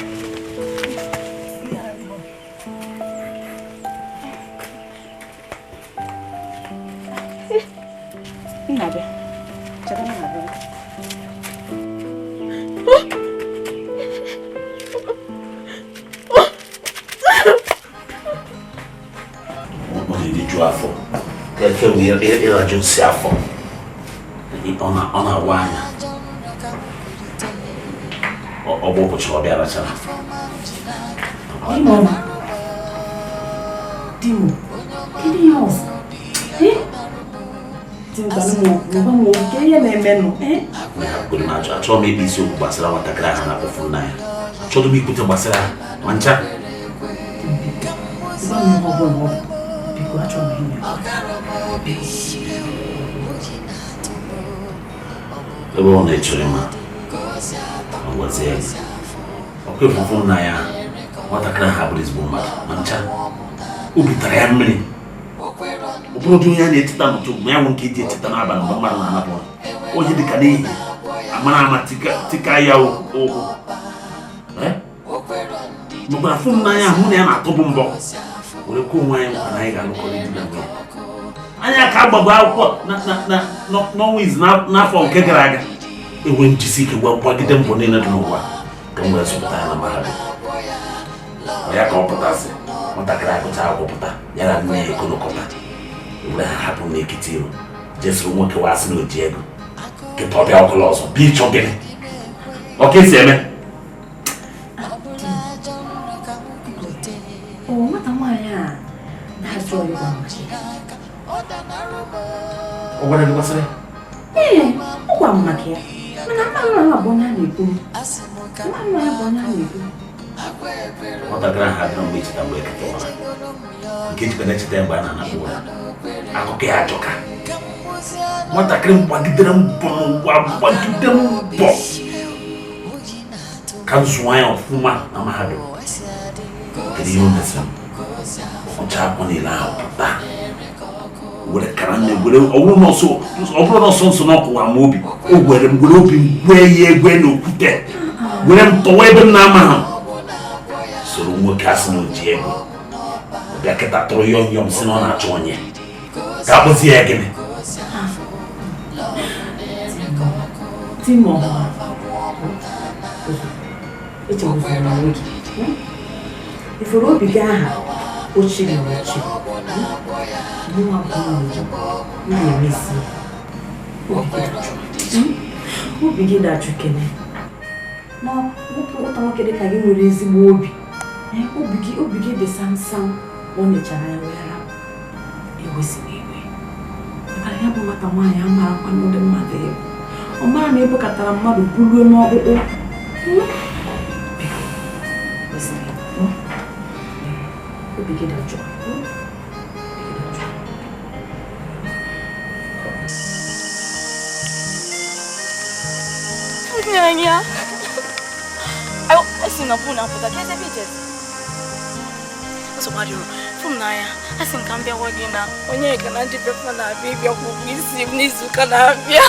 Nna bịa. Chere m na-abịa.
Ọ na-eriju afọ. Ka eke bụ ịrajụ nsị afọ. Ọ na-awa anya. Ọ bụ ụbọchị ọ bịa rachara.
Di m, kedu ihe ọzọ? Di m gwa m okwu, ihe na-emenụ?
Achọghị m ịkpa isiokwu gbasara nwatakịrị ahụ na-akpọfu nna ya. Achọghị m ikwute gbasara ma ncha.
Gwa m ihe ọ bụla ọ bụ. Biko, achọrọ m ihe.
Ebe ọ na-echere ma ọ gwazie gị. Ọkụ efufu nna ya nwatakịrị ahụ abụrụ ezigbo mmadụ ma ncha. Obi tara ya mmiri. Ọ bụrụ ụdị onye a na-eteta n'ụtụtụ ma ya nwụ nke eji eteta n'abalị mgbe mmadụ na-anapụ onye dịka n'ehihie amara ama tika ya ụkwụ. Mekwara fụ m n'anya hụ na ya na-atọbụ mbọ were kwuo onwe anyị nkwa na anyị ga-alụkọrọ di na nwunye. Anyị aka agbago akwụkwọ n'ọnwa izu n'afọ nke gara aga. Enwe njisi ike gwa gbagide mbọ niile dị n'ụwa ka m wee zụpụta ya na mahadum. Ọ ya ka ọ pụtasị nwatakịrị agụcha akwụkwọ pụta ya na nne ya ekonokọta were ha hapụ n'ekiti iru jesoro nwoke wee asị na o ji ego nkịta ọbịa ọkụla ọzọ bịa ịchọ gịnị ọ ka esi eme.
Ọ nwata nwaanyị a na-ajụ ọyịgwa maka ya.
Ọ gwara gị gbasara ya?
Ee, ọ gwara m maka ya. Mana mma nna ya bụ onye a na-ekwu. Mma nna ya bụ onye a na-ekwu.
Nwatakịrị ahụ adịrọ mgbe icheta mgbe ekete ụra nke jikwa na-echeta ya mgbe a na-anapụ ụra akụkọ ya ajọka. Nwatakịrị m gbagidere mbọ n'ụwa gbagide mbọ ka m zụọ ya ọfụma na mahadum. Kedu ihe o mesịrị m? Ọgụcha akwụkwọ niile ahụ pụta were kara nne were ọ bụrụ na ọsọ nso na ọkụwa m obi o were m were obi m gwee ya egwe na okwute were m tọwa ebe m na-ama ha soro nwoke asị na o ji ego ọbịa kịta tụrụ yọm yọm si na ọ na-achọ onye ka akpụzi ya gịnị.
Timo, echegbuzila onwe gị. Ifuru obi gị aha ochiri ochi mụnwa bụ nwunye m na-emezi obi gị dajụ kene na nwata nwoke dịka gị nwere ezigbo obi obi gị dị samsam ọ nechara ya wee rapụ ewesịrị iwe maka ya bụ nwata nwaanyị amarakwa n'ụdị mmadụ ịbụ ọ mara na ebukatara mmadụ buruo n'ọkpụkpụ. Obi gị dajụ.
Nyanya. Asi na puna pụta ka eze bijes. Nsogbu adịrọ. Fụ m n'anya. Asị m ka m bịawa gị na onye ka na ndị pepa na-abịa ịbịa kwụ ụgwọ isi m n'izuụka na-abịa.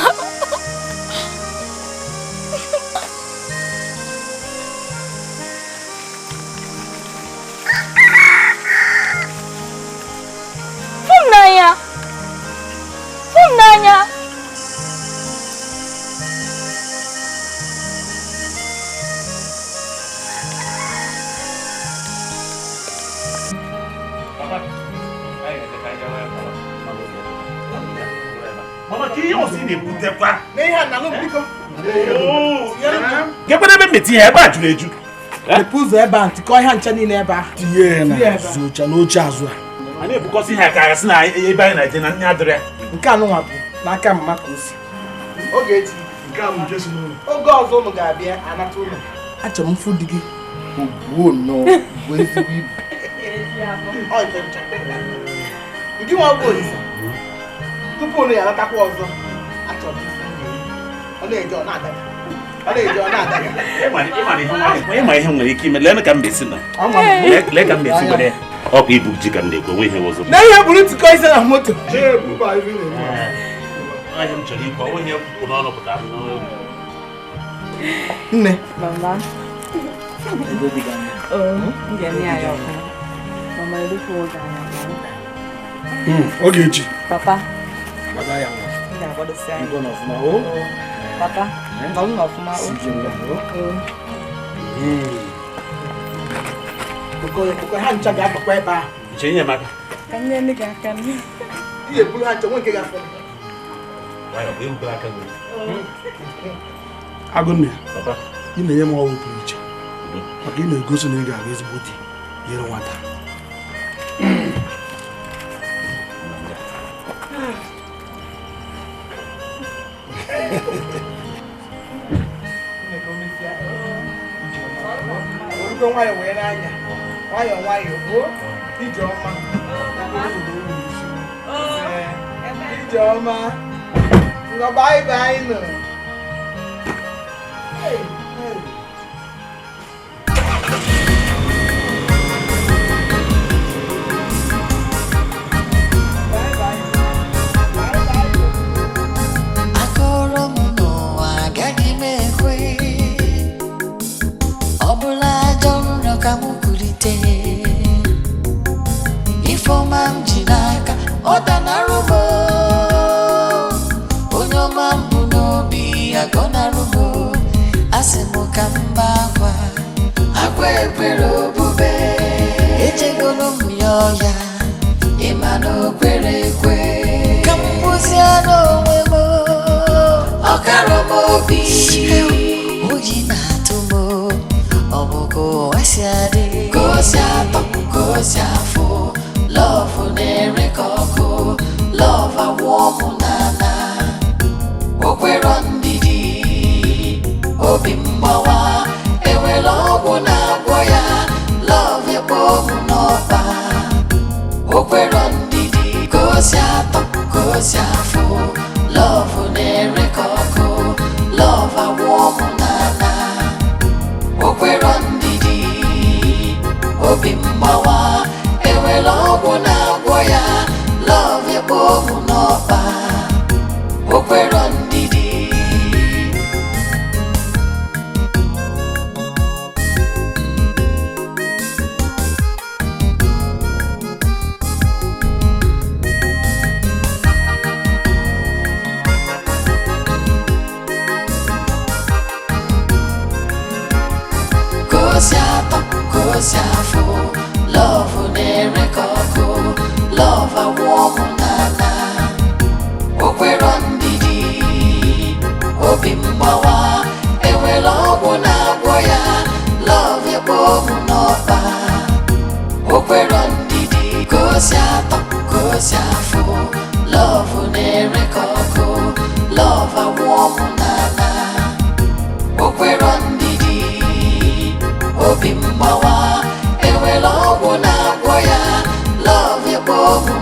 Fụ m n'anya. Fụ m n'anya.
Gekwana ebe mmetụ ihe ebe a jụrụ eju.
Mepee ụzọ ebe a tikọ ihe ncha niile ebe a.
Tinye ya na azụ n'oche azụ a.
A na-ebukọsị ihe aka aghasị na ebe anyị na-eje na nne adịrị ya.
Nke anụnwa bụ n'aka mma ka o si. Oge echi.
Nke a bụ nke si n'ụlọ.
Oge ọzọ ụnụ ga-abịa anata ụlọ. Achọrọ m mfụ di gị.
Ogbuo nnọọ bụ ezigbo ibu.
Ndị nwa bụ Olisa. Tupu ụnụ ya anatakwa ọzọ, achọrọ m ifu ọ na-eje ọ na-adaga. Ọ na-eje ọ na-adaga.
Ịma ihe nwere ike ime lee ka m besi na. Lee ka m besi were. Ọ bụ ibu ji ka m na-ekwu onwe ihe ọzọ.
Na ihe buru tụkọ ise na moto.
Ahịa m chọrọ ikwu onwe ihe kwụ n'ọnụ pụtara n'ọnụ.
Nne.
Mama. Oh, m ga-eme ya ọfụma. Mama erufu oge anya.
Oge echi.
Papa.
Gbada ya nwa.
M ga-agbadosi anya.
Ịgọ n'ọfụma o.
Papa, nọrọ n'ọfụma o.
Koko ha ncha ga-agbakwa ebe ahụ.
Nche nye m aka.
Ka m nyere gị aka.
Ị ga-eburu ha ncha nwe nke ga-afọ.
Nwayọ, bụ erukwala aka gị.
Agụnne, ị na-enye m ọrụ pụrụ iche maka ị na-egosi na ị ga-abụ ezigbo di nyere nwata.
Nwayọ wee n'anya nwayọ nwayọ o ijeọma ijeọma ngọ bye bye nụ.
Akọrọ m n'ụwa agaghị m ekwe ọ bụla ajọ nrọ ka m kulite ifeọma m ji n'aka ọ danarụ m onye ọma m bụ n'obi agọnarụ m. Asị m ka m bee akwa, akwa ekwere obube. Ejegoro m ya ọya, ịma na o kwere ekwe. Ka m gbuzie n'onwe m, ọkara m obi. Oyi na-atụ m, ọ bụ ka ụwa si adị. Ka o si atọ, ka o si afụ, love na-ere ka ọkụ, love awụọ m n'ala. O kwero ndidi, obi mgbawa, enwere ọgwụ na-agwọ ya, love ekpo m n'ọkpa. O kwero ndidi, ka o si atọ, ka o si afụ, love na-ere ka ọkụ, love awụọ m n'ala. O kwero ndidi, obi mgbawa, enwere ọgwụ na-agwọ ya, love ekpo m n'ọkpa. O kwero ndidi. Ka o si atọ, ka o si afụ, love na-ere ka ọkụ, love awụọ m n'ala. O kwero ndidi, obi mgbawa, enwere ọgwụ na-agwọ ya, love ekpo m n'ọkpa. O kwero ndidi, ka o si atọ, ka o si afụ, love na-ere ka ọkụ, love awụọ m n'ala. O kwero ndidi, obi mgbawa, enwere ọgwụ na-agwọ ya, love ekpo m.